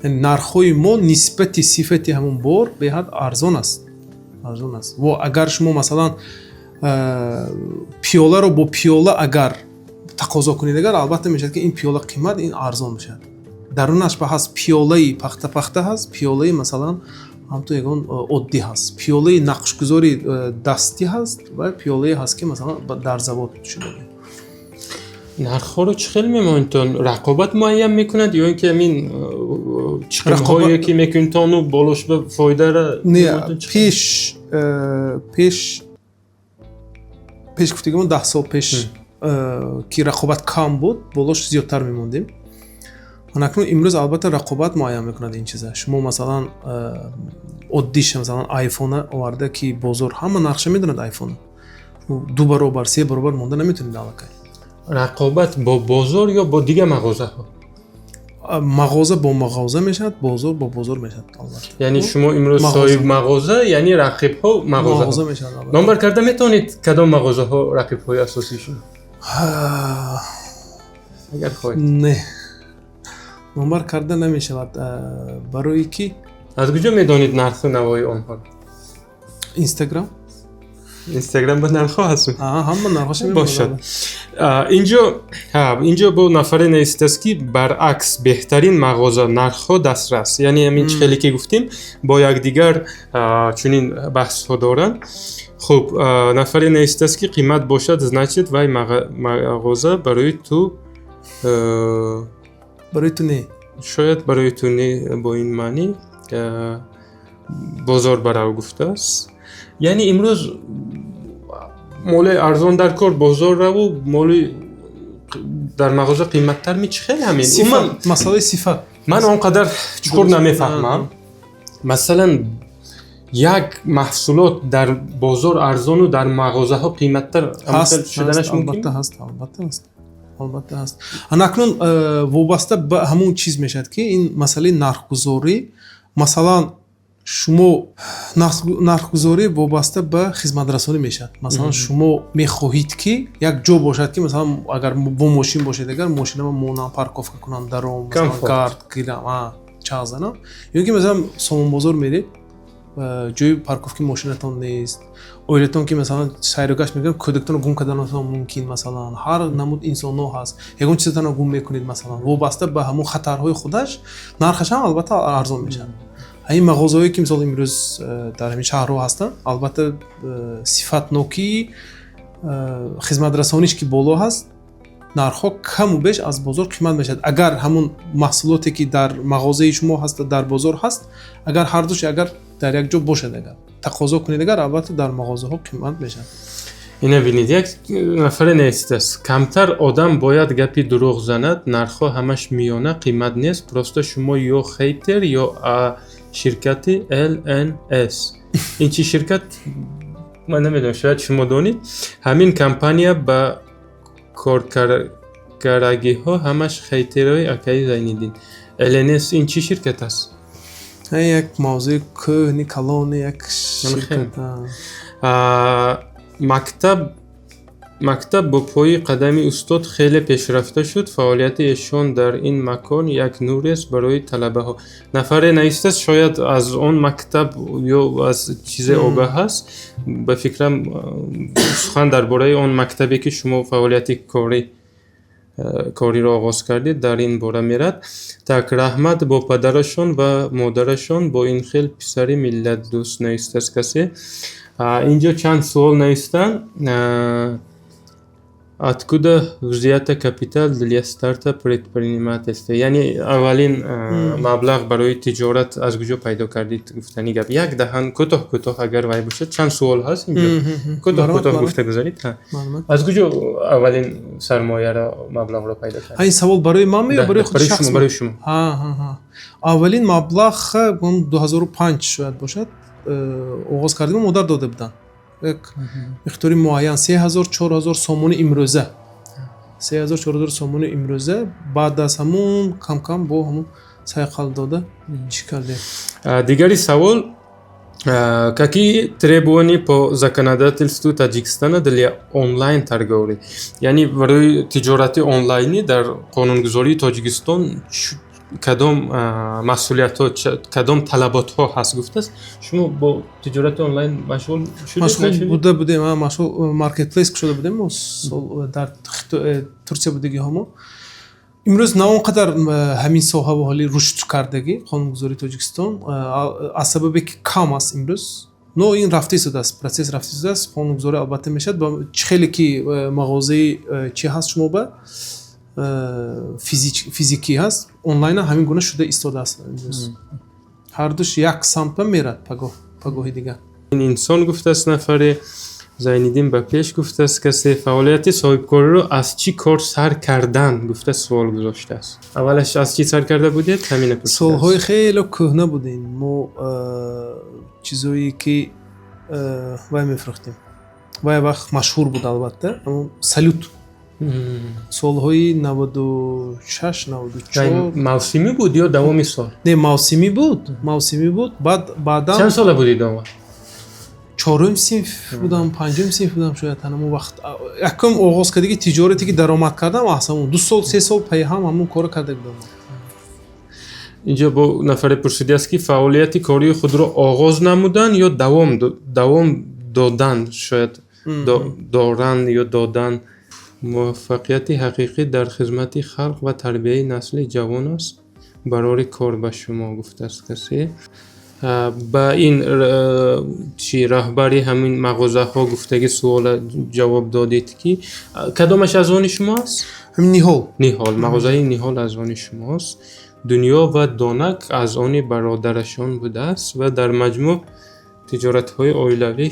нархҳои мо нисбати сифати ҳамон бор беҳад арзон аст, арзон аст. Во агар шумо, масалан, пиёларо бо пиёла агар тақозо кунед, агар, албатта, мешавад, ки ин пиёла қимат, ин арзон мешавад. Дарунаш ба ҳаст пиёлаи пахта, пахта ҳаст, пиёлаи, масалан, ҳамту ягон оддӣ ҳаст, пиёлаи нақшгузори дастӣ ҳаст ва пиёлае ҳаст, ки, масалан, дар завод шудагӣ. Нархҳоро чӣ хел мемонедтон? Рақобат муайян мекунад ё ин ки ҳамин чиқимҳое ки мекунедтону болош ба фоидара? Не, пеш гуфтагимон, 10 сол пеш, ки рақобат кам буд, болош зиёдтар мемондем. Акнун имрӯз, албатта, рақобат муайян мекунад ин чиза. Шумо, масалан, оддиша, масалан, айфона оварда, ки бозор ҳама нақша медонад айфона, ду баробар, се баробар монда наметонед аллакай. Рақобат бо бозор ё бо дигар мағозаҳо? Мағоза бо мағоза мешавад, бозор бо бозор мешавад, албатта. Яъне шумо имрӯз соҳиби мағоза, яъне рақибҳо мағоза мешавад. Номбар карда метавонед, кадом мағозаҳо рақибҳои асосии шумо, агар хоҳед? Не, номбар карда намешавад, барое ки Аз куҷо медонед нарху навои онҳоро? Инстаграм. Инстаграм ба нархҳо ҳаст? Ҳама нархҳоша. Бошад. Инҷо бо нафаре нависидааст, ки баръакс, беҳтарин мағоза, нархҳо дастрас. Яъне ҳамин чӣ хеле ки гуфтем, бо якдигар чунин баҳсҳо доранд. Хуб, нафаре нависидааст, ки қимат бошад, значит, вай мағоза барои ту Барои ту не. Шояд барои ту не, бо ин маънӣ бозор барав гуфтааст. Яъне имрӯз моли арзон дар кор бозор раву, моли дар мағоза қиматтар ми, чӣ хел ҳамин? Сифат, масъалаи сифат. Ман он қадар чуқур намефаҳмам. Масалан, як маҳсулот дар бозор арзону дар мағозаҳо қиматтар шуданаш мумкин? Албатта ҳаст, албатта ҳаст, албатта ҳаст. Анакнун вобаста ба ҳамон чиз мешавад, ки ин масъалаи нархгузорӣ, масалан, шумо нархгузорӣ вобаста ба хизматрасонӣ мешавад. Масалан, шумо мехоҳед, ки як ҷо бошад, ки, масалан, агар бо мошин бошед, агар мошинама монам, парковка кунам, даром гард гирам, чағ занам, ё ки, масалан, Сомонбозор меред, ҷои парковки мошинатон нест, оилатон ки, масалан, сайру гашт мекунад, кӯдактонро гум карданатон мумкин. Масалан, ҳар намуд инсонҳо ҳаст, ягон чизатонро гум мекунед. Масалан, вобаста ба ҳамон хатарҳои худаш нархаш ҳам, албатта, арзон мешавад. Ҳамин мағозаҳое ки, мисол, имрӯз дар ҳамин шаҳрҳо ҳастанд, албатта, сифатнокии хизматрасониш ки боло ҳаст, нархҳо каму беш аз бозор қимат мешавад. Агар ҳамон маҳсулоте ки дар мағозаи шумо ҳаст, дар бозор ҳаст, агар ҳардуш агар дар як ҷо бошад, агар тақозо кунед, агар, албатта, дар мағозаҳо қимат мешавад. Ина бинед, як нафаре нависидааст: камтар одам бояд гапи дурӯғ занад, нархҳо ҳамаш миёна, қимат нест, просто шумо ё хейтер, ё ширкати ЛНС. Ин чӣ ширкат, ман намедонам, шояд шумо донед. Ҳамин компания ба коркарагиҳо ҳамаш хейтерои акаи Зайниддин. ЛНС ин чӣ ширкат аст? Як мавзӯи кӯҳни, калони як ширкат. Мактаб бо пои қадами устод хеле пешрафта шуд. Фаъолияти эшон дар ин макон як нурест барои талабаҳо. Нафаре навистааст, шояд аз он мактаб ё аз чизе огаҳ аст. Ба фикрам, сухан дар бораи он мактабе, ки шумо фаъолияти кориро оғоз кардед, дар ин бора мерад. Так, раҳмат бо падарашон ва модарашон бо ин хел писари миллатдӯст, навистааст касе. Инҷо чанд суол навистанд. Откуда взято капитал для старта предпринимательства? Яъне аввалин маблағ барои тиҷорат аз куҷо пайдо кардид, гуфтани гап. Як даҳан кӯтоҳ кӯтоҳ агар вай бошад, чанд суол ҳаст инҷо. Кӯтоҳ кӯтоҳ гуфта гузаред. Аз куҷо аввалин сармояро, маблағро пайдо кардед? Ин савол барои ман ё барои худи шахс? Барои шумо. Аввалин маблағ 2005 шояд бошад, оғоз кардем, модар дода буданд як миқдори муайян, 3000, 4000 сомони имрӯза, 3000, 4000 сомони имрӯза. Баъд аз ҳамун камкам бо ҳамун сайқал дода чӣ кардем. Дигари савол: какие требования по законодательству Таджикистана для онлайн торговли? Яъне барои тиҷорати онлайнӣ дар қонунгузории Тоҷикистон кадом масъулиятҳо, кадом талаботҳо ҳаст, гуфтааст. Шумо бо тиҷорати онлайн машғул шудед? Машғул буда будем, машғул, маркетплейс кушода будем дар Турсия будагиҳомо. Имрӯз на он қадар ҳамин соҳа ҳоли рушд кардагӣ қонунгузории Тоҷикистон, аз сабабе ки кам аст имрӯз, но ин рафта истодааст, процесс рафта истодааст, қонунгузорӣ албатта мешавад. Чӣ хеле ки мағозаи чӣ ҳаст, шумо ба физикӣ ҳаст, онлайн ҳамин гуна шуда истодааст. Имрӯз ҳардуш як самтба мерад, пагоҳ пагоҳи дигар. Ин инсон, гуфтааст нафаре. Зайниддин ба пеш, гуфтааст касе. Фаъолияти соҳибкориро аз чӣ кор сар кардан, гуфта суол гузоштааст. Аввалаш аз чӣ сар карда будед, ҳамина пурсидааст. Солҳои хеле кӯҳна будем мо, чизое ки вай мефурӯхтем, вай вақт машҳур буд албатта, Салют, солҳои 96, 94. Мавсимӣ буд ё давоми сол? Не, мавсимӣ буд, мавсимӣ буд. Баъд баъдан Чанд сола будед он вақт? Чорум синф будам, панҷум синф будам шояд ҳамон вақт. Якум оғоз кардагӣ тиҷорате ки даромад кардам, аз ҳамон 2 сол, 3 сол пайи ҳам ҳамон корро карда будам. Инҷо бо нафаре пурсидааст, ки фаъолияти кории худро оғоз намудан ё давом додан, шояд доранд ё додан. Муваффақияти ҳақиқӣ дар хизмати халқ ва тарбияи насли ҷавон аст. Барори кор ба шумо, гуфтааст касе. Ба ин чи раҳбари ҳамин мағозаҳо гуфтагӣ суола ҷавоб додед, ки кадомаш аз они шумо аст? Ҳамин Ниҳол. Ниҳол, мағозаи Ниҳол аз они шумост, Дунё ва Донак аз они бародарашон будааст. Ва дар маҷмӯъ тиҷоратҳои оилавӣ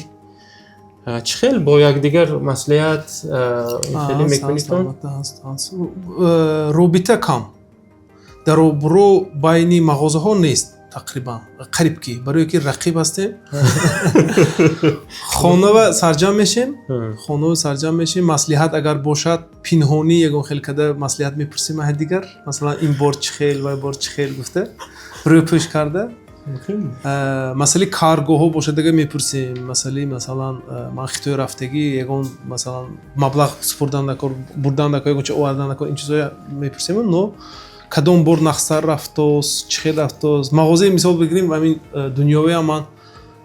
чӣ хел бо якдигар маслиҳат хеле мекунитон? Робита кам, дар обрӯ байни мағозаҳо нест тақрибан, қариб ки, барое ки рақиб ҳастем. Хонава сарҷам мешем, хонава сарҷам мешем, маслиҳат агар бошад, пинҳонӣ ягон хел када маслиҳат мепурсем аҳад дигар, масалан, ин бор чӣ хел, вай бор чӣ хел гуфта, рӯпӯш карда. Масъалаи каргоҳҳо бошад, дигар мепурсем. Масъалаи, масалан, ман Хитой рафтагӣ, ягон, масалан, маблағ супурдан дакор, бурдан дакор, ягон чи овардан дакор, ин чизҳоя мепурсем. Но кадом бор нақстар рафтост, чӣ хел рафтост мағозаи, мисол бигирем, ҳамин Дунёвиам ман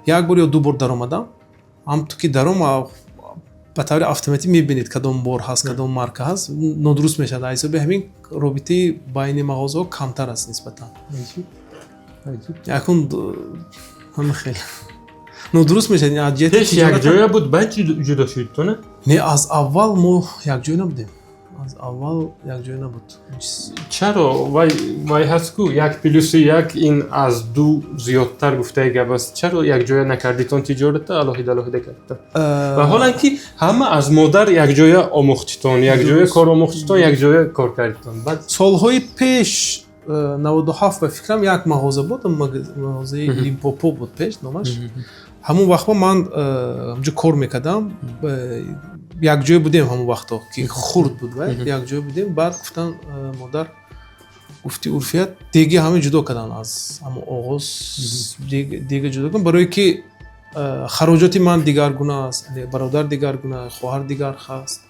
як бор ё ду бор даромадам. Ҳамту ки даром, ба таври автоматӣ мебинед, кадом бор ҳаст, кадом марка ҳаст, нодуруст мешавад. Аз ҳисоби ҳамин робитаи байни мағозаҳо камтар аст нисбатан. Якун ҳама хел нодуруст мешавад аз ҷиҳати Пеш якҷоя буд, баъд ҷудо шуд, то не? Не, аз аввал мо якҷоя набудем, аз аввал якҷоя набуд. Чаро? Вай ҳаст ку, як плюси як ин аз ду зиёдтар, гуфтаи гап аст. Чаро якҷоя накардитон тиҷората, алоҳида алоҳида кардитон, ва ҳолан ки ҳама аз модар якҷоя омӯхтитон, якҷоя кор омӯхтитон, якҷоя кор кардитон, баъд? Солҳои пеш, 97 ба фикрам, як мағоза буд, мағозаи Лимпопо буд пеш номаш. Ҳамон вақтҳо ман ҳамҷо кор мекардам, якҷоя будем. Ҳамон вақтҳо ки хурд буд, вай якҷоя будем. Баъд гуфтан, модар гуфти, урфият деги ҳама ҷудо кардан, аз ҳамон оғоз дега ҷудо кардам, барое ки хароҷоти ман дигаргуна аст, бародар дигаргуна, хоҳар дигар ҳаст.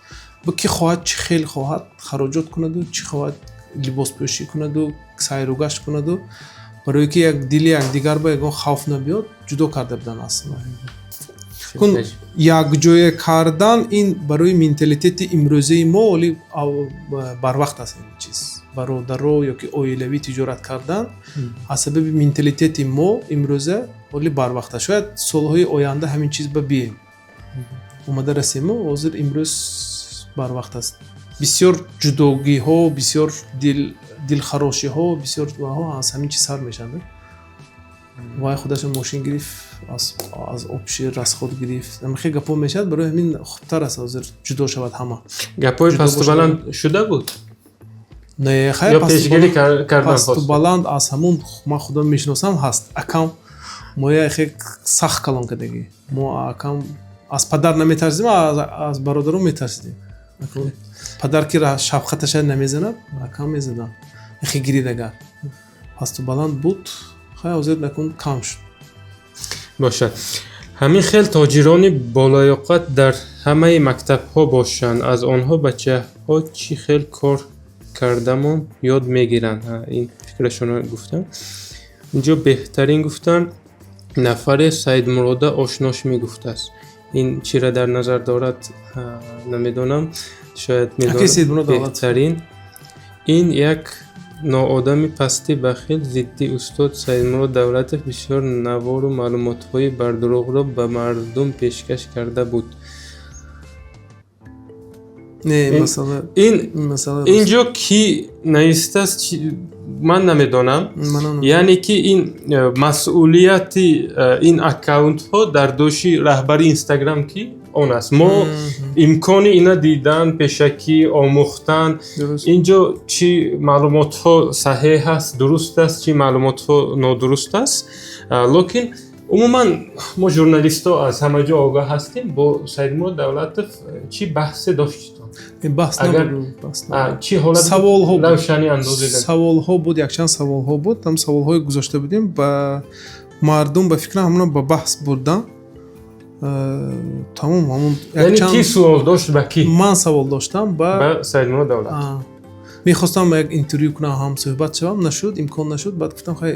Ки хоҳад, чӣ хел хоҳад хароҷот кунаду, чӣ хоҳад либоспӯшӣ кунаду, сайру гашт кунаду, барое ки як дили якдигар ба ягон хавф набиёд, ҷудо карда будан. Аслан кун якҷоя кардан ин барои менталитети имрӯзаи мо оли барвақт аст. Ин чиз, бародаро ё ки оилавӣ тиҷорат кардан, аз сабаби менталитети мо имрӯза оли барвақт аст. Шояд солҳои оянда ҳамин чиз ба бием, омада расему. Ҳозир имрӯз барвақт аст. Бисёр ҷудогиҳо, бисёр дилхарошиҳо, бисёр ваҳо аз ҳамин чиз сар мешаванд. Вай худаша мошин гирифт, аз общий расход гирифт, хеле гапҳо мешавад. Барои ҳамин хубтар аст ҳозир ҷудо шавад ҳама. Гапҳои ҷудо пасту бошад. баланд шуда буд? Не, хайр. Ё пешгирӣ кардан пасту хост? баланд аз ҳамун ман худам мешиносам, ҳаст. Акам моя хеле сахт калон кардагӣ. Мо акам аз падар наметарсидем, аз бародарон метарсидем. Акун падар ки шафқаташа намезанад, акам мезадан. Хе гирид, агар пасту баланд буд, хай, ҳозир накун кам шуд. Бошад, ҳамин хел тоҷирони болаёқат дар ҳамаи мактабҳо бошанд, аз онҳо бачаҳо чӣ хел кор кардамон ёд мегиранд. Ҳа, ин фикрашонро гуфтам. Инҷо беҳтарин гуфтан нафаре Саидмурода ошнош мегуфтааст. Ин чиро дар назар дорад, намедонам, шояд Аки Саидмурод медонад. Давлатов. Беҳтарин ин як ноодами пасти бахил, зидди устод Саидмурод Давлатов бисёр навору маълумотҳои бардурӯғро ба мардум пешкаш карда буд. Не, масъала ин ин масъала инҷо кӣ навистааст, ман намедонам. Манам. Яъне ки ин масъулияти ин аккаунтҳо дар дӯши раҳбари Инстаграм ки он аст, мо имкони ина дидан, пешакӣ омӯхтан. Инҷо чӣ маълумотҳо саҳеҳ аст, дуруст аст, чӣ маълумотҳо нодуруст аст. Лекин умуман мо журналистҳо аз ҳама ҷо огаҳ ҳастем. Бо Саидмурод Давлатов чӣ баҳсе доштитон? Баҳс набуд, баҳс набуд. Чӣ ҳолат? Саволҳо буд. Равшанӣ андозида. Саволҳо буд, якчанд саволҳо буд. Ҳам саволҳое гузошта будем ба мардум, ба фикрам, ҳамона ба баҳс бурдан. Тамом, ҳамон. Яъне кӣ суол дошт ба кӣ? Ман савол доштам ба ба Саидмурод Давлатов. Мехостам як интервю кунам, ҳам суҳбат шавам, нашуд, имкон нашуд. Баъд гуфтам, хай,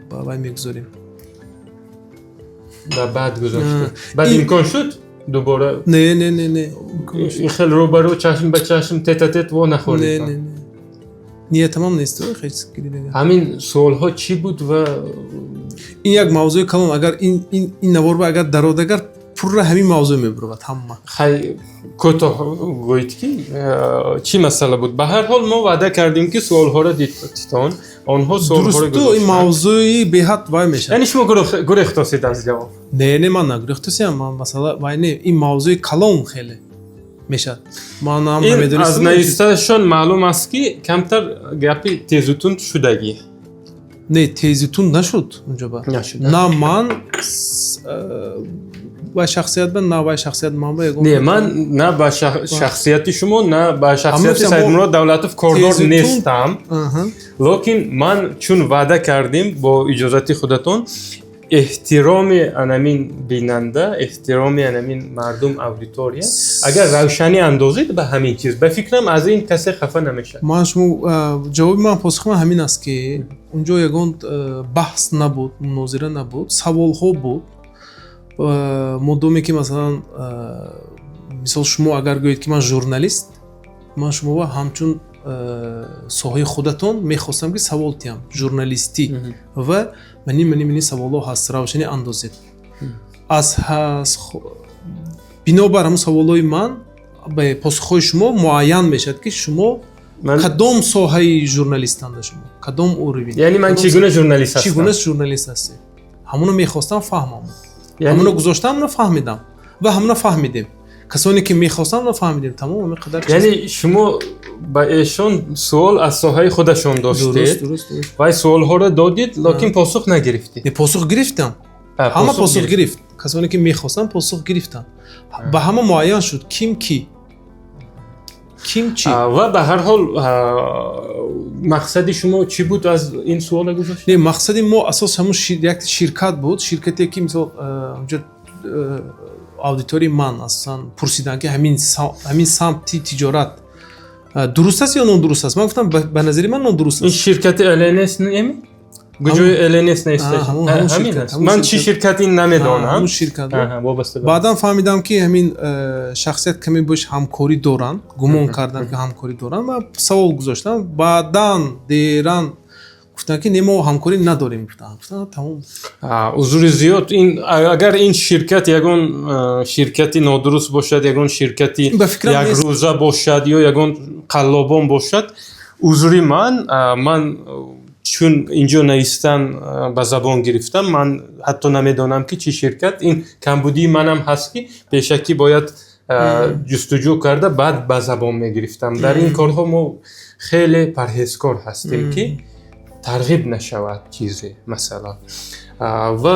ба вай мегузорем. Ба баъд гузошта, баъд имкон шуд дубора? Не, не, не, не, имкон нашуд. Ин хел рӯбарӯ, чашм ба чашм, тет-а-тет во Не. нахӯрдед? Не, не, ниятамам нест, хеч гирида. Ҳамин суолҳо чӣ буд ва Ин як мавзӯи калон. Агар ин наворба агар дарод, агар пурра ҳамин мавзӯъ мебурад ҳама. Хай, кӯтоҳ гӯед ки чӣ масъала буд. Ба ҳар ҳол мо ваъда кардем, ки суолҳоро дидтон, онҳо суолҳоро Дурусту, ин гузоштанд. мавзӯи беҳад вай мешавад. Яъне шумо гурехтосед аз ҷавоб? Не, не, ман нагурехтосиям. Ман масъала вай не, ин мавзӯи калон хеле мешавад. Ман ҳам Ин аз намедонистам. навиштаашон маълум аст, ки камтар гапи тезутунд шудагӣ. Не, тезитун нашуд унҷо ба. Нашуд. На ман вай шахсият ба, на вай шахсият ман ба ягон. Не, ман на ба шахсияти шумо, на ба шахсияти Ҳамаи мо Саидмурод Давлатов кордор тезутунд- нестам. Лекин ман чун ваъда кардем, бо иҷозати худатон, эҳтироми анамин бинанда, эҳтироми анамин мардум, аудитория, агар равшанӣ андозед ба ҳамин чиз, ба фикрам, аз ин касе хафа намешавад. Ман шумо ҷавоби ман, посухи ман ҳамин аст, ки унҷо ягон баҳс набуд, мунозира набуд, саволҳо буд. Модоме ки масалан, мисол, шумо агар гӯед, ки ман журналист, ман шуморо ҳамчун соҳаи худатон мехостам, ки савол диҳам журналистӣ ва мани саволҳо ҳаст, равшанӣ андозед. Аз бинобар ҳамун саволҳои ман ба посухҳои шумо муайян мешавад, ки шумо кадом соҳаи журналистанда, шумо кадом уровень. Яъне ман чӣ гуна журналист Чӣ ҳастам? гуна журналист ҳастед, ҳамуно мехостам фаҳмам. Ҳамуно гузоштам, ҳамуно фаҳмидам ва ҳамуно фаҳмидем. Касоне ки мехостам, ҳамуно фаҳмидем. Тамом, ҳамин қадар чиз. Яъне шумо ба эшон суол аз соҳаи худашон доштед Дуруст, дуруст, дуруст. ва суолҳоро додид, лекин посух нагирифтед? Не, посух гирифтам. Ҳама посух гирифт. Касоне ки мехостанд, посух гирифтанд. Ба ҳама муайян шуд, ким ки, ким чӣ. Ва ба ҳар ҳол, мақсади шумо чӣ буд аз ин суола гузошт? Не, мақсади мо асос ҳамун як ширкат буд, ширкате ки, мисол, онҷо аудиторияи ман асосан пурсиданд, ки ҳамин самти тиҷорат дуруст аст ё нодуруст аст. Ман гуфтам, ба назари ман нодуруст Ин аст. ширкати ЛНС неми, куҷои ЛНС нест? Ҳамун Ҳамин ширкат, аст. ҳамун Ман чӣ ширкат. ширкат ин намедонам. Ҳамун ширкат буд. Аҳа, вобаста ба Баъдан фаҳмидам, ки ҳамин шахсият каме бош ҳамкорӣ доранд, гумон кардам, ки ҳамкорӣ доранд, ва савол гузоштам. Баъдан деран гуфтанд, ки не, мо ҳамкорӣ надорем, гуфтанд. Гуфтанд, тамом. Узри зиёд, ин агар ин ширкат ягон ширкати нодуруст бошад, ягон ширкати Ба фикрам нест. якрӯза бошад ё ягон қаллобон бошад, узри ман. Ман чун инҷо навистан, ба забон гирифтам, ман ҳатто намедонам, ки чӣ ширкат. Ин камбудии манам ҳаст, ки пешакӣ бояд ҷустуҷӯ карда, баъд ба забон мегирифтам. Дар ин корҳо мо хеле парҳезкор ҳастем, ки тарғиб нашавад чизе, масалан. Ва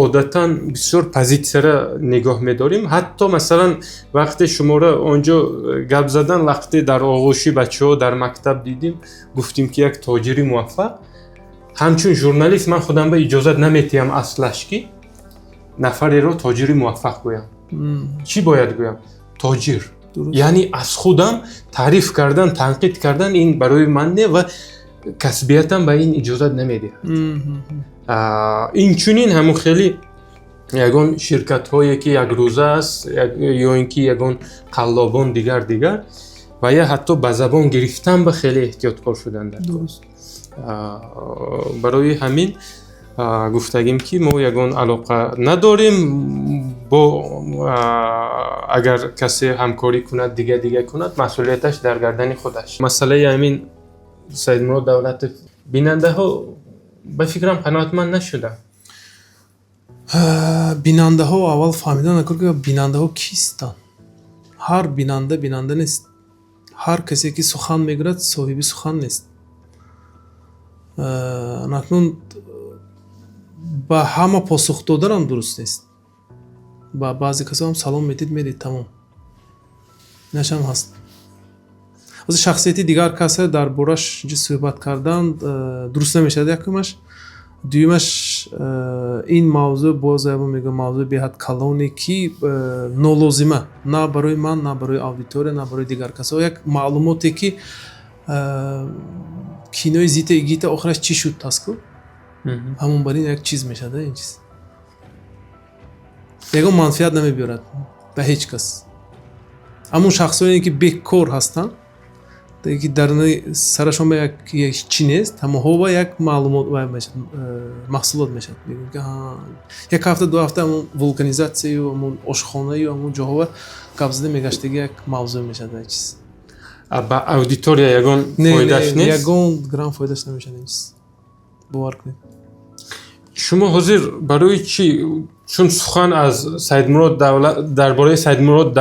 одатан бисёр позитсияра нигоҳ медорем. Ҳатто, масалан, вақте шуморо онҷо гап задан, вақте дар оғӯши бачаҳо дар мактаб дидим, гуфтим, ки як тоҷири муваффақ. Ҳамчун журналист ман худам ба иҷозат наметиҳам аслаш, ки нафареро тоҷири муваффақ гӯям. Чӣ бояд гӯям? Тоҷир. Яъне аз худам таъриф кардан, танқид кардан ин барои ман не ва касбиятам ба ин иҷозат намедиҳад. Инчунин ҳамун хеле ягон ширкатҳое, ки якрӯза аст, ё ин ки ягон қаллобон, дигар дигар, ва я ҳатто ба забон гирифтан ба хеле эҳтиёткор шудан дар кор. Барои ҳамин гуфтагим, ки мо ягон алоқа надорем бо агар касе ҳамкорӣ кунад, дига дига кунад, масъулияташ дар гардани худаш. Масъалаи ҳамин Саидмурод Давлатов, бинандаҳо ба фикрам қаноатманд нашуданд. Бинандаҳо аввал фаҳмидан накор, ки бинандаҳо кистанд. Ҳар бинанда бинанда нест, ҳар касе ки сухан мегӯяд, соҳиби сухан нест. Акнун ба ҳама посух доданам дуруст нест. Ба баъзе касоам салом медид, мерид, тамом. Инашам ҳаст. Ҳозир шахсияти дигар касе дар бораш инҷа суҳбат кардан дуруст намешавад, якумаш. Дуюмаш, ин мавзӯъ, боз ябо мегӯям, мавзӯи беҳад калоне, ки нолозима на барои ман, на барои аудитория, на барои дигар касо. Як маълумоте, ки кинои Зита и Гита охираш чӣ шуд ҳастку, ҳамон бар ин як чиз мешавад. Ин чиз ягон манфиат намебиёрад ба ҳеҷ кас. Ҳамон шахсоне, ки бекор ҳастанд, ки дар сарашон як чӣ нест, ҳамонҳо ба як маълумот мешавад, маҳсулот мешавад. Мегӯям, ки як ҳафта, 2 ҳафта ҳамон вулканизатсияю ҳамон ошхонаю ҳамон ҷоҳо гап зада мегаштаги як мавзӯъ мешавад ин чиз. Ба аудитория ягон Не, фоидаш не, нест? Ягон грамм фоидаш намешавад ин чиз, бовар кунед. Шумо ҳозир барои чӣ, чун сухан аз Саидмурод Давлат, дар бораи Саидмурод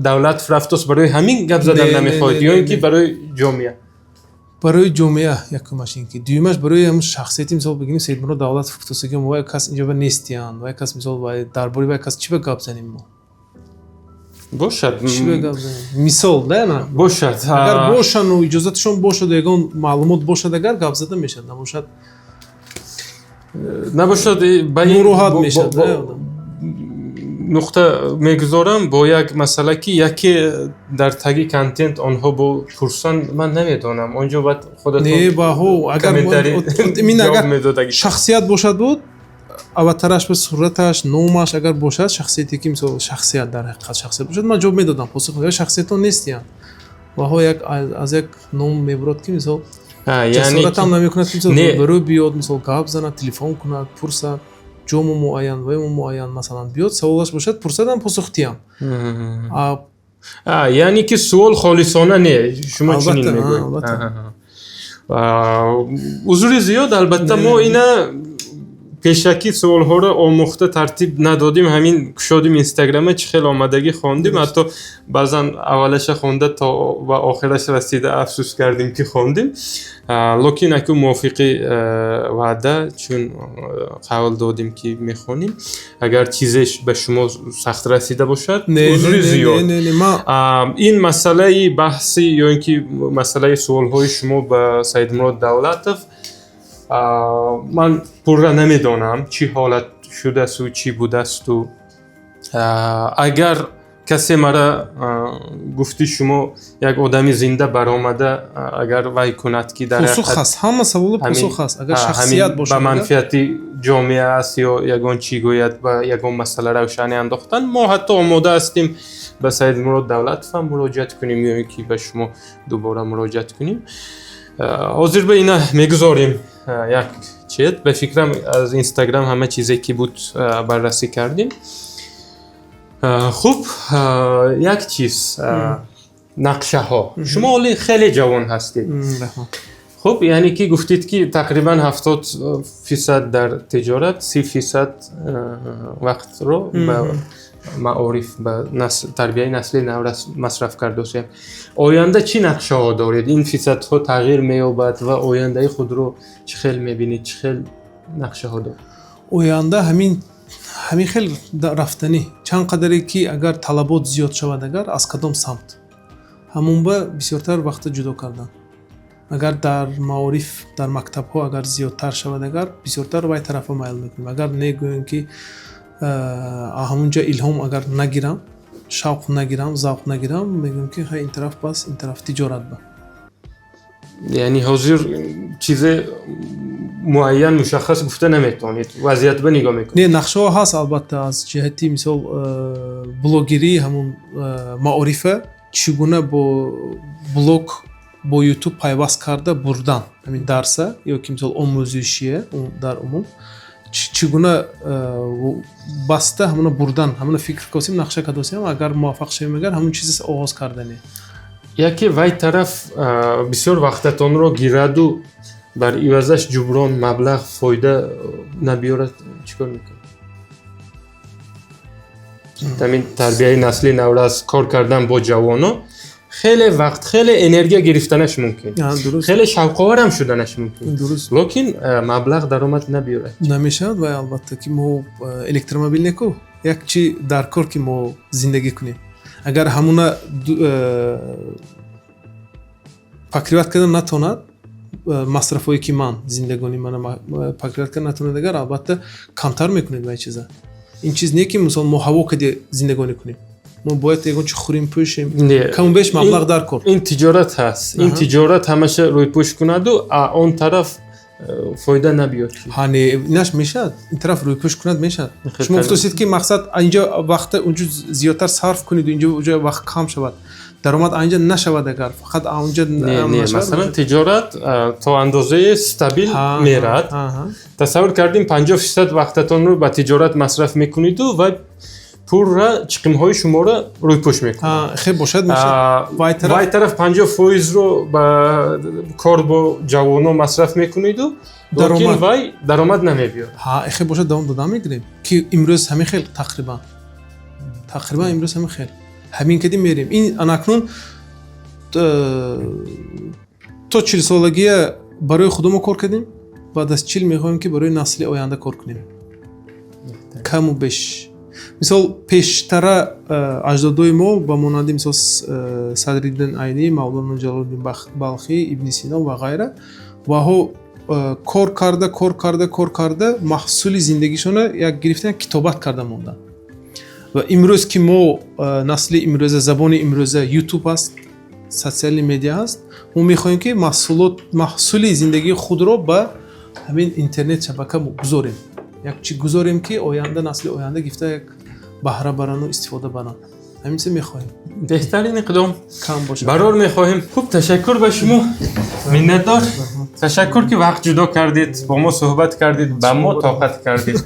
Давлатов рафтост, барои ҳамин гап задан Не, не, намехоҳед не, ё не, ин ки не. барои ҷомеа? Барои ҷомеа якумаш ин ки, дуюмаш барои ҳамун шахсияти, мисол бигирем, Саидмурод Давлатов гуфтосагӣ, мо як кас инҷо ба нестиянд, ва як кас, мисол, дар бораи як кас чӣ ба гап занем мо? Бошад. Чӣ ба гап занем, мисол, да, на? Бошад. Агар бошану иҷозаташон бошаду ягон маълумот бошад, агар гап зада мешавад, набошад Набошад, ба ин нороҳат мешавад, да, одам. Нуқта мегузорам бо як масъала, ки яке дар таги контент онҳо бо пурсанд, ман намедонам, онҷо баъд худатон Не, баҳо агар комментарий ин ҷавоб агар медодагӣ. шахсият бошад буд, аватараш ба сураташ, номаш агар бошад, шахсияте ки, мисол, шахсият, дар ҳақиқат шахсият бошад, ман ҷавоб медодам, посух медодам. Шахсиятон нестиянд, ваҳо як аз як ном мебурад, ки, мисол, яъне ҷасоратам намекунад, ки, мисол, Не. рӯбарӯ биёд, мисол, гап занад, телефон кунад, пурсад, ҷому муайян, ваему муайян, масалан, биёд, саволаш бошад, пурсадам, посух диҳам. Яъне ки суол холисона не, шумо Албатта, чунин мегӯед. Албатта. Узри зиёд, албатта, мо ина. Пешакӣ суолҳоро омӯхта тартиб надодим, ҳамин кушодим Инстаграма, чӣ хел омадагӣ хондим. Ҳатто баъзан аввалаша хонда, то ба охираш расида афсӯс кардем, ки хондим. Лекин аку мувофиқи ваъда, чун қавл додем, ки мехонем, агар чизе ба шумо сахт расида бошад, узри зиёд. Ин масъалаи баҳси ё ин ки масъалаи суолҳои шумо ба Саидмурод Давлатов, ман пурра намедонам, чӣ ҳолат шудасту чӣ будасту. Агар касе мара, гуфти шумо, як одами зинда баромада, агар вай кунад, ки дар посух ҳаст, ҳама саволу посух ҳаст, агар шахсият бошад. Ба манфиати ҷомеа аст ё ягон чӣ гӯяд, ба ягон масъала равшанӣ андохтан, мо ҳатто омода ҳастем ба Саидмурод Давлатов ҳам муроҷиат кунем ё ин ки ба шумо дубора муроҷиат кунем. Ҳозир ба ина мегузорем як чет. Ба фикрам, аз Инстаграм ҳама чизе ки буд, баррасӣ кардем. Хуб, як чиз, нақшаҳо. Шумо ҳоли хеле ҷавон ҳастед. Хуб, яъне ки гуфтед, ки тақрибан 70% дар тиҷорат, 30% вақтро ба маориф, ба тарбияи насли нав масраф кардосем. Оянда чӣ нақшаҳо доред? Ин фисадҳо тағйир меёбад ва ояндаи худро чӣ хел мебинед, чӣ хел нақшаҳо доред? Оянда ҳамин хел рафтанӣ. Чанд қадаре ки агар талабот зиёд шавад, агар аз кадом самт, ҳамон ба бисёртар вақта ҷудо кардан. Агар дар маориф, дар мактабҳо агар зиёдтар шавад, агар бисёртар вай тарафа майл мекунем. Агар негӯем, ки ҳамунҷа илҳом агар нагирам, шавқ нагирам, завқ нагирам, мегӯям, ки ин тараф бас, ин тараф тиҷорат ба. Яъне ҳозир чизе муайян, мушаххас гуфта наметавонед, вазъият ба нигоҳ мекунед? Не, нақшаҳо ҳаст, албатта, аз ҷиҳати мисол блогерӣ, ҳамун маорифа чӣ гуна бо блог, бо Ютуб пайваст карда бурдан ҳамин дарса ё ки мисол омӯзишия дар умум чӣ гуна баста ҳамуна бурдан, ҳамуна фикр косем, нақша кадосем. Агар муваффақ шавем, агар ҳамун чиз оғоз кардане. Яке вай тараф бисёр вақтатонро гираду бар ивазаш ҷуброн, маблағ, фоида набиёрад, чӣ кор мекунед? Ҳамин тарбияи насли наврас, кор кардан бо ҷавоно хеле вақт, хеле энергия гирифтанаш мумкин, хеле шавқоварам шуданаш мумкин, лекин маблағ, даромад набиёрад. Намешавад вай, албатта, ки мо электромобил неку, як чи дар кор, ки мо зиндагӣ кунем. Агар ҳамуна покрывать кардан натонад, масрафҳое ки ман зиндагонӣ мана покрывать кардан натонад, агар албатта камтар мекунед вай чиза. Ин чиз не ки мисол мо ҳаво кади зиндагонӣ кунем, мо бояд ягон чи хӯрем, пӯшем, каму беш маблағ дар кор. Ин тиҷорат ҳаст, ин тиҷорат ҳамаша рӯйпӯш кунаду, а он тараф фоида набиёд. Ҳа, не, инаш мешавад, ин тараф рӯйпӯш кунад, мешавад. Шумо гуфтосед, ки мақсад инҷо вақта унҷо зиёдтар сарф кунед, инҷо вақт кам шавад, даромад анҷа нашавад, агар фақат анҷа. Не, масалан, тиҷорат то андозаи стабил мерад. Тасаввур кардем, 50% вақтатонро ба тиҷорат масраф мекуниду ва пурра чиқимҳои шуморо рӯйпӯш мекунад. Хеб бошад, мешавад. Вай тараф 50 фоизро ба кор бо ҷавоно масраф мекуниду, лекин вай даромад намебиёрад. Хеб бошад, давом дода мегирем, ки имрӯз ҳамин хел, тақрибан имрӯз ҳамин хел, ҳамин кади мерем. Ин анакнун то 40-солагия барои худамо кор кардем, баъд аз 40 мехоҳем, ки барои насли оянда кор кунем каму беш. Мисол, пештара аҷдодои мо ба монанди мисол Садриддин Айнӣ, Мавлоно Ҷалолиддин Балхӣ, Ибни Сино ва ғайра, ваҳо кор карда, кор карда, кор карда, маҳсули зиндагишона як гирифта, як китобат карда монданд. Ва имрӯз ки мо насли имрӯза, забони имрӯза Ютуб аст, социальный медиа ҳаст, мо мехоҳем, ки маҳсулот, маҳсули зиндагии худро ба ҳамин интернет шабака гузорем, як чи гузорем, ки оянда, насли оянда гирифта, як баҳра барану истифода баранд. Ҳамин чиза мехоҳем. Беҳтарин иқдом. Кам бошад. Барор мехоҳем. Хуб, ташаккур ба шумо, миннатдор. Ташаккур, ки вақт ҷудо кардед, бо мо суҳбат кардед, ба мо тоқат кардед.